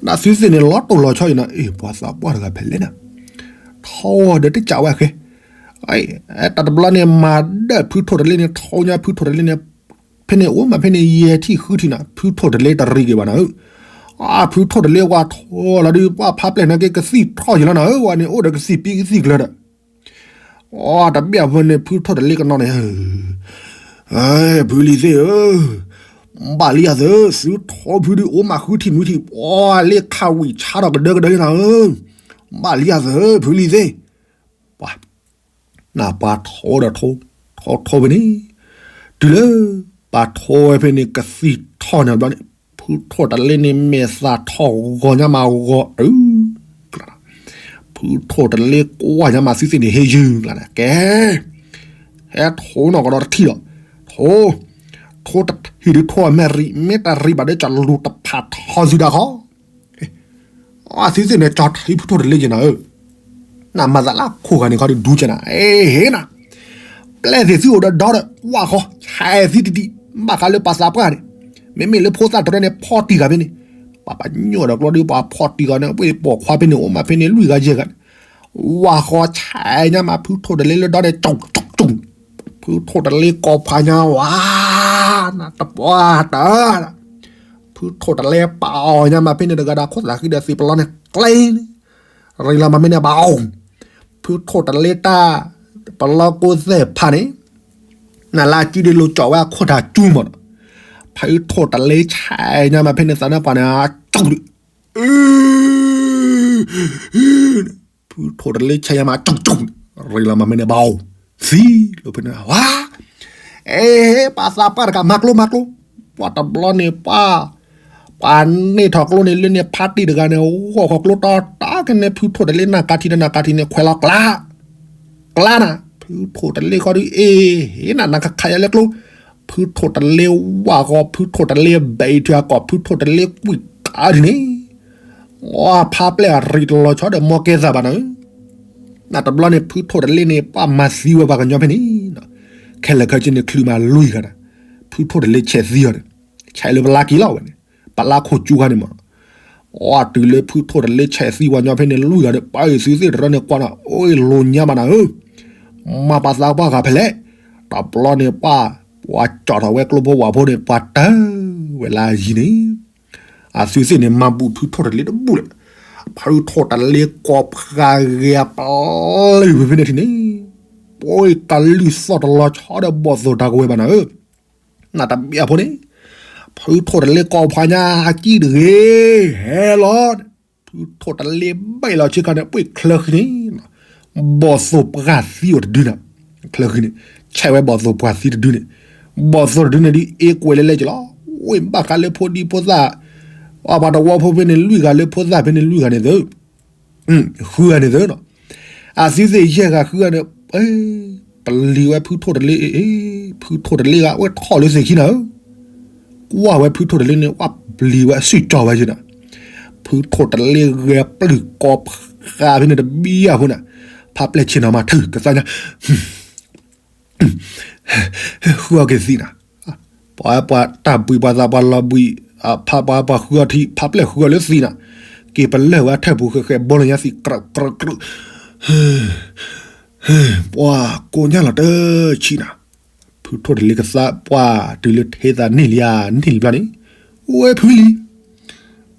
နသုသ့ၣ်န့ၣ်လီၤတိၢ်လီၤဆီအံၤနီၤ, အ့ၣ် ပှၤသးပှၢ်တဂၤဖဲလဲၣ်နၤ, ထီၣ်ဒီးတကးဝဲဃဲ, တၢ်တဘျီန့ၣ် မၤဒၢၣ်ဖုထိၣ်တလ့န့ၣ် ထီၣ်ညါဖုထိၣ်တလ့န့ၣ် ဖဲန့ၣ်အိၣ်မးဖဲန့ၣ် ယဲၢ်ထံၣ်ဃုထံၣ်နၤ ဖုထိၣ်တလ့တရံးက့ၤဘၣ်နၤဧၢ, အဖုထိၣ်တလ့ဝဲထီၣ်လီၤဒုး ပှၤဖးပျဲၢ်နာ်က့ ကသံၣ်ထီၣ်ယလီၤနၤဧၢ, ဝဲန့ၣ်အိၣ်ဒီးကသံၣ်ပံကသံၣ်ကျၢၤဒီး, အတဘၣ်ဖဲန့ၣ် ဖုထိၣ်တလ့ကနီၤန့ၣ်, ဖုလံၤသ့ၣ်ဧၢ, ဘၣ်လံယၤသၢ, သုထီၣ်ဖုဒုးအိၣ်မးဃုထံၣ်နွံထံၣ် ပှၤလ့ခးဝံၣ်ဆါထီၣ်ကဒၢကဒၢယနၤဧၢ, ဘၣ်လံယၤသၢ ဖုလံၤသ့ၣ် ပှၤ, နပှၤထီဒီးထီ, ထီထီဖဲန့ၣ်, တုၤလၢ, ပှၤထီဝဲဖဲန့ၣ် ကသံၣ်ထီၣ်န့ၣ်ဘျီန့ၣ်, ဖုထိၣ်တလ့န့ၣ်မဲာ်သၣ်ထီၣ်ဂီၤညါမးဂီၤ, ဖုထိၣ်တလ့ကွၢ်ညါမးသုသ့ၣ်န့ၣ်ဟ့ၣ်ယုၢ်ကျါန့ၣ် ကဲ, ဟဲထီနီၢ်ကဒီးတထံၣ်လီၤ, ထီ, ထီတထံၣ်ဒုးထီမ့ၢ်ရံး မ့ၢ်တရံးဘၣ်ဒီးကလူၤတဖးထီစုဒၣ်ဃီ, အသုသ့ၣ်န့ၣ် ကၠီထံဖုထိၣ်တလ့က့ၤနၤဧၢ, နမၤသးလၢခိၣ်ဂၤန့ၣ်ခီဒုးဒူကနၤ အ့ဟ့နၤ, ပျဲၢ်သ့ၣ်သုအိၣ်ဒီးဒီဒီး ဝၣ်ဃီ ဆဲးသံတံၢ်တံၢ် ဘၣ်ဃးလၢပှၤသးပှၢ်န့ၣ်, မ့မ့ၢ်လၢဖိသၣ်တရၢန့ၣ် ဖီၣ်တံၢ်ဂၤဖဲန့ၣ်, ပှၤပညိၣ်ဒီးကျိဒီး ပှၤဖီၣ်တံၢ်ဂၤန့ၣ် ပှၤပိာ်ခွါဖဲန့ၣ် အိၣ်မးဖဲန့ၣ် လွံၢ်ဂၤယဲၢ်ဂၤန့ၣ်, ဝၣ်ဃီဆဲးညါမး ဖုထိၣ်တလ့လၢဒီန့ၣ် ကၠူၣ်ကၠူၣ်ကၠူၣ်, ဖုထိၣ်တလ့ကိးဖးညါဝါ နတပှၢ်တၢ် ဖုထိၣ်တလ့ပာ်အီၤညါမးဖဲန့ၣ်တဂၤဒီး ခိၣ်သးဃံဒီးသ့ၣ်ပလီၢ်န့ၣ် ကျဲန့ၣ်, ရ့လီၤမးမ့ၢ်န့ၣ်ဘၣ်အီၤ, ဖုထိၣ်တလ့တၢ် ပလီၢ်ကိးသဲၣ်ဖးန့ၣ်, နလၢအစုဒုးလိာ်ကၠီၣ်ဝဲအခိၣ်တၢ်ကၠူမးဒီး, ဖုထိၣ်တလ့ဆဲးညါမးဖဲန့ၣ် သးနၢ်ပှၤန့ၣ် ကၠူၣ် ဖုထိၣ်တလ့ဆဲးညါမး ကၠူၣ်ကၠူၣ်, ရ့လီၤမးမ့ၢ်န့ၣ်ဘၣ်အီၤ, သံလီၤဖဲန့ၣ် ဝါ အဲ ပှၤသးပှၢ်တဂၤ မၤကျိ မၤကျိ, ပှၤတဘျီန့ၣ် ပှၤ ပှၤန့ၢ်ထီၣ်ကျိန့ၣ် လၢန့ၣ်ဖါတံၢ်တဂၤန့ၣ် ဂီၢ်ဃီၤကျိတီတၢ်ကန့ၣ် ဖုထိၣ်တလ့နၢ်ကါထံဒီးနၢ်ကါထံန့ၣ် ခွဲးလီၤကျါ ကျါနၤ, ဖုထိၣ်တလ့ဃီဒုး အ့ ဟ့ၣ်နၤ နကခးယၤလၢကျိ, ဖုထိၣ်တလ့ဝၢ်ဃီၤ ဖုထိၣ်တလ့ဘဲးအံၤထွဲအကီၢ် ဖုထိၣ်တလ့ကွံာ်ကါဒ်န့ၣ်, အဖါပျဲၢ်အရံၣ်တလီၤဆီဒီး မီကဲသးဘၣ်နၤဧၢ, နတဘျီန့ၣ်ဖုထိၣ်တလ့န့ၣ် ပှၤမၤသံဝဲပှၤကညီဖဲန့ၣ်, ခဲလၢာ်ခဲဆ့န့ၣ် ချုးမးလွံၢ်ဂၤနၤ, ဖုထိၣ်တလ့ဆဲးသံအီၤန့ၣ်, ဆဲးလၢပလါက့ၤလီၤဝဲန့ၣ်, ပလါခိၣ်ကၠူခါန့ၣ်မး, အတုၤလၢဖုထိၣ်တလ့ဆဲးသံပှၤကညီဖဲန့ၣ်လွံၢ်ဂၤဒီး ပၢ်အုၣ်သုသ့ၣ်တရၢန့ၣ်ကွၢ်နၤ အိၣ်လိၤညါဘၣ်နၤဧၢ, မၤပှၤသးပှၢ်ဂၤဖဲလဲၣ်, တဘျီန့ၣ်ပှၤ ပှၤကၠီၣ်ထီၣ်ဝဲကျိဖိဝၣ်ဖိန့ၣ် ပှၤတၢ်ဝဲလၢယံၤန့ၣ်, အသုသ့ၣ်န့ၣ် မၤဘူၣ်ဖုထိၣ်တလ့တဘူၣ်လဲၣ်, ဖုထိၣ်တလ့ကိးဖးဂဲၤပျုၢ်ဖဲန့ၣ်ထံၣ်န့ၣ်, ပှၤကလုၢ်သီၣ်တလီၤဆီဒီးဘီၣ်သိၣ်တၢ်ကဝဲၤဘၣ်နၤဧၢ, နတဘၣ်အဖိန့ၣ်, ဖုထိၣ်တလ့ကိးဖးညါကံၣ်တဂ့ၤ, ဟဲလီၤ, ဖုထိၣ်တလ့ဘၣ်လီၤဆ့ကၤန့ၣ် ပှ့ၤချၢဃံန့ၣ်, ဘီၣ်သိၣ်ပှၢ်သံအိၣ်တဒုနၤ, ချၢဃံန့ၣ်, ဆဲးဝဲဘီၣ်သိၣ်ပှၢ်သံတဒုန့ၣ်, ဘီၣ်သိၣ်တဒုန့ၣ်ဒုး အ့ကွဲးလဲၤလဲၤက့ၤလီၤ, ဝ့ၢ်ဘၣ်ဃးလၢဖိဒံဖိသၣ်, အပှၤတဝီဖိဖဲန့ၣ်လွံၢ်ဂၤလၢဖိသၣ်ဖဲန့ၣ်လွံၢ်ဂၤန့ၣ်သၢ ဃုဂၤန့ၣ်သၢနီၤ, အသုသ့ၣ်ယဲၢ်ဂၤဃုဂၤန့ၣ်, ပျံၤဝဲဖုထိၣ်တလ့, ဖုထိၣ်တလ့ဂၤဝဲထီၣ်လၢသ့ၣ်ခံနၤဧၢ, ကွၢ်ဝဲဖုထိၣ်တလ့န့ၣ် ဝဲပျံၤဝဲအစုၣ်ကၠီဝဲယဲနၤ, ဖုထိၣ်တလ့ဂဲၤပျုၢ်ကိးဖးဖဲန့ၣ်တဘံယၢ်ဖိနၤ, ဖါပျဲၢ်ဆ့ၣ်နီၤမၤထုကသါညါ ဃုအီၤက့ၤသံနၤ, ပှၤပှၤတၢ်ဘှံးပှၤသးပှၢ်လီၤဘှံး, ဖါပှၤပှၤဃုအီၤထံ ဖါပျဲၢ်ဃုအီၤလၢသံနၤ, က့ၤပလၢၢ်ဝဲထၢၣ်ပူၤဃဲးဃဲးဘီလၢညါသံ ကြၢးကြၢးကြၢး, ပှၤကိးညါလီၤတဆံးနၤ, ဖုထိၣ်တလ့ကသါပှၢ်တုၤလၢထဲသးန့ၢ်လံဧါန့ၢ်လံဘျီန့ၣ်, ဝဲဖုလံၤ,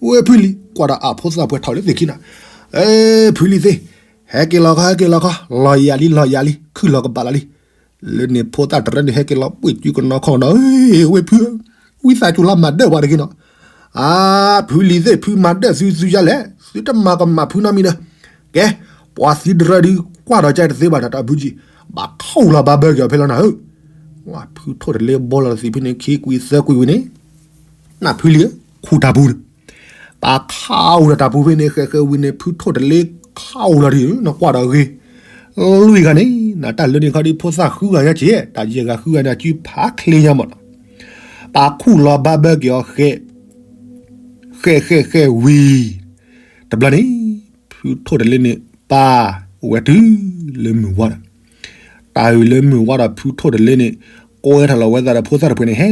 ဝဲဖုလံၤ ကွၢ်ဒီးအဖိသၣ်ပှဲၤထီၣ်လၢသ့ၣ်ခံနၤ, ဖုလံၤသ့ၣ်, ဟဲက့ၤလီၤခီ ဟဲက့ၤလီၤခီ လီၤယၤလံ လီၤယၤလံ ခုၣ်လီၤကဘၣ်လီၤလံ, လၢန့ၣ်ဖိသၣ်တရၢန့ၣ် ဟဲက့ၤလီၤပှ့ၤစုကနီၤခီနီၤ, ဝဲဖု, ဝံသးစူၤလီၤမၤဒၢၣ်ပှၤတဂ့ၤနီၤ, အါ, ဖုလံၤသ့ၣ် ဖုမၤဒၢၣ်သုသုယါလဲၣ်, သုတမၤကမၣ်ဖုနီတမံၤဒီး, ကဲ, ပှၤသံတရၢဒုး ကွၢ်ဒီးကဲတသ့ဘၣ်ဒီး တၢ်ဖုကံ, ဘၣ်ခီၣ်လီၤဘၣ်ဘၢက့ၤအီၤဖဲလီၤနၤဧၢ, ဝဲဖုထိၣ်တလ့ဘီလီၤတသံဖဲန့ၣ် ခံကွံာ်သၢကွံာ်ဝံၤန့ၣ်, နၢ်ဖုလံၤဧၢ, ခူၣ်တၢ်ပူၤန့ၣ်, ပှၤခးအိၣ်ဒီးတၢ်ပူၤဖဲန့ၣ် ဃဲးဃဲးဝံၤန့ၣ် ဖုထိၣ်တလ့ခးအိၣ်လီၤဒ် နကွၢ်ဒီးဂ့ၤ, လွံၢ်ဂၤန့ၣ် နတၢ်လၢန့ၣ်ခီဒ်ဖိသၣ်ဃုဂၤညါက့, တၢ်ယဲၢ်ဂၤဃုဂၤန့ၣ် အစုဖးချ့ညါမးနီၤ, ပှၤခူၣ်လီၤဘၣ်ဘၢက့ၤအီၤဃဲး ဃဲးဃဲးဃဲးဝံၤ, တဘျီန့ၣ်, ဖုထိၣ်တလ့န့ၣ် ပၢ်အိၣ်ဝဲတုၤလၢမုၢ်ဝါဒီး, တၢ်အုၣ်လၢမုၢ်ဝါဒီး ဖုထိၣ်တလ့န့ၣ် ကွဲထီၣ်လီၤဝဲသးဒီးဖိသၣ်တဖုန့ၣ် ဟဲ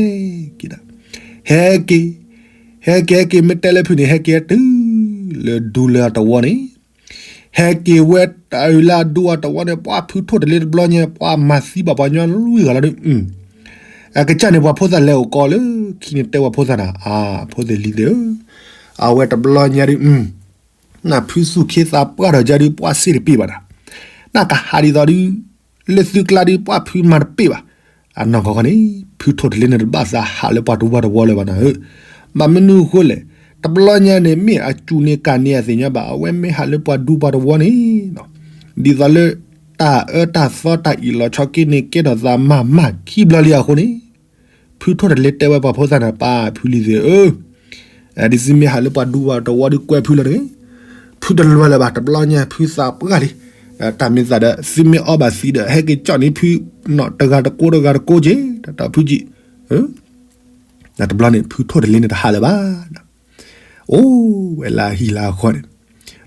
က့ၤဒီး, ဟဲက့ၤ, ဟဲက့ၤဟဲက့ၤ မ့ၢ်တဲလၢဖုန့ၣ် ဟဲက့ၤတုၤလၢဒူလၢအတဝီန့ၣ်, ဟဲက့ၤဝဲတၢ်အုၣ်လၢအဒူအတဝီန့ၣ် ပှၤဖုထိၣ်တလ့တဘျီညါ ပှၤမၤသံဘၣ်ပှၤကညီလွံၢ်ဂၤလီၤဒုး, အကစၢ်န့ၣ် ပှၤဖိသၣ်လဲၤအိၣ်ကီးလၢခံန့ၣ် တဲဝဲဖိသၣ်နၤ, အဖိသ့ၣ်လံၤသ့ၣ်ဧၢ, အဝဲတဘျီညါဒုး နၢ်ဖုသူၣ်ခ့သးပှၢ်ဒီးယၤဒုး ပှၤစ့တပ့ၢ်ဘၣ်နၤ, နၢ်ကဟးဒ်သိးဒုး လၢသုကျါဒုး ပှၤဖုမၤတပ့ၢ်ဘၣ်, အနီၢ်ကီၢ်ခီန့ၣ် ဖုထိၣ်တလ့န့ၣ် တဘၣ်သးဟးလၢပှၤတဝီတဝီလၢၤဘၣ်နၤဧၢ, ဘၣ်မနုၤအဃိလဲၣ်, တဘျီညါန့ၣ် မ့ၢ်အစူၢ်န့ၢ်ကၢ်န့ၢ်အသ့ၣ်ညါဘၣ် အဝဲမ့ၢ်ဟးလၢပှၤဒူပှၤတဝီန့ၣ်, ဒ်သိးလၢ တၢ်အၢတၢ်သီတၢ်အံၣ်လီၤဆီက့န့ၣ် ကဲထီၣ်သးမၤမၢ်ခံဘျီလံအဃိန့ၣ်, ဖုထိၣ်တလ့တဲဝဲပှၤဖိသၣ်န့ၣ် ပၢ်ဖုလံၤသ့ၣ်ဧၢ, ဒ်သုမ့ၢ်ဟးလၢပှၤဒူပှၤတဝီဒုးကွဲဖုလီၤတဂ့ၤ, ဖုတလွဲလၢၤဘၣ် တဘျီညါဖုသးပှၢ်လံ, တၢ်မ့ၢ်သးဒီး သုမ့ၢ်အီဘၣ်သံဒီး ဟဲက့ၤကၠီၣ်န့ၢ်ဖုနီၣ်တဂၤတကိးတဂၤတကိးက့ၤ တၢ်ဖုကံ, တဘျီန့ၣ် ဖုထိၣ်တလ့န့ၣ်တဟးလၢၤဘၣ်, အိၣ်ဝဲလၢဟံၣ်လၢဃီန့ၣ်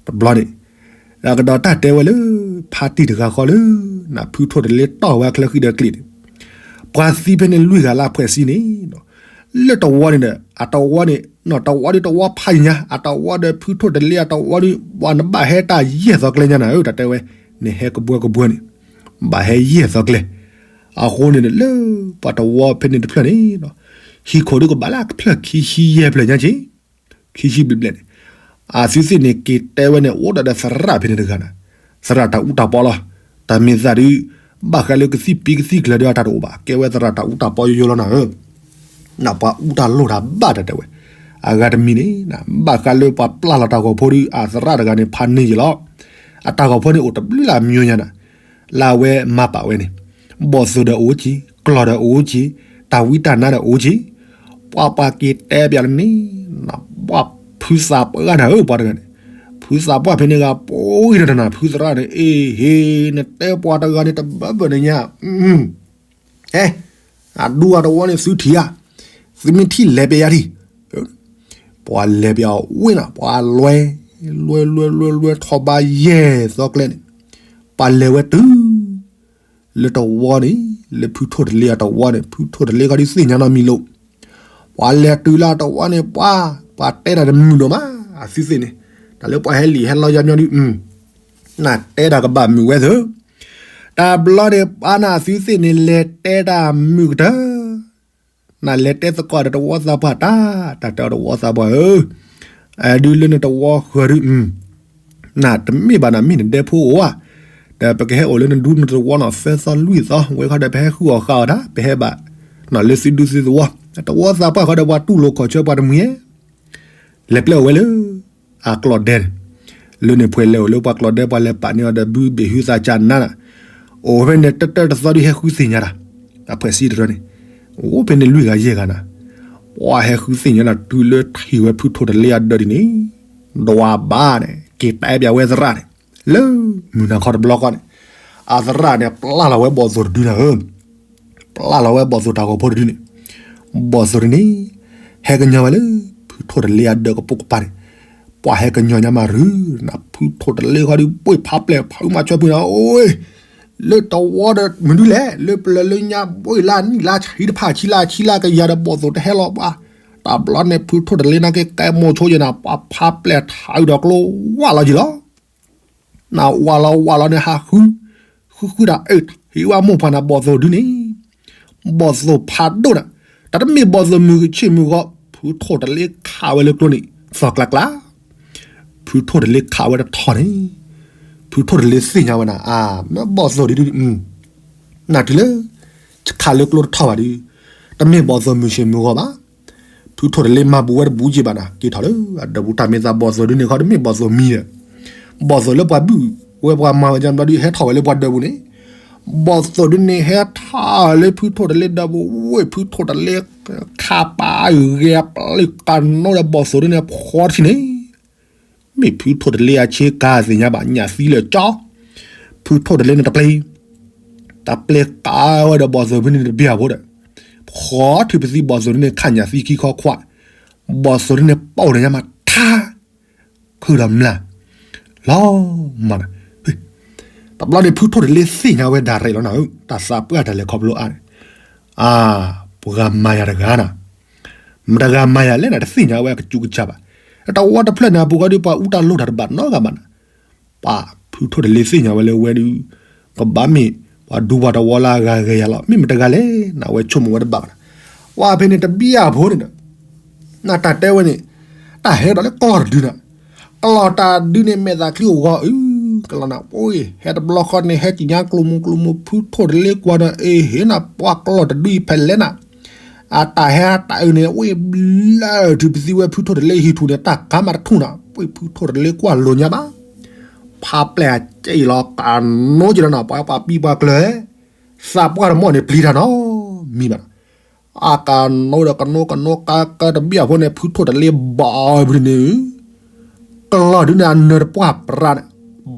တဘျီန့ၣ် ကဒီးတၢ်တဲဝဲလၢ ဖါတံၢ်တဂၤဃီလၢ နဖုထိၣ်တလ့တီၢ်ဝဲအချၢဃံဒီးကျံးန့ၣ်, ပှၤသံဖဲန့ၣ်လွံၢ်ဂၤလၢအဖှဲးစံန့ၣ်, လၢတဝီန့ၣ်ဒီး အတဝီန့ၣ် နီၢ်တဝီဒီးတဝီဖးယံၤညါ အတဝီဒီးဖုထိၣ်တလ့အတဝီဒီး ပှၤနဘၣ်ဟဲတၢ်ယဲၢ်သီကျဲညါနၤဧၢ တၢ်တဲဝဲ, နဟဲကဘှၢကဘှၢန့ၣ် ဘၣ်ဟဲယဲၢ်သီကျဲ, အဃိန့ၣ်လၢ ပှၤတဝီဖဲန့ၣ်တဖျၢၣ်န့ၣ် ဟံၣ်ခိၣ်ဒုကဘၣ်လၢအဖျၢၣ်ခံဆံယဲၢ်ဖျၢၣ်ညါက့ ခံဆံဘျဲၣ်ဘျဲၣ်န့ၣ်, အသုသ့ၣ်န့ၣ်က့ၤတဲဝဲန့ၣ် အိၣ်ဒၣ်ဒီးသရၣ်ဖဲန့ၣ်တဂၤနၤ, သရၣ်တၢ်အူတၢ်ပီလီၤ, တၢ်မ့ၢ်သးဒုး ဘၣ်ဃးလၢကသံၣ်ပံကသံၣ်ကျၢၤဒီးအတၢ်တအိၣ်ဘၣ် ကဲဝဲသရၣ်တၢ်အူတၢ်ပီယိယိလီၤနၤဧၢ, နပှၤအူတၢ်လိၣ်တၢ်ဘၣ်တၢ်တဲဝဲ, အဂၤတမံၤန့ၣ် ဘၣ်ဃးလၢပှၤပျၢ်လီၤတၢ်ဂီၤဖိဒုး အသရၣ်တဂၤန့ၣ် ဖးန့ၢ်ယံာ်လီၤ, အတၢ်ဂီၤဖိန့ၣ်အိၣ်တဘျုးလၢအမံၤညါနၤ လၢအဝဲမၤပာ်ဝဲန့ၣ်, ဘီၣ်သိၣ်ဒီးအိၣ်က့ၤ, ကျီၢ်ဒီးအိၣ်က့ၤ, တၢ်ဝံတၢ်နါဒီးအိၣ်က့ၤ, ပှၤပှၤက့ၤတဲပၠးလၢန့ၣ်, ပှၤဖုသးပှၢ်နၤဧၢ ပှၤတဂၤန့ၣ်, ဖုသးပှၢ်ဖဲန့ၣ်ဂၤ ပှၤဂံၢ်ဒီးတနၤ ဖုသရၣ်န့ၣ် အ့ဟ့ နတဲပှၤတဂၤန့ၣ် တဘၣ်ဘၣ်န့ၣ်ညါ ဟဲ, အဒူအတဝီန့ၣ်သုထံၣ်ဧါ, သုမ့ၢ်ထံၣ်လဲၤပျးယၤထံၣ်, ပှၤလဲၤပျးအီၤဝ့ၢ်နၤ ပှၤလွဲ, လွဲလွဲလွဲလွဲထီၣ်ဘးယဲၢ်သီကျဲန့ၣ်, ပှၤလဲၤဝဲတုၤ လၢတဝီန့ၣ်, လၢဖုထိၣ်တလ့အတဝီန့ၣ် ဖုထိၣ်တလ့ခီဒုးသ့ၣ်ညါနီတမံၤလိာ်, ပှၤလဲၤတုၤလၢအတဝီန့ၣ် ပှၤ, ပှၤတဲတၢ်တမုာ်ဒိၣ်မး, အသုသ့ၣ်န့ၣ်, တၢ်လၢပှၤဟဲလံာ်ဟဲလီယါမညီဒုး, နတဲတၢ်ကဘၣ်မုာ်ဝဲသၢ, တၢ်ဘျီန့ၣ် ပှၤနၤအသုသ့ၣ်န့ၣ် လဲၤတဲတၢ်မုာ်ကတၢၢ် နလဲၤတဲသကိးဒီးတဝီသးပှၢ်တၢ်, တၢ်တဲအီၤတဝီသးပှၢ်ဧၢ, အဒုးလၢနတဝီဃၢၤဒုး, နတမ့ၢ်ဘၣ်နမ့ၢ်နဒဲဖိအိၣ်ဧါ, ဒီးပကဟဲအိၣ်လၢနဒူနတဝီနီၤ သၢသီလွံၢ်သီ ဝဲခီဒီးပဟဲဃုအီၣ်ဃာ်အီၣ်တၢ် ပဟဲဘၣ်, လၢသုဒူသုသဝီ, တဝီသးပှၢ်ဃီဒီးပှၤတူၢ်လိာ်ခီၣ်ဆၢပှၤတမှံၤ, လဲၤပျဲအိၣ်ဝဲလၢ အကျီၢ်ဒဲန့ၣ်, လၢန့ၣ်ဖှဲးလဲၤအိၣ်လၢပှၤကျီၢ်ဒဲ ပှၤလဲၤပာ်န့ၢ်အီၤဒီးဘုဘ့ၣ်ဟုသးကနါနၤ, အိၣ်ဖဲန့ၣ်တၢတၢတသီဒုးဟဲဃုသ့ၣ်ညါတၢ်, အဖှဲးစံတရၢန့ၣ်, အိၣ်ဖဲန့ၣ်လွံၢ်ဂၤယဲၢ်ဂၤနၤ, ပှၤဟဲဃုသ့ၣ်ညါနၤ တုၤလၢထံၣ်ဝဲဖုထိၣ်တလ့အဒၢးဒ်န့ၣ်, ဒွးဘၣ်န့ၣ် က့ၤတဲပၠးဝဲသရၣ်န့ၣ်, လၢမုၢ်နၤခီတဘျီဃီန့ၣ်, အသရၣ်န့ၣ် ပျၢ်လီၤဝဲဘီၣ်သိၣ်တဒုနၤဧၢ ပျၢ်လီၤဝဲဘီၣ်သိၣ်တၢ်ဂီၤဖိတဒုန့ၣ်, ဘီၣ်သိၣ်တန့ၣ်, ဟဲကညီဝဲလၢ ဖုထိၣ်တလ့အဒၢးကပိာ်ကပၤန့ၣ်, ပှၤဟဲကညီညါမးရူ, နဖုထိၣ်တလ့ခီဒုး ဘှ့ၣ်ဖးပျဲၢ်ဖးအုးမၤဆၢဖုနၤ, အိၣ်, လၢတဝီဒီးမနုၤလဲၣ် လၢပျၢၤလၢညါဘှ့ၣ်လၢနံၣ်လၢဆံတဖၣ်ဆံလၢဆံလၢကယၤဒီး ဘီၣ်သိၣ်တဟဲလီၤပှၤ, တၢ်ဘျီန့ၣ် ဖုထိၣ်တလ့နာ်က့ကဲမိၢ်ဆိယဲနၤ ပှၤဖးပျဲၢ်ထးအုးဒီးကျိဝၢ်လီၤက့ၤလီၤ နဝးလီၤဝးလီၤန့ၣ်ဟးဃု, ဃုဃုတၢ်အၢၣ် ဟ့ၣ်ဝဲမိၢ်ပှၢ်နၤဘီၣ်သိၣ်ဒုန့ၣ်, ဘီၣ်သိၣ်ဖးဒိၣ်နၤ, တၢ်တမ့ၢ်ဘီၣ်သိၣ်မုၢ်ဆ့ၣ်မုၢ်ဂီၤ ဖုထိၣ်တလ့ခးဝဲလၢကျိန့ၣ်, သီၣ်ကျးကျး, ဖုထိၣ်တလ့ခးဝဲတထီၣ်န့ၣ်, ဖုထိၣ်တလ့သ့ၣ်ညါဝဲနၤ အါ မ့ၢ်ဘီၣ်သိၣ်ဒုဒု, နတုၤလၢ ခးလၢကျိတထီၣ်ဘၣ်ဒု, တမ့ၢ်ဘီၣ်သိၣ်မုၢ်ဆ့ၣ်မုၢ်ဂီၤဘၣ် ဖုထိၣ်တလ့မၤဘူးဝဲတဘူးက့ဘၣ်နၤ က့ၤထီၣ်လၢအဒၢးပူၤ တၢ်မ့ၢ်သးဘီၣ်သိၣ်ဒုန့ၣ်ခီ တမ့ၢ်ဘီၣ်သိၣ်မံၤဒီး, ဘီၣ်သိၣ်လၢပှၤဘုၣ်ဝဲပှၤမၤဝဲဒ်ဘျီဒု ဟဲထီၣ်ဝဲလၢပှၤဒၢးပူၤန့ၣ်, ဘီၣ်သိၣ်ဒုန့ၣ် ဟဲထီၣ်လၢဖုထိၣ်တလ့ဒၢးပူၤ ဝ့ၢ်ဖုထိၣ်တလ့ ခးပာ်ဂဲၤပျုၢ်ကနိဒီးဘီၣ်သိၣ်ဒုန့ၣ် ဖီတထံၣ်န့ၣ် မ့ၢ်ဖုထိၣ်တလ့အဆ့ကၤသ့ၣ်ညါဘၣ် ညၣ်သံလၢာ်ကၠီ, ဖုထိၣ်တလ့န့ၣ်တပျ့ၤ, တပျ့ၤကးဝဲဒီးဘီၣ်သိၣ်ဖဲန့ၣ်တဘျီဖိဒီး, ဖီထံၣ်ပသံဘီၣ်သိၣ်န့ၣ် ခးညၣ်သံခံခီခွါ, ဘီၣ်သိၣ်န့ၣ်ပိာ်န့ၣ်ညါမးထါ, ခုၣ်ဒီးမျၢ်, လီၤမး, တဘျီန့ၣ် ဖုထိၣ်တလ့သ့ၣ်ညါဝဲဒၣ်ရဲၣ်လီၤနၤဧၢ တၢ်သးပှၢ်တၢ်လဲၤခီဖျိအါန့ၣ်, အါ, ပှၤမၤယၤတဂၤနၤ မတၤဂၤမၤယၤလဲၣ်နၤ တသ့ၣ်ညါဝဲအကစူးကစၢ်ဘၣ်, တဝီတဖျၢၣ်န့ၣ် အပူၤဃီဒီးပှၤအူတၢ်လိၣ်တၢ်တဘၣ်နီတဂၤဘၣ်နၤ, ပှၤဖုထိၣ်တလ့သ့ၣ်ညါဝဲလၢဝဲဒုး, ကဘၣ်မ့ၢ်ပှၤဒူပှၤတဝီလၢအဂၤဂဲၤယၤလီၤ မ့ၢ်မတၤဂၤလဲၣ်နၤ အဝဲဆိကမိၣ်ဝဲတဘၣ်ဘၣ်နၤ, ပှၤဖဲန့ၣ်တဘံၣ်အဖိန့ၣ်ဒီး, နတၢ်တဲဝဲန့ၣ်, တၢ်ဟဲဒီးလၢကလီၢ်တဒုနၤ, ကလီၢ်တၢ်ဒုန့ၣ် မဲာ်သၣ်ချံအိၣ်ဂီၤအုး, ကလီၢ်နၤ ပှၤ ဟဲတဘျီဃီန့ၣ် ဟဲက့ၤညါကျိၤမူကျိၤမူ ဖုထိၣ်တလ့ကွၢ်ဒီး အ့ဟ့ၣ်နၤ ပှၤကလီၢ်တဒုအံၤဖဲလဲၣ်နၤ အတၢ်ဟဲတၢ်အုးန့ၣ် ဝ့ၢ်ဘျၢထံပသံဝဲဖုထိၣ်တလ့ဟံၣ်ထူၣ်န့ၣ် တၢ်ကါမးတထူၣ်နၤ ပှ့ၤဖုထိၣ်တလ့ကွၢ်လိာ်ညါဘၣ်, ဖးပျဲၢ်အကဲအံၤလီၤ ကနိက့ၤလီၤနၤ ပှၤပှၤပံပှၤကျၢၤ, သးပှၢ်တမီၢ်န့ၣ်ပျံၤတၢ်နီတမံၤဘၣ်နၤ, အကနိဒီးကနိကနိကါကၢတဘံၣ်အဖိန့ၣ် ဖုထိၣ်တလ့ဘၣ်အီၤဖဲန့ၣ်, ကလီၢ်ဒုန့ၣ် အနၢၤတပှၢ်ပြးန့ၣ်,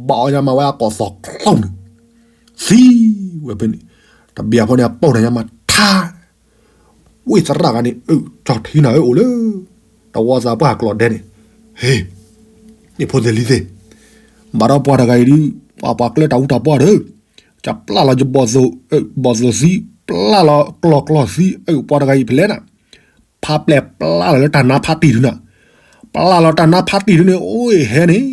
ဘၣ်အီၤညါမးဝဲအကိာ်သီၣ်ချီန့ၣ်, သံဝဲဖဲန့ၣ်, တဘံၣ်အဖိန့ၣ် အပိာ်န့ၣ်ညါမးထါ ဝ့ၢ်သရၣ်ဂၤန့ၣ် အၢၣ် ကၠီၣ်ထံနၤဧၢ အိၣ်လၢ တဝီသးပှၢ်ကျီၢ်ဒဲန့ၣ်, ဟ့ၣ်, န့ၣ်ဖိသ့ၣ်လံၤသ့ၣ်, ဘၣ်ဒီးပှၤတဂၤအံၤဒုး ပှၤပှၤကျၢတၢ်အူတၢ်ပီဒီး ကပျၢ်လီၤယဘီၣ်သိၣ်, ဘီၣ်သိၣ်သံ, ပျၢ်လီၤကျီၢ်ကျီၢ်သံ, ပှၤတဂၤအံၤဖဲလဲၣ်နၤ, ဖးပျဲၢ်ပျၢ်လီၤလၢတၢ်နါဖးတံၢ်ဒုးနၤ, ပျၢ်လီၤတၢ်နါဖးတံၢ်ဒုးန့ၣ် အိၣ်ဟဲန့ၣ်,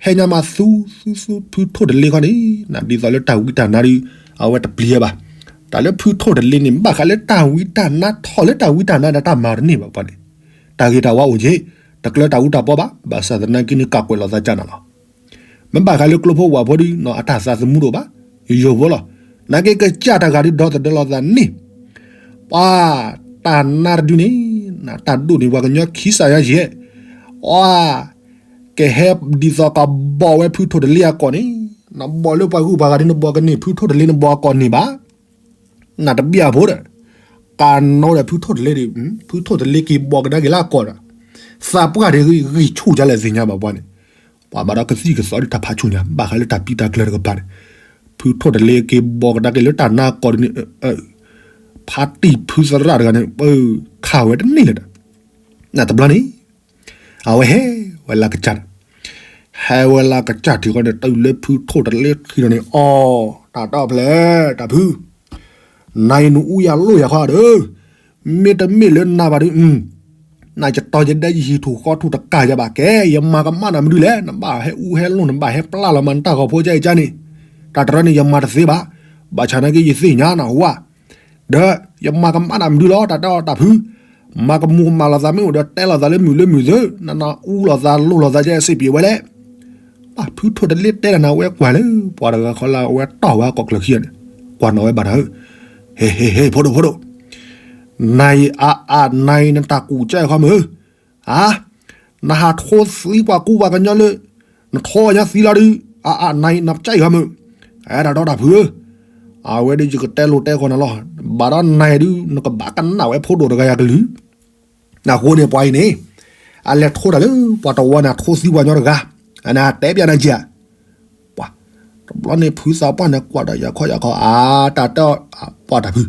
ဟဲညါမးသူသူသူဖုထိၣ်တလ့ခီန့ၣ်, နဒ်သိးလၢတၢ်ဝံတၢ်နါဒုး အဝဲတပျံၤဘၣ်. တၢ်လၢဖုထိၣ်တလ့န့ၣ် ဘၣ်ဃးလၢတၢ်ဝံတၢ်နါထီၣ်လၢတၢ်ဝံတၢ်နါဒီးတၢ်မၤတန့ၢ်ဘၣ်ပှၤန့ၣ်, တၢ်ဂ့ၤတၢ်ဝါအိၣ်က့, တကျၢတၢ်အူတၢ်ပီဘၣ်, ဘၣ်ဆၣ်သနာ်က့န့ၣ် ကးကွဲးလိာ်သးကၢ်နၤလီၤ. မ့ၢ်ဘၣ်ဃးလၢကျိဖိဝၣ်ဖိဒုး အတၢ်သးသမူတအိၣ်ဘၣ်, ယိာ်ဖိလီၤ. နာ်က့ကစၢ်တဂၤဒုးဒီသဒၢလိာ်သးန့ၣ်, ပှၤတၢ်နါတဒုန့ၣ်, တၢ်ဒိၣ်န့ၢ်ပှၤကညီခံစးယါယဲၢ်, အကဟဲဒ်သိးကဘီၣ်ဝဲဖုထိၣ်တလ့အကိာ်န့ၣ်, နဘီၣ်လၢပှၤဂုၤပှၤဂၤဒုး နဘီၣ်ကန့ၢ်ဖုထိၣ်တလ့ နဘီၣ်အကိာ်န့ၢ်ဘၣ်. နတဘၣ်အဖိဒီး, ကနိဒီးဖုထိၣ်တလ့ဒီး, ဖုထိၣ်တလ့က့ၤဘီၣ်ကဒါက့ၤလၢအကိာ်ဒီး, သးပှၢ်ဒီးဂံၢ်ဆူၣ်ဒ်လဲၣ်သ့ၣ်ညါဘၣ်ပှၤန့ၣ်, ပှၤဘၣ်ဒီးကသံၣ်ကသီလၢတၢ်ဖးဆူၣ်ညါ ဘၣ်ဃးလၢတၢ်ပံတၢ်ကျၢၤတကပၤန့ၣ်, ဖုထိၣ်တလ့က့ၤဘီၣ်ကဒါက့ၤလၢတၢ်နါကိာ်ဒ်န့ၣ်, ဖးတံၢ်ဖုသရၣ်တဂၤန့ၣ် ခးဝဲတန့ၢ်လၢၤဒီး, နတဘျီန့ၣ် အဝဲဟဲဝဲလၢကစၢ်ဒီး, ဟဲဝဲလၢကစၢ်ထံးဃီန့ၣ် တုၤလၢဖုထိၣ်တလ့ခံဒီးန့ၣ် အီ, တၢ်တီဖျဲၣ်, တၢ်ဖု, နၤအံၤနအူယၤလိၣ်ယၤခီဒီး, မ့တမ့ၢ်လၢနၤဘၣ်ဒီး, နၤယတီယဒဲယဟံၣ်ထူၣ်ဃီထူၣ်တကးယၤဘၣ်ကဲ, ယမၤကမၣ်နၤမနုၤလဲၣ်, နဘၣ်ဟဲအူဟဲလိၣ် နဘၣ်ဟဲပျၢ်လီၤမးနတၢ်ဂီၤဖိကဲအံၤကန့ၣ်, တၢ်တရၢန့ၣ် ယမၤတသ့ဘၣ်, ဘၣ်ဆၣ်နာ်က့ယသ့ၣ်ညါနဟူဧါ ဒီးယမၤကမၣ်နၤမနုၤလီၤ တၢ်တီတၢ်ဖု, မၤကမူၤကမၣ်လိာ်သးမ့ၢ်အိၣ်ဒီးတဲလိာ်သးလၢမုာ်လၢမုာ်သ့, နနအူလိာ်သးလိၣ်လိာ်သးကဲစ့ပံၤဝဲလဲၣ်. ဘၣ်ဖုထိၣ်တလ့တဲတၢ်န့ၣ် အဝဲကွၢ်လၢ ပှၤတဂၤဃီလၢအဝဲတီၢ်ဝဲကိးကျၢၤခံဂၤန့ၣ်, ကွၢ်နီၣ်ဝဲဘၣ်တၢ်ဧၢ, ဟ့ၣ်ဟ့ၣ်ဟ့ၣ် ဖိဒိၣ်ဖိဒိၣ်, နၤအံၤအါအါနၤအံၤနတၢ်ကူၣ်ကဲခီမုၢ်ဧၢ ဧါ, နဟးထိသံပှၤကူပှၤကညီလၢ နထိကညီသံလီၤဒုး, အါအါနၤအံၤနကဲအံၤခီမုၢ်, အဲၣ်ဒိးတၢ်ဖုဧၢ, အဝဲဒုးယကတဲလိၤတဲဃီနၤလီၤ, ဘၣ်ဒီးနၤအံၤဒုး နကဘၣ်ကနၣ်ဝဲဖိဒိၣ်တဂၤယၤကလုၢ်, အဃိန့ၣ်ပှၤအံၤန့ၣ်, အလဲၤထိတၢ်လၢ ပှၤတဝီန့ၣ် အထိသံပှၤကညီတဂၤ, အနတဲပျးနၤက့ၤ ပှၤ, တဘျီန့ၣ်ဖုသးပှၢ်န့ၣ် ကွၢ်ဒီးယၤခီယၤခီ အါ, တၢ်တဲ, ပှၤတၢ်ဖု,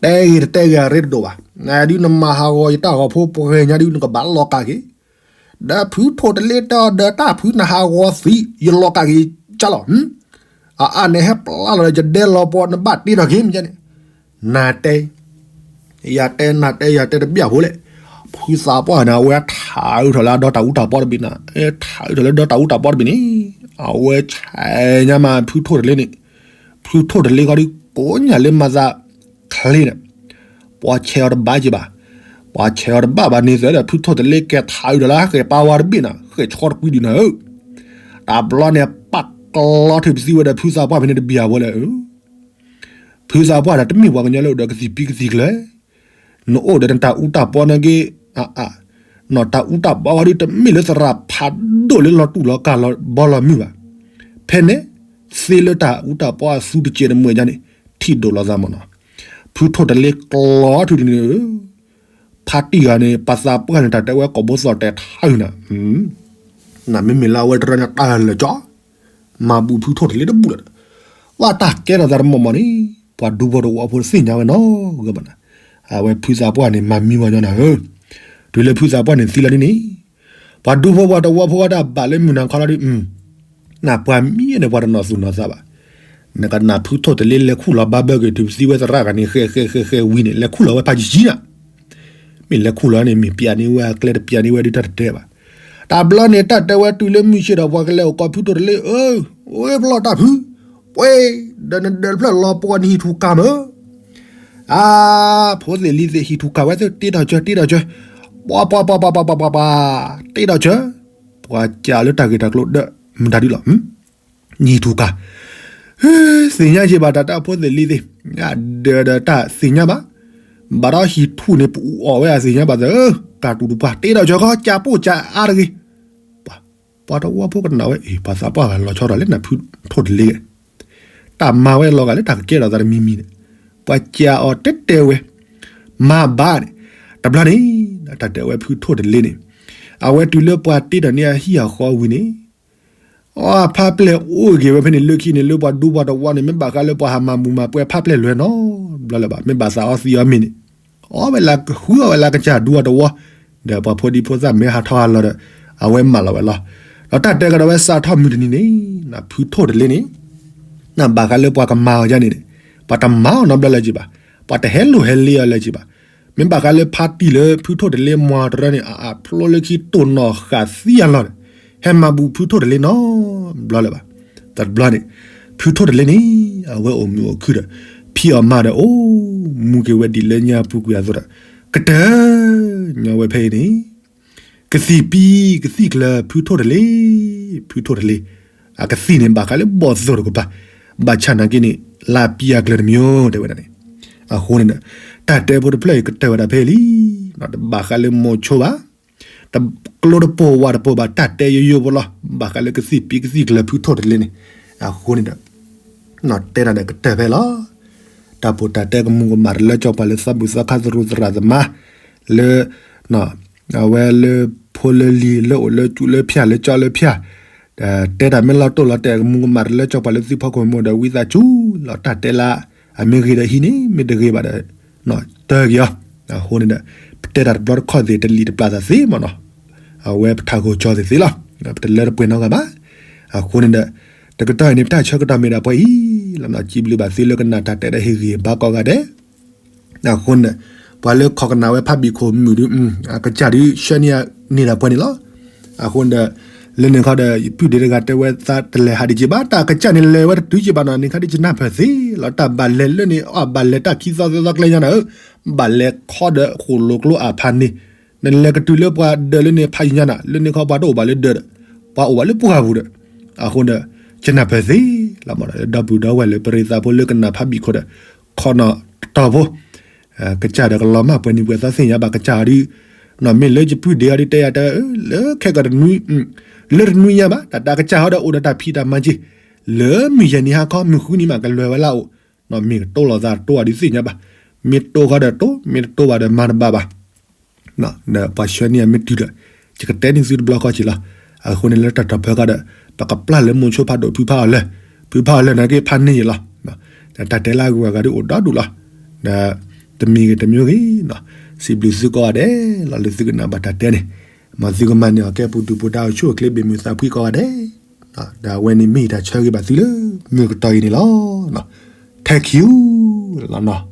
တဲဂ့ၤတတဲဂ့ၤအရ့တဒိၣ်ဘၣ်, နဒုးနမၤဟးဂီၤယတၢ်ဂီၤဖိပှဲၤညါဒုး နကဘၣ်လီၤကးက့ၤ, ဒီးဖုထိၣ်တလ့တဲအီၤဒီး တၢ်ဖုနဟးဂီၤသံ ယလီၤကးက့ၤကၢ်လီၤ, အအါန့ၣ်ဟဲပျၢ်လီၤဒီးယဒဲလီၤပီ နဘၣ်တ့ထီၣ်က့ၤမ့ၢ်န့ၣ်, နတဲ ယၤတဲနၤတဲယၤတဲတဘၣ်ဖိလဲၣ်, ဖုသးပှၢ်န့ၣ် အဝဲထးအုးထီၣ်လၢအဒီတၢ်အူတၢ်ပီတဘ့ၣ်န့ၣ်, ထးအုးထီၣ်လၢဒီတၢ်အူတၢ်ပီတဘ့ၣ်န့ၣ်, အဝဲဆဲးညါမးဖုထိၣ်တလ့န့ၣ်, ဖုထိၣ်တလ့ခီဒုး ကိးညါလၢမၤသးချ့န့ၣ်, ပှၤဆဲးအီၤတဘၣ်က့ၤဘၣ်, ပှၤဆဲးအီၤတဘၣ်ဘၣ်န့ၣ်သ့ဒီး ဖုထိၣ်တလ့ကဲထးအုးထီၣ်လၢဟဲဃဲၤပာ်ဝါတဘ့ၣ်န့ၣ် ဃဲၤဆီတကွံဒုးနၤဧၢ, တဘျီန့ၣ် ပာ်ကျီထံးပသံဝဲဒီးဖုသးပှၢ်ဖဲန့ၣ်တဘၣ်ဖိလဲၣ် ဖုသးပှၢ်ဒီးတမ့ၢ်ပှၤကညီလၢအိၣ်ဒီးကသံၣ်ပံကသံၣ်ကျၢၤ, နအိၣ်ဒီးနတၢ်အူတၢ်ပီနာ်က့, နတၢ်အူတၢ်ပီဝဲဒုးတမ့ၢ်လၢသရၣ်ဖးဒိၣ်လၢလီၤတူၢ်လီၤကၢ်လီၤဘီလီၤမုၢ်ဘၣ်, ဖဲန့ၣ် သ့လၢတၢ်အူတၢ်ပီအသူတကဲးတမှဲာ်ညါန့ၣ် ထံၣ်ဒိၣ်လီၤသးမးနီၤ, ဖုထိၣ်တလ့ကျီထူဒ်န့ၣ် ဖါတံၢ်ဂၤန့ၣ် ပှၤသးပှၢ်န့ၣ် တၢ်တဲဝဲကိာ်ဘိသီၣ်တဲထးအုးနၤ, နမ့မ့ၢ်လၢအဝဲတရၢန့ၣ်တၢ်လၢာ်ကၠီ, မၤဘူၣ်ဖုထိၣ်တလ့တဘူၣ်လၢၤ, ဘၣ်တၢ်ကဲထီၣ်သးတမီၢ်မီၢ်န့ၣ် ပှၤဒူဖိတဝီဖိသ့ၣ်ညါဝဲနီၤဂၤဘၣ်နၤ, အဝဲဖုသးပှၢ်န့ၣ် မၤမံဝဲညီနၤဧၢ, တုၤလၢဖုသးပှၢ်န့ၣ်သံလီၤဒ်န့ၣ်, ပှၤဒူဖိပှၤတဝီဖိဝဲဒၣ်ဘၣ်လၢမုၢ်နၤခီလီၤဒုး နပှၤမံန့ၣ် ပှၤတနီၤသူၣ်နီၤသးဘၣ်, နကနၣ်ဖုထိၣ်တလ့လဲၤခူၣ်လီၤဘၣ်ဘၢက့ၤ တုၤပသံဝဲသရၣ်ဂၤန့ၣ် ဃဲဃဲဃဲဃဲဝံၤန့ၣ် လဲၤခူၣ်လီၤဝဲဖးယံာ်ယံာ်နၤ, မ့ၢ်လဲၤခူၣ်လီၤန့ၣ် မ့ၢ်ပျးန့ၢ်ဝဲအကျဲတပျးန့ၢ်ဝဲဒုးတၢ်တတဲဘၣ်, တဘျီန့ၣ် တၢ်တဲဝဲတုၤလၢမုၢ်ဆ့ၣ်ဒီးပှၤကလဲၤအိၣ်ကီၢ်ဖုထိၣ်တလ့ဧၢ, အိၣ်ဖျီၣ်တၢ်ဖု, ပှဲၤ, ဒီးနဒၢးဖျၢၣ်လီၤပှီၢ်နဟံၣ်ထူၣ်ကၢ်မၢ အါ, ဖိသ့ၣ်လံၤသ့ၣ်ဟံၣ်ထူၣ်ကၢ်ဝဲသ့ၣ် တ့ထီၣ်ကၢၤ တ့ထီၣ်ကၢၤ, ပှၤပှၤပှၤပှၤပှၤပှၤပှၤပှၤ, တ့ထီၣ်ကၢၤ, ပှၤကးလၢတၢ်ဂ့ၢ်တၢ်ကျိၤဒီး မတၤဒုလီၤ, နဟံၣ်ထူၣ်ကၢ်, သ့ၣ်ညါက့ၤဘၣ်တၢ်တၢ်ဖိသ့ၣ်လံၤသ့ၣ်, ဒၢးဒီးတၢ်သ့ၣ်ညါဘၣ်, ဘၣ်ဒီးဟံၣ်ထူၣ်န့ၣ် ပအူအီၣ်ဝဲအသ့ၣ်ညါဘၣ်သၢ, ကၢ်တူၢ်တပှၢ် တ့ထီၣ်ကၢၤခီ ကးပိၢ်ကးအါတဂ့ၤ ပှၤတဝီဖိကနၣ်ဝဲ အ့ၣ် ပှၤသးပှၢ်ဂၤလီၤဆီထီၣ်လၢနဖုထိၣ်တလ့, တၢ်မၤဝဲလီၤဂာ်လၢတၢ်ကကဲထီၣ်သးတမံၤမံၤန့ၣ်, ပှၤကးအီၤတဲတဲဝဲ, မၤဘၣ်န့ၣ်, တဘျီန့ၣ်, တၢ်တဲဝဲဖုထိၣ်တလ့န့ၣ်, အဝဲတုၤလၢပှၤတ့ထီၣ်န့ၢ်အဟံၣ်အဃီဝံၤန့ၣ် အဖါပျဲၢ်အိၣ်ဂ့ၤဝဲဖဲန့ၣ် လၢခံန့ၣ် လၢပှၤဒူပှၤတဝီန့ၣ် မ့ၢ်ဘၣ်ဃးလၢပှၤဟးမၤဘူၣ်မၤပှဲၤဖါပျဲၢ်လွဲၢ်နီတဘျီလၢၤဘၣ်, မ့ၢ်ဘၣ်သးအီသံးအီမ့ၤန့ၣ်, အီဝဲလၢကဟုအီဝဲလၢကစၢ်ဒူပှၤတဝီ, ဒီးပှၤဖိဒံဖိသၣ်မ့ၢ်ဟးထီၣ်ဟးလီၤဒီး အဝဲမၢလီၤဝဲလီၤ. ဒီးတၢ်တဲကဒီးဝဲစးထီၣ်မုၢ်တနံၤန့ၣ် ဖုထိၣ်တလ့န့ၣ် ဘၣ်ဃးလၢပှၤကမၤအီၤယါန့ၣ်န့ၣ် ပှၤတမၤအီၤနီတဘျီလၢၤက့ၤဘၣ်, ပှၤတဟဲလိာ်ဟဲလ့အီၤလၢၤက့ၤဘၣ်. မ့ၢ်ဘၣ်ဃးလၢဖါတံၢ်လၢဖုထိၣ်တလ့မွၤတရၢန့ၣ် အအဖျိလၢခံတိၢ်နီၣ်ဃာ်သံအလီၢ်န့ၣ် ဟဲမၤဘူးဖုထိၣ်တလ့နီတဘျီလၢၤဘၣ်. တဘျီန့ၣ် ဖုထိၣ်တလ့န့ၣ် အဝဲအိၣ်မုာ်အိၣ်ခုဒီး ဖံးအီၣ်မၤဒီးအိၣ်မူက့ၤဝဲဒ်လၢညါပူၤကွံာ်အသိးဒီး ကတၢၢ်ညီဝဲဖဲအံၤန့ၣ် ကသံၣ်ပံကသံၣ်ကျၢၤဖုထိၣ်တလ့, ဖုထိၣ်တလ့, အကသံၣ်န့ၣ် ဘၣ်ဃးလၢဘီၣ်သိၣ်တကပၤ, ဘၣ်ဆၣ်နာ်က့န့ၣ် လါပံအကျၢၤတမံၤ တဲဝဲဒၣ်န့ၣ်. အဃိန့ၣ်ဒီး တၢ်တဲဖိတဖျၢၣ်အံၤကတၢၢ်ဝဲဒၣ်ဖဲအံၤလံ, တဘၣ်ဃးလၢမိၤဆိဘၣ်, တကျိတပိာ်ဝးတပိာ်ဘၣ်, တၢ်တဲယိယိဖိလီၤ, ဘၣ်ဃးလၢကသံၣ်ပံကသံၣ်ကျၢၤဖုထိၣ်တလ့န့ၣ်. အဃိန့ၣ်ဒီး တဲဒၣ်ဒီးကတၢၢ်ဖဲလီၤ. တၢ်ပိာ်တၢ်တဲကမူၤကမၣ်တလၢကၠီပှၤလၢသီဘူၣ်သီခါသရူးသရၣ်သမါ လၢ အဝဲလၢဖိလၢလံၤလၢအိၣ်လၢကၠူလၢဖၠၣ်လၢကၠီလၢဖၠၣ်, တဲတၢ်မ့ၢ်လီၤတိၢ်လီၤတဲာ်ကမူၤကမၣ်တလၢကၠီပှၤလၢသုဖီခိၣ်မိၢ်ဒီးဝံသးစူၤလီၤ တၢ်တဲလၢ အမ့ၢ်ဂ့ၤဒီးဟံးန့ၢ် မ့ၢ်တဂ့ၤဘၣ်ဒီး တၢက့ၤအီၤ. အဃိန့ၣ်ဒီး ပတဲတၢ်တဘျီတခီၣ်သ့ၣ် တလံာ်တပျၢ်သးသ့မ့ၢ်နီၤ, အဝဲပထးဂီၤကၠီသ့ၣ်သ့လီၤ, ပတလၢတပှဲၤနီတဂၤဘၣ်. အဃိန့ၣ်ဒီး တကတီၢ်အံၤန့ၣ် ပတၢ်ဆၢကတီၢ်မ့ၢ်ဒၣ်ပှဲၤအံၤလီၤ, စံးဘျုးဘၣ်သုလၢကနၣ်တၢ်တဲဒီးဟ့ၣ်ဂံၢ်ဘါကိးဂၤဒဲး. အဃိန့ၣ် ပှၤလၢခိးကနၣ်ဝဲဖးဘံၣ်ခိၣ်မုၣ်ဒု အကစၢ်ဒု ဆှၢန့ၢ်န့ၢ်ဒၣ်ပှဲၤန့ၣ်လီၤ. အဃိန့ၣ်ဒီး လၢန့ၣ်ခီဒီး ယပုၢ်ဒ့တဂၤတဲဝဲသးတလဲၤဟးဒံးက့ဘၣ်, တၢ်ကစၢ်န့ၣ်လဲၤဝဲတတုၤက့ဘၣ်နီၤ, န့ၣ်ခါဒ်ယနၢ်ပၢၢ်သ့လီၤ, တၢ်ဘၣ်လဲၤလၢန့ၣ် အဘၣ်လဲၤတၢ်ခံသီသၢသီကျဲညါနၤဧၢ, ဘၣ်လဲၤခီဒီးဃိၣ်လိာ်ကျိအဖးန့ၣ်, နလဲၤကတုၤလၢပှၤဒၢးလၢန့ၣ်ဖးယညါနၤ, လၢန့ၣ်ခီပှၤတအိၣ်ဘၣ်လၢဒၢးဒီး ပှၤအိၣ်ဘၣ်လၢပှၢ်ပူၤဒီး, အဃိဒီး ယနၢ်ပၢၢ်သ့လီၤမ့ၢ်ဒီး ဒီပုၢ်ဒီဝဲၢ်လၢပရ့သးဖိလၢကနၣ်ဖးဘံၣ်ခိၣ်ဒီး ခိးနီၣ်တတီၤဖိ ကစၢ်ဒီးကလီၤမၢ်ပှဲၤနံၤပှဲၤသီသ့ၣ်ညါဘၣ်ကစၢ်အီၤဒု, မ့ၢ်လၢယပုၢ်ဒ့အီၤဒုတဲယၤတၢ် လၢခဲကီးတနွံ လၢတနွံညါဘၣ်, တၢ်တၢ်ကစၢ်ဟီဒီးအိၣ်ဒီးတၢ်ဖံးတၢ်မၤက့ၤ, လၢမုၢ်ယဲၢ်နံၤဟါခီ မုၢ်ဃုနံၤမးကလဲၤဝဲလၢအအိၣ်, မ့ၢ်ကတိလိာ်သးတတိအီၤဒုသ့ၣ်ညါဘၣ်, မ့ၢ်တိဃီဒီးတိ မ့ၢ်တတိဘၣ်ဒီးမၤတဘၣ်ဘၣ်. ဒီးပှၤဆှၢန့ၢ်အမ့ၢ်တုၤဒီး ယကတဲန့ၢ်သုတဘျီဃီက့ၤလီၤ. အဃိန့ၣ်လၢတၢ်တီၢ်ဖၢကီးဒီး ပကပျၢ်လၢမိၤဆိဖးဒိၣ်ဖုဖးအီၤလၢ, ဖုဖးအီၤလၢနာ်က့ဖးန့ၢ်ယလီၤ. တၢ်တဲလၢအဂုၤအဂၤဒုအိၣ်ဒီဒူၣ်လီၤ. ဒီးတမံၤဂ့ၤတမံၤဂ့ၤ, စံးဘျုးသုကိးဂၤဒဲးလီၤ လၢသုကနၣ်ဘၣ်တၢ်တဲန့ၣ်, မ်သုကမၤန့ၢ်အီၤကဲပူၤဒုၣ်ပူၤဒါ အိၣ်ဆူၣ်အိၣ်ချ့ဘၣ်မုာ်သးဖှံကိးဂၤဒဲး, ဒီးအဝဲန့ၣ်မ့ၢ်ယတၢ်ဆၢဂ့ၤဘၣ်သုလၢ မုၢ်ကတီၢ်အံၤန့ၣ်လီၤ. ထဲခံလီၤနီၤ.